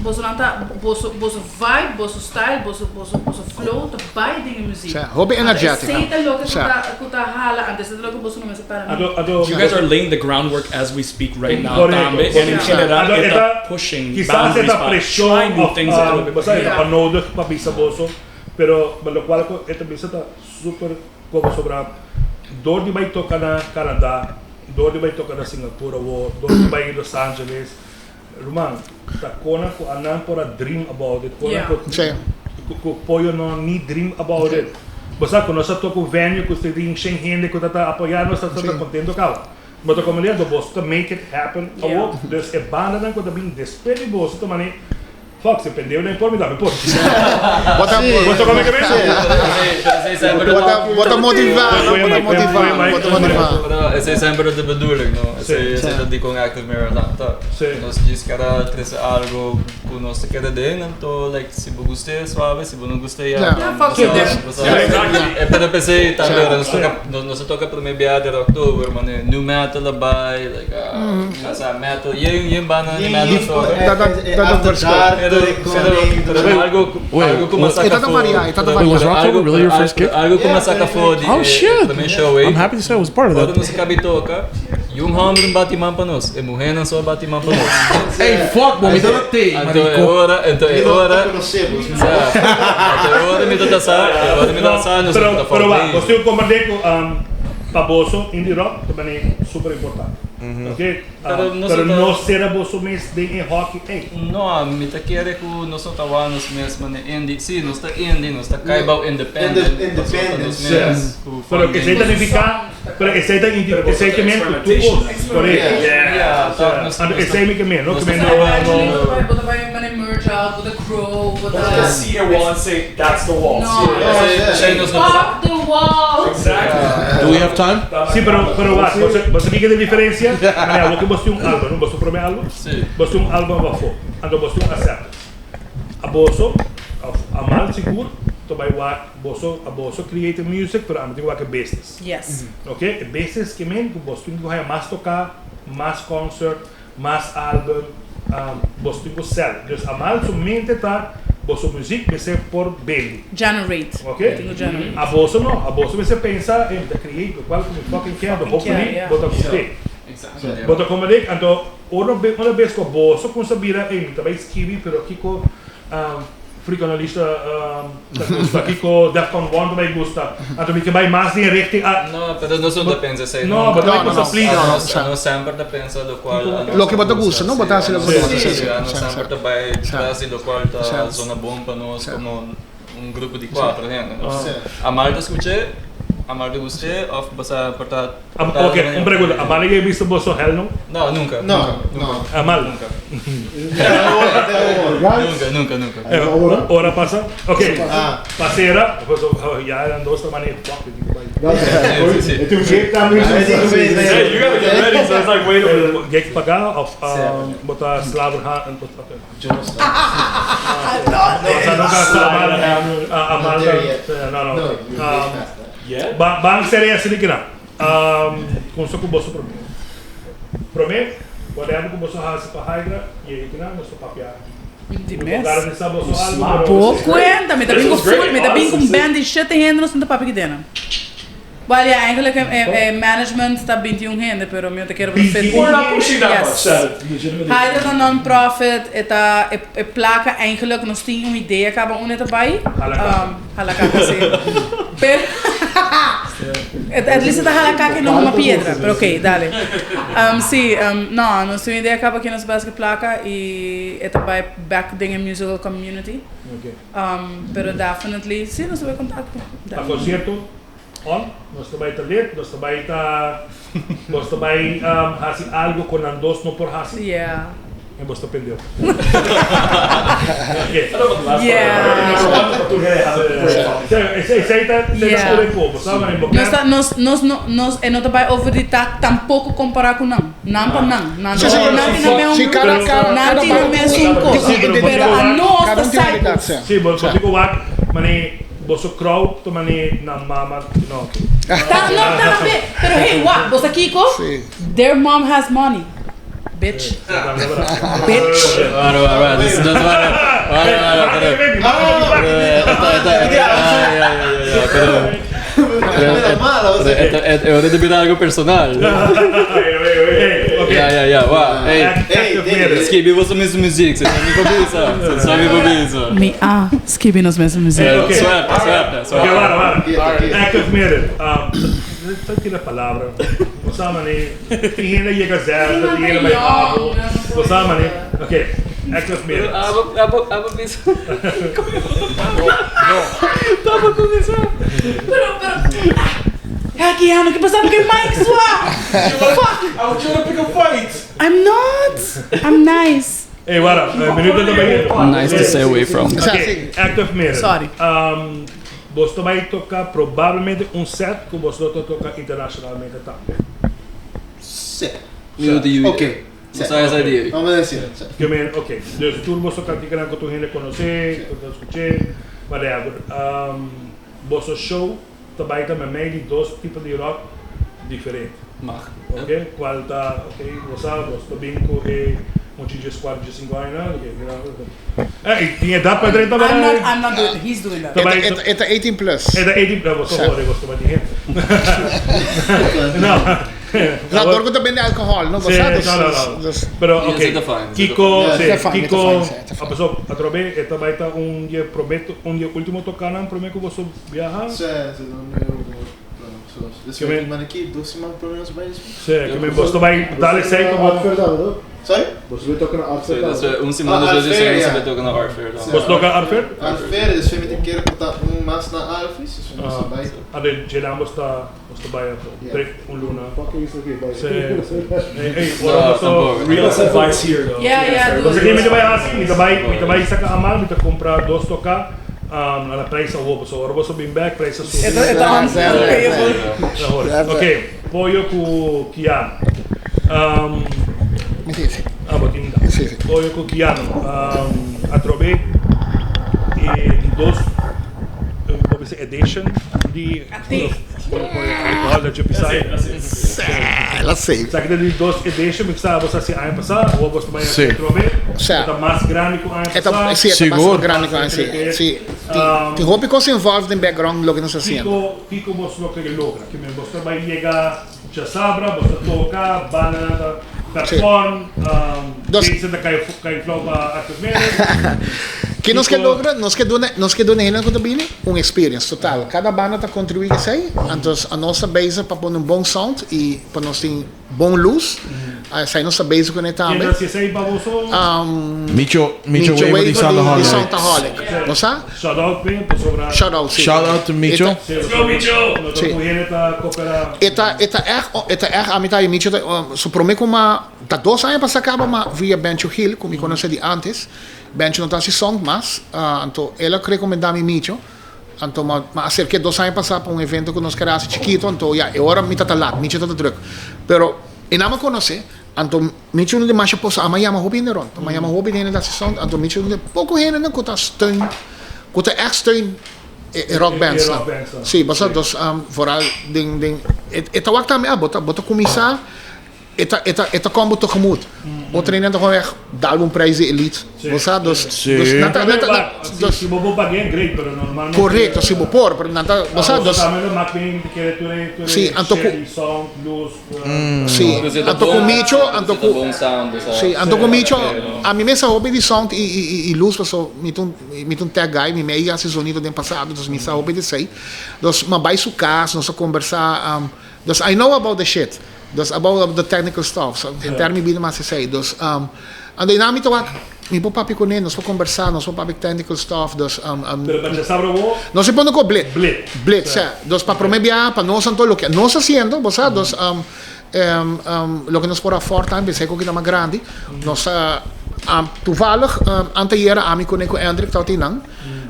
[SPEAKER 4] boso nanta boso boso vibe, boso style, boso boso boso flow, ta bai den muziek.
[SPEAKER 3] Sí, hopi energetic.
[SPEAKER 4] Esey ta loke
[SPEAKER 3] Sí.
[SPEAKER 4] ku ta ku ta hala, antes ta loke boso no mester para mi.
[SPEAKER 1] Ado, ado,
[SPEAKER 8] You guys are laying the groundwork as we speak right now,
[SPEAKER 1] Correcto.
[SPEAKER 8] tambe. En in
[SPEAKER 1] Ja.
[SPEAKER 8] general,
[SPEAKER 1] Ado,
[SPEAKER 8] eta
[SPEAKER 1] eta-
[SPEAKER 8] pushing
[SPEAKER 1] Quizás
[SPEAKER 8] boundaries
[SPEAKER 1] esta
[SPEAKER 8] pa
[SPEAKER 1] presión
[SPEAKER 8] try new
[SPEAKER 1] of,
[SPEAKER 8] things a little bit.
[SPEAKER 1] Bo sa,
[SPEAKER 4] Yeah.
[SPEAKER 1] pa nodig pa bisa boso, pero lo cual esta bisa ta super como sobra door di bai toca na Canadá, door di bai toca na Singapore, wo, door di bai Los Angeles. Ruman, ta kona ku anan por a dream about it, kona
[SPEAKER 4] Yeah.
[SPEAKER 1] ku
[SPEAKER 3] Sí.
[SPEAKER 1] ku ku pollo no ni dream about it. Bo sa, ku nos a toca un venue ku se tin shen hende ku ta ta apoyar nos ta ta
[SPEAKER 3] Sí.
[SPEAKER 1] contento kaba. Maar to como lendo, bos to make it happen.
[SPEAKER 4] Yeah.
[SPEAKER 1] Awo, dus e banda dan ku ta bin despedi bos to mane. Fuck, si pendeu den por mi tambe por.
[SPEAKER 3] Bo ta
[SPEAKER 1] Bo ta come que
[SPEAKER 3] Bo ta motivá, no? Bo ta motivá, bo ta motivá.
[SPEAKER 7] Pero esei semper ta de bedoeling, no? Esei esei ta dikon Active Mirror lanta. Nos djis keda trese algo ku nos ta keda den, anto like si bo gust'é suave, si bo no gust'é ya.
[SPEAKER 4] Yeah, fuck you then.
[SPEAKER 7] E pero p'esei tambe ora nos toka nos a toka prome biaha den Rocktober, mane nu metal a bai, like Sa metal, yen yen banda di metal toka.
[SPEAKER 3] Ta ta
[SPEAKER 7] Pero algo algo ku m'a saka afó.
[SPEAKER 9] Wait, was Rocktober really your first gig?
[SPEAKER 7] Algo ku m'a saka afó di
[SPEAKER 9] Oh
[SPEAKER 7] e
[SPEAKER 9] shit!
[SPEAKER 7] promé show ei.
[SPEAKER 9] I'm happy to say I was part of
[SPEAKER 7] Ora
[SPEAKER 9] that.
[SPEAKER 7] nos a kabi toka, yun hòmber no bati man pa nos, e muhénan so a bati man pa nos.
[SPEAKER 9] Ey fuck bo, mi ta na tei,
[SPEAKER 7] Anto e
[SPEAKER 9] mariko.
[SPEAKER 7] ora, anto e ora, sa, anto e ora mi ta ta sa, e ora mi ta sa nos
[SPEAKER 1] Pero
[SPEAKER 7] ta
[SPEAKER 1] pero
[SPEAKER 7] fout
[SPEAKER 1] wak,
[SPEAKER 7] ei.
[SPEAKER 1] bo tin komprendé ku pa boso indie rock ta bini super importante. Ok,
[SPEAKER 7] Pero nos
[SPEAKER 1] pero
[SPEAKER 7] no ta-
[SPEAKER 1] no sera boso mes den e hockey ey.
[SPEAKER 7] No, mi ta kere ku nos no ta wak nos mes manera indie. Si, nos ta indie, nos ta kai bou independent. Pasobra ta nos mes ku
[SPEAKER 1] Pero
[SPEAKER 7] funding.
[SPEAKER 1] esey ta nifica, pero esey ta indi, esey ke men ku tur kos. Correcto.
[SPEAKER 7] Yeah, ta, nos,
[SPEAKER 1] Anto
[SPEAKER 7] nos ta,
[SPEAKER 1] esey mi ke men, no
[SPEAKER 7] nos
[SPEAKER 1] ke
[SPEAKER 7] ta
[SPEAKER 1] men no,
[SPEAKER 7] traha
[SPEAKER 1] no.
[SPEAKER 4] Actually, bo ta bai mane merge out, bo ta grow, bo ta.
[SPEAKER 8] Just see a wall and say, that's the wall.
[SPEAKER 4] No.
[SPEAKER 7] Esey, esey nos no ta.
[SPEAKER 4] Fuck the wall.
[SPEAKER 8] Exactly.
[SPEAKER 9] Do we have time?
[SPEAKER 1] Si, pero, pero wak, bo sa, bo sa kiko ta e diferencia? Manera, awor ku bo tin un album, no? Bo su prome album?
[SPEAKER 7] Si.
[SPEAKER 1] Bo tin un album afó, anto bo tin un acceptance. Aboso, of amal sigur, ta bai wak boso, aboso create music, pero ami tin wak e business.
[SPEAKER 4] Yes.
[SPEAKER 1] Ok, e business ke men ku boso tin ku haña mas toká, mas concert, mas album, boso tin ku sell. Dus amal su mente ta boso muziek mester por bendi.
[SPEAKER 4] Generate.
[SPEAKER 1] Ok,
[SPEAKER 4] Tin ku generate.
[SPEAKER 1] aboso no, aboso mester pensa, ey mi ta create lokual ku mi fucking ke, anto hopefully bo ta gust'é. Bo ta komprendé? Anto ora una bes ku aboso kumsa bira, ey mi ta bai skibi pero kiko Freakanalista ta gusta, kiko Defcon 1 ta bai gusta, anto mi ke bai mas den e richting a.
[SPEAKER 7] No, pero nos no ta pensa esei
[SPEAKER 1] No,
[SPEAKER 7] nunca.
[SPEAKER 1] bo ta bai gusta please.
[SPEAKER 7] No, no, no semper ta pensa locual a nos
[SPEAKER 3] Loke bo ta gusta, no? Bo ta hasi loke bo ta gusta,
[SPEAKER 7] Sí,
[SPEAKER 3] sí,
[SPEAKER 7] a nos
[SPEAKER 3] sí,
[SPEAKER 7] semper
[SPEAKER 3] sí.
[SPEAKER 7] ta bai tras di locual ta
[SPEAKER 3] Sí.
[SPEAKER 7] zona bon pa nos como un grupo di cuatro hende, no?
[SPEAKER 6] Sí.
[SPEAKER 7] Amal ta scuch'é, amal ta gust'é of bo sa por ta
[SPEAKER 1] Ok, un pregunta, Amal a yega bisto boso hell no?
[SPEAKER 7] No, nunca.
[SPEAKER 6] No,
[SPEAKER 7] nunca.
[SPEAKER 6] no.
[SPEAKER 1] Amal.
[SPEAKER 7] Nunca. Nunca, nunca, nunca.
[SPEAKER 1] Ora pasa? Ok,
[SPEAKER 6] Ah.
[SPEAKER 1] pasera, ya eran dos ta mane fuck it, digo, bai.
[SPEAKER 7] Sí, sí.
[SPEAKER 8] Hey, you gotta get ready, so it's like, wait a minute.
[SPEAKER 1] Gek paga of bo ta slaver ha en tot oké.
[SPEAKER 6] Yo no sé.
[SPEAKER 1] No, nunca Amal, Amal,
[SPEAKER 6] Not there yet.
[SPEAKER 1] no, no.
[SPEAKER 6] No, you're way past that.
[SPEAKER 8] Yeah?
[SPEAKER 1] Ba ban seria asina ki nan. Kumsa ku boso promé. Promé, whatever ku boso hasi pa Hydra, yega ki nan, nos ta papia.
[SPEAKER 4] Di
[SPEAKER 1] Mi
[SPEAKER 4] mes.
[SPEAKER 1] por garantisa boso algu, pero.
[SPEAKER 4] Bo cuenta, mi ta bin
[SPEAKER 8] This
[SPEAKER 4] cu
[SPEAKER 8] was great,
[SPEAKER 4] full, mi ta bin cu un
[SPEAKER 8] honestly.
[SPEAKER 4] band di shete hende nos no ta papia ki den nan. Well ja, eigenlijk e e management ta 21 hende, pero mi no ta kere por fit.
[SPEAKER 8] We're not pushing that much,
[SPEAKER 4] Yes.
[SPEAKER 8] that legitimately.
[SPEAKER 4] Hydra ta non-profit, e ta e e placa eigenlijk nos tin un idea caba unda e ta bay.
[SPEAKER 1] Hala kaka.
[SPEAKER 4] Hala kaka, si. Pero at least e ta hala kaka y no huma piedra, pero ok, dale. Si, no, nos tin un idea caba kinos bas cu e placa y e ta bay back den e musical community. Pero definitely, si, nos ta bay contacto.
[SPEAKER 1] Pa concierto on, nos ta bay ta lit, nos ta bay ta, nos ta bay haci algo cu nan dos no por haci.
[SPEAKER 4] Yeah.
[SPEAKER 1] En bos ta pendew. Esei ta tur e kobo, sa?
[SPEAKER 4] Nos ta, nos, nos no, nos, e no ta bai over di ta tampoco compara cu nan. Nan pa nan. Nan
[SPEAKER 3] Sí, sí,
[SPEAKER 4] nan tin nan mes
[SPEAKER 3] sí, cada- cada-
[SPEAKER 4] nan
[SPEAKER 3] cada
[SPEAKER 4] tin nan mes un cos. Pero a nos
[SPEAKER 3] Cada
[SPEAKER 4] ta
[SPEAKER 3] un tin unidad,
[SPEAKER 4] psychos.
[SPEAKER 3] sí.
[SPEAKER 1] Sí, bo dico wak, mane boso crowd ta mane nan mama, no.
[SPEAKER 4] Ta, no, tambe. Pero hey, wak, bo sa kico?
[SPEAKER 3] Sí.
[SPEAKER 4] Their mom has money. Bitch. Bitch.
[SPEAKER 7] Wara, wara, wara. Dus, dus, wara. Wara, wara, pero. Eta, eta, eta, ja, ja, ja, pero. Pero, eta, eta, e ora di bira algo personal. Ja, ja, ja, wa. Ey, skibi boso mes muziek, se sa mi por bisa, se sa mi por bisa.
[SPEAKER 4] Mi a skibi nos mes muziek.
[SPEAKER 7] Suerte, suerte, suerte.
[SPEAKER 1] Ok, wara, wara. Active mirror. Ta tira palabra. Bo sa mane, tin hende yega zesde, tin hende bai abo. Bo sa mane, ok, active mirror.
[SPEAKER 7] Abo, abo, abo bisa. Taba kuminsa.
[SPEAKER 4] Pero, pero, ah, Keanu, ke pasa porque mic swa? Fuck.
[SPEAKER 9] I was trying to pick a fight.
[SPEAKER 4] I'm not. I'm nice.
[SPEAKER 1] Ey, wara, minuto ta bay.
[SPEAKER 7] Nice to stay away from.
[SPEAKER 1] Ok, Active Mirror.
[SPEAKER 4] Sorry.
[SPEAKER 1] Bos ta bay toca probablemente un set cu bos lo ta toca internacionalmente tambe.
[SPEAKER 6] Sí.
[SPEAKER 7] Minuto y
[SPEAKER 6] Ok.
[SPEAKER 7] Bo sa esa idea.
[SPEAKER 6] Vamos a decir. Sí.
[SPEAKER 1] Ke men, ok. Dus tur boso kantikanan ku tur hende konosé, ku ta skuché, whatever. Boso show ta bai ta meimei di dos tipo di rock diferente.
[SPEAKER 7] Mag.
[SPEAKER 1] Ok, kual ta, ok, bo sa, bos ta bin ku e mucha djes kuater, djes sinku añanan, ok, mira, eh, tin edat pa drenta
[SPEAKER 4] I'm not,
[SPEAKER 1] bai?
[SPEAKER 4] I'm not doing, he's doing that.
[SPEAKER 1] Ta bai,
[SPEAKER 3] E ta 18 plus.
[SPEAKER 1] E ta 18 plus, bo ta hore, bo ta bai tin hende. No.
[SPEAKER 3] Na dor ku ta bende alkohòl, no? Bo sa, dus,
[SPEAKER 1] no, no, no.
[SPEAKER 3] dus.
[SPEAKER 1] Pero,
[SPEAKER 7] Yes,
[SPEAKER 1] ok,
[SPEAKER 7] e ta fine, e ta
[SPEAKER 1] Kiko,
[SPEAKER 3] fine.
[SPEAKER 1] sí,
[SPEAKER 3] E ta fine, e ta
[SPEAKER 1] Kiko,
[SPEAKER 3] fine, sí, e ta
[SPEAKER 1] a
[SPEAKER 3] fine.
[SPEAKER 1] paso, atrobe e ta bai ta un di e promé, un di e último tokánan promé ku boso biaha.
[SPEAKER 6] Sí, sí, no, no, no, no. Dus
[SPEAKER 1] Ke men-
[SPEAKER 6] men aki dos siman promé nos bai despues.
[SPEAKER 1] Sí, ke men boso ta bai dal esei komo.
[SPEAKER 2] Art Fair tambe, no?
[SPEAKER 6] Sorry?
[SPEAKER 2] Boso bai toka na Art
[SPEAKER 7] Sí,
[SPEAKER 2] Fair
[SPEAKER 7] dus
[SPEAKER 2] tambe.
[SPEAKER 7] un siman
[SPEAKER 6] Ah,
[SPEAKER 7] despues di
[SPEAKER 6] Art Fair,
[SPEAKER 7] esei nos
[SPEAKER 6] ja.
[SPEAKER 7] bai toka na Art Fair tambe.
[SPEAKER 1] Boso toka Art Fair?
[SPEAKER 6] Art Fair, dus mi ta kere por ta un mas na Alphys, dus nos ta bai.
[SPEAKER 1] A de dje ambos ta. Nos ta bai afo.
[SPEAKER 6] Yeah.
[SPEAKER 1] Trek un luna.
[SPEAKER 2] Fucking is okay, bai.
[SPEAKER 1] Sí, sí. Ey, ey,
[SPEAKER 7] No,
[SPEAKER 1] ora boso.
[SPEAKER 7] tampoco.
[SPEAKER 8] Real advice here though.
[SPEAKER 4] Yeah, yeah, do
[SPEAKER 1] Boso
[SPEAKER 4] it.
[SPEAKER 1] ke mi ta bai hasi? Mi ta bai, mi ta bai saka amal, mi ta kumpra dos toka, na la prijs awo. Paso ora boso bin bek, prijs a subi.
[SPEAKER 4] E ta, e ta unpayable.
[SPEAKER 1] Na hora. Ok, pollo ku Keanu. Um,
[SPEAKER 3] Sí, sí.
[SPEAKER 1] ah, bo tin da.
[SPEAKER 3] Sí, sí.
[SPEAKER 1] Pollo ku Keanu. Um, atrobe e di dos, bo bisa edition di Alcohol dat je pisai.
[SPEAKER 3] La sei.
[SPEAKER 1] Sa que di dos edition, mi sa bosa si aña pasá, o bosa bai
[SPEAKER 9] Sí.
[SPEAKER 1] atrobe.
[SPEAKER 3] Sa.
[SPEAKER 1] Eta mas grandi ku aña
[SPEAKER 3] Eta,
[SPEAKER 1] pasá.
[SPEAKER 3] sí, eta
[SPEAKER 9] Sigur.
[SPEAKER 3] mas grande que sí. Sí. Tin hopi cos involved in background loke nos haciendo.
[SPEAKER 1] Kiko, kiko bos lo ke logra? Ke men bosa bai yega djasabra, bosa toka, banda ta perform, Jason ta kai kai flow pa Active Minute.
[SPEAKER 3] Ke nos ke
[SPEAKER 1] Kiko-
[SPEAKER 3] logra? Nos ke duna, nos ke duna hende ku ta bini un experience total. Kada banda ta kontribuí esei, antos a nos ta bezig pa pone un bon sound i pa nos tin bon lus. Esei nos ta bezig kuné
[SPEAKER 1] Ken
[SPEAKER 3] tambe.
[SPEAKER 1] ta hasi esei pa boso?
[SPEAKER 9] Micho, Micho
[SPEAKER 3] Micho
[SPEAKER 9] Wever di
[SPEAKER 3] Wever di
[SPEAKER 9] Soundaholic.
[SPEAKER 3] Soundaholic. Bo sa?
[SPEAKER 1] Shout out pe, pasobra.
[SPEAKER 3] Shout out, sí.
[SPEAKER 9] Shout out to Micho.
[SPEAKER 3] E ta-
[SPEAKER 1] Let's go Micho! No ta
[SPEAKER 3] Sí.
[SPEAKER 1] ku hende ta koperá.
[SPEAKER 3] E ta, e ta erg, e ta erg, ami ta Micho ta, su promé ku ma, ta dos aña pasá kaba ma via Bencho Gil, ku mi konosé di antes. Bencho no ta hasi sound mas, anto el a rekomendá mi Micho, anto ma, ma aserk'é dos aña pasá pa un evento ku nos kere hasi chikito, anto ya, e ora mi ta ta lat, Micho ta ta drùk. Pero e nan a konosé, anto Micho no di masha posa, a yama hopi hende rònt, a yama hopi hende ta hasi sound, anto Micho no di poko hendenan ku ta steun, ku ta ègt steun e rock bands nan. Sí, pasobra dos vooral den, den, e ta wak tambe, ah, bo ta, bo ta kuminsá. E ta, e ta, e ta kom bo tegemoet. Otro hende ta gewoon echt dal bo un prijs di elite. Bo sa, dus, dus nan ta, nan ta, nan, dus.
[SPEAKER 1] Si bo por pag'é, great, pero normalmente.
[SPEAKER 3] Correcto, si bo por, pero nan ta, bo sa, dus.
[SPEAKER 1] Tambe lo mak bin te kere tur e, tur e
[SPEAKER 3] Sí, anto ku.
[SPEAKER 1] share di sound, luz.
[SPEAKER 3] Sí, anto ku Micho, anto ku. Sí, anto ku Micho, ami mes a hopi di sound i, i, i luz, paso mi ta un, mi ta un tech guy, mi mei hasi zonido den pasado, dus mi sa hopi di esei. Dus mi a bai su kas, nos a kombersá, dus I know about the shit. Dus about the technical stuff. So, henter mi bida mas esei. Dus, um, anto einan mi ta wak, mi por papia kuné, nos por kombersá, nos por papia technical stuff, dus, um, um.
[SPEAKER 1] Pero pa djasabra bo.
[SPEAKER 3] Nos a pone ku blit.
[SPEAKER 1] Blit.
[SPEAKER 3] Blit, sa. Dus pa promé biaha, pa nos anto loke nos hasiendo, bo sa, dus, um, um, um, loke nos por afford tambe, esei ku kita mas grandi. Nos a, um, toevallig, um, anteayera ami kuné ku Hendrik tabata einan.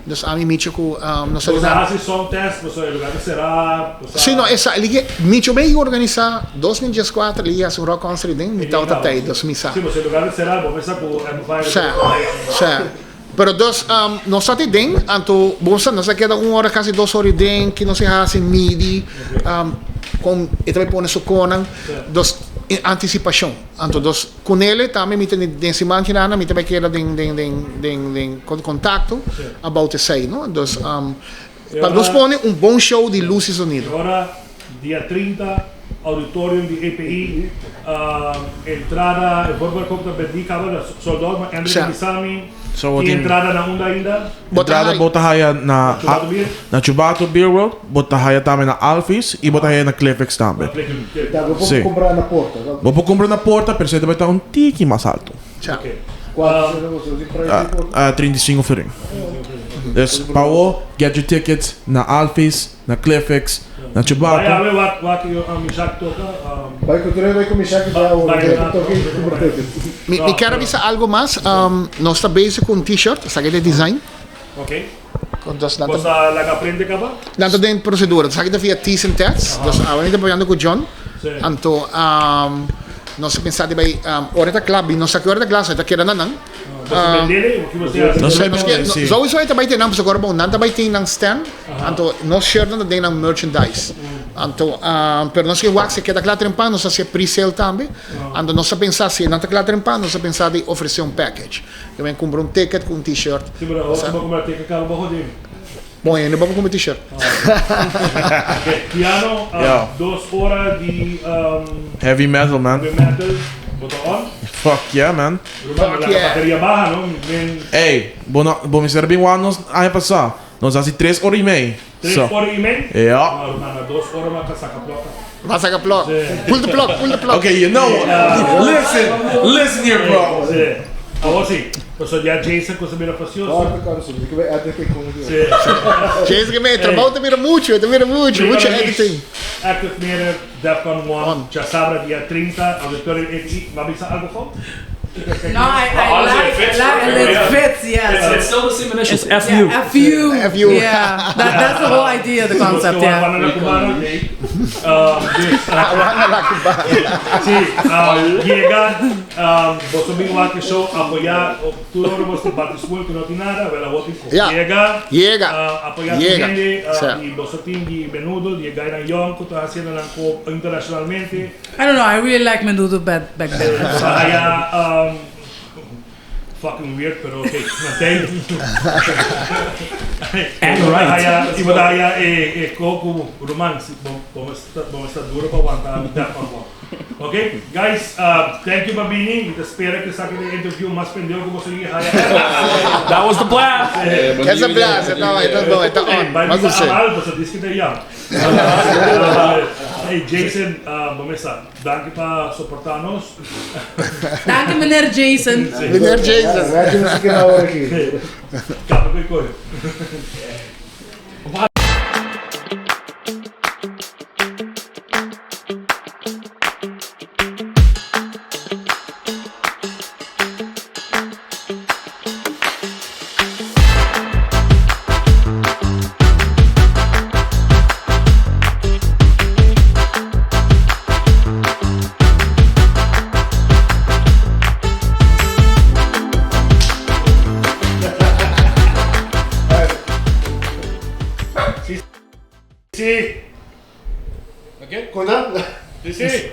[SPEAKER 3] Dus ami Micho ku nos a
[SPEAKER 1] Boso a
[SPEAKER 3] resa.
[SPEAKER 1] hasi sound test, boso e lugar ta será, boso a.
[SPEAKER 3] Si no, esa lige Micho bay organisa 2014 lige hasi un rock concert den mi tabata tey, dus mi sa.
[SPEAKER 1] Si, boso e lugar ta será, bo mester ku amplifier.
[SPEAKER 3] Sa, sa. Pero dus nos ta den, anto bo sa nos a keda un ora kasi dos ora den, ki nos a hasi midi, kon e ta bay pone su konan, dus antisipashon. Anto dus Kunele tambe mi ta den siman kinana mi ta bai keda den den den den den kontakto about esei no. Dus pa nos pone un bon show di luz y sonido.
[SPEAKER 1] E ora dia 30 auditorium di EPI entrada e voorverkoop ta bendí kaba ta sold out ma Hendrik a bisa mi tin entrada na unda ainda?
[SPEAKER 9] Entrada bo ta haya na
[SPEAKER 1] Chubato Beer?
[SPEAKER 9] Na Chubato Beer World, bo ta haya tambe na Alfie's y bo ta haya na Cliffix tambe.
[SPEAKER 2] Ta, bo por
[SPEAKER 9] Sí.
[SPEAKER 2] kumpra na porta, no?
[SPEAKER 9] Bo por kumpra na porta, pero esei ta bai ta un tiki mas alto.
[SPEAKER 3] Cha.
[SPEAKER 2] Kuantu sena bo di prijs di porta?
[SPEAKER 9] Ah, 35 florin. Dus pa bo, get your tickets na Alfie's, na Cliffix. Na
[SPEAKER 1] Bai
[SPEAKER 9] Chubaka.
[SPEAKER 1] awe wak wak yo Mishak toka.
[SPEAKER 2] Bai ku tur bai ku Mishak i bai awe. Toki kumpra ticket.
[SPEAKER 3] Mi mi kier a bisa algo mas. Nos ta bezig ku un t-shirt, esaki ta e design.
[SPEAKER 1] Ok.
[SPEAKER 3] Dus nan ta.
[SPEAKER 1] Bo sa laga prende kaba?
[SPEAKER 3] Nan ta den procedura. Esaki ta via T's and Tats. Dus awe mi ta papiando ku John. Anto nos a pensa di bai ora ta kla, nos sa ki ora ta kla, so e ta keda na nan. Sowieso e ta bai tin nan pasobra bon nan ta bai tin nan stand anto nos shirt nan ta den nan merchandise anto pero nos ke wak si e keda kla trempan nos ta hasi e pre-sale tambe anto nos ta pensa si nan ta kla trempan nos ta pensa di ofrece un package ke men kumpra un ticket ku un t-shirt bon hende bo por kumpra t-shirt.
[SPEAKER 1] Piano dos ora di
[SPEAKER 9] Heavy metal man.
[SPEAKER 1] Heavy metal bo ta on?
[SPEAKER 9] Fuck yeah man.
[SPEAKER 1] Ruman,
[SPEAKER 3] Fuck yeah.
[SPEAKER 1] Bateria baha no? Men.
[SPEAKER 9] Ey, bo no, bo mester bin wak nos aña pasá. Nos hasi tres ora y mei.
[SPEAKER 1] Tres
[SPEAKER 9] So.
[SPEAKER 1] ora y mei?
[SPEAKER 9] Ja.
[SPEAKER 1] No, ruman, na dos ora m'a saca plok.
[SPEAKER 3] M'a saca plok. Pull the plug, pull the plug.
[SPEAKER 9] Okay, you know what? Listen, listen here, bro.
[SPEAKER 1] Sí. Awor sí. Pasobra ya Jason ku sa bira facioso.
[SPEAKER 2] Corta, corta, so. Di ku bai edit e kon.
[SPEAKER 1] Sí.
[SPEAKER 3] Jason ke mei, trabou ta bira mucho, e ta bira mucho, mucho editing.
[SPEAKER 1] Active Mirror. Defcon 1, djasabra dia 30, auditorio ETI, M'a bisa algo fout?
[SPEAKER 4] No, I, I
[SPEAKER 8] Honestly,
[SPEAKER 4] like,
[SPEAKER 8] it fits
[SPEAKER 4] I like,
[SPEAKER 8] perfectly,
[SPEAKER 4] it
[SPEAKER 8] yeah.
[SPEAKER 4] fits, yes.
[SPEAKER 8] It's still the same initials, FU.
[SPEAKER 4] Yeah, FU.
[SPEAKER 3] FU.
[SPEAKER 4] Yeah, that's the whole idea, the concept, yeah.
[SPEAKER 1] Juana la Cubana, ok. Dus,
[SPEAKER 3] Juana la Cubana.
[SPEAKER 1] Si, yega, boso bin wak e show, apoya, tur ora boso tin bati school ku no tin nada, wel awor tin ku.
[SPEAKER 3] Ja.
[SPEAKER 1] Yega,
[SPEAKER 3] Yega.
[SPEAKER 1] apoya tur
[SPEAKER 3] Yega.
[SPEAKER 1] hende,
[SPEAKER 3] Sa.
[SPEAKER 1] di boso tin di menudo, di e guynan yong ku ta hasiendo nan ko internacionalmente.
[SPEAKER 4] I don't know, I really like menudo back then.
[SPEAKER 1] Sa haya fucking weird, pero ok, mantén.
[SPEAKER 8] And right.
[SPEAKER 1] I bo ta haya e ko ku ruman, si bo mester duro pa wanta Defcon 1. Ok guys thank you pa bini mi ta spera cu esaki ta e interview mas pendeho cu boso yega haya ever.
[SPEAKER 8] That was the plan!
[SPEAKER 3] Esa plan, e ta e ta bon, e ta on.
[SPEAKER 1] Bai
[SPEAKER 3] Mas
[SPEAKER 1] bisa
[SPEAKER 3] gus'é.
[SPEAKER 1] Amal boso dice cu ta young. Hey Jason bo mesa danki pa soporta nos.
[SPEAKER 4] Danki meneer Jason.
[SPEAKER 3] Meneer Jason.
[SPEAKER 2] Reggie no si keda awor aki.
[SPEAKER 1] Capa cu e coyo. Sí.
[SPEAKER 2] Con nan?
[SPEAKER 1] Sí, sí.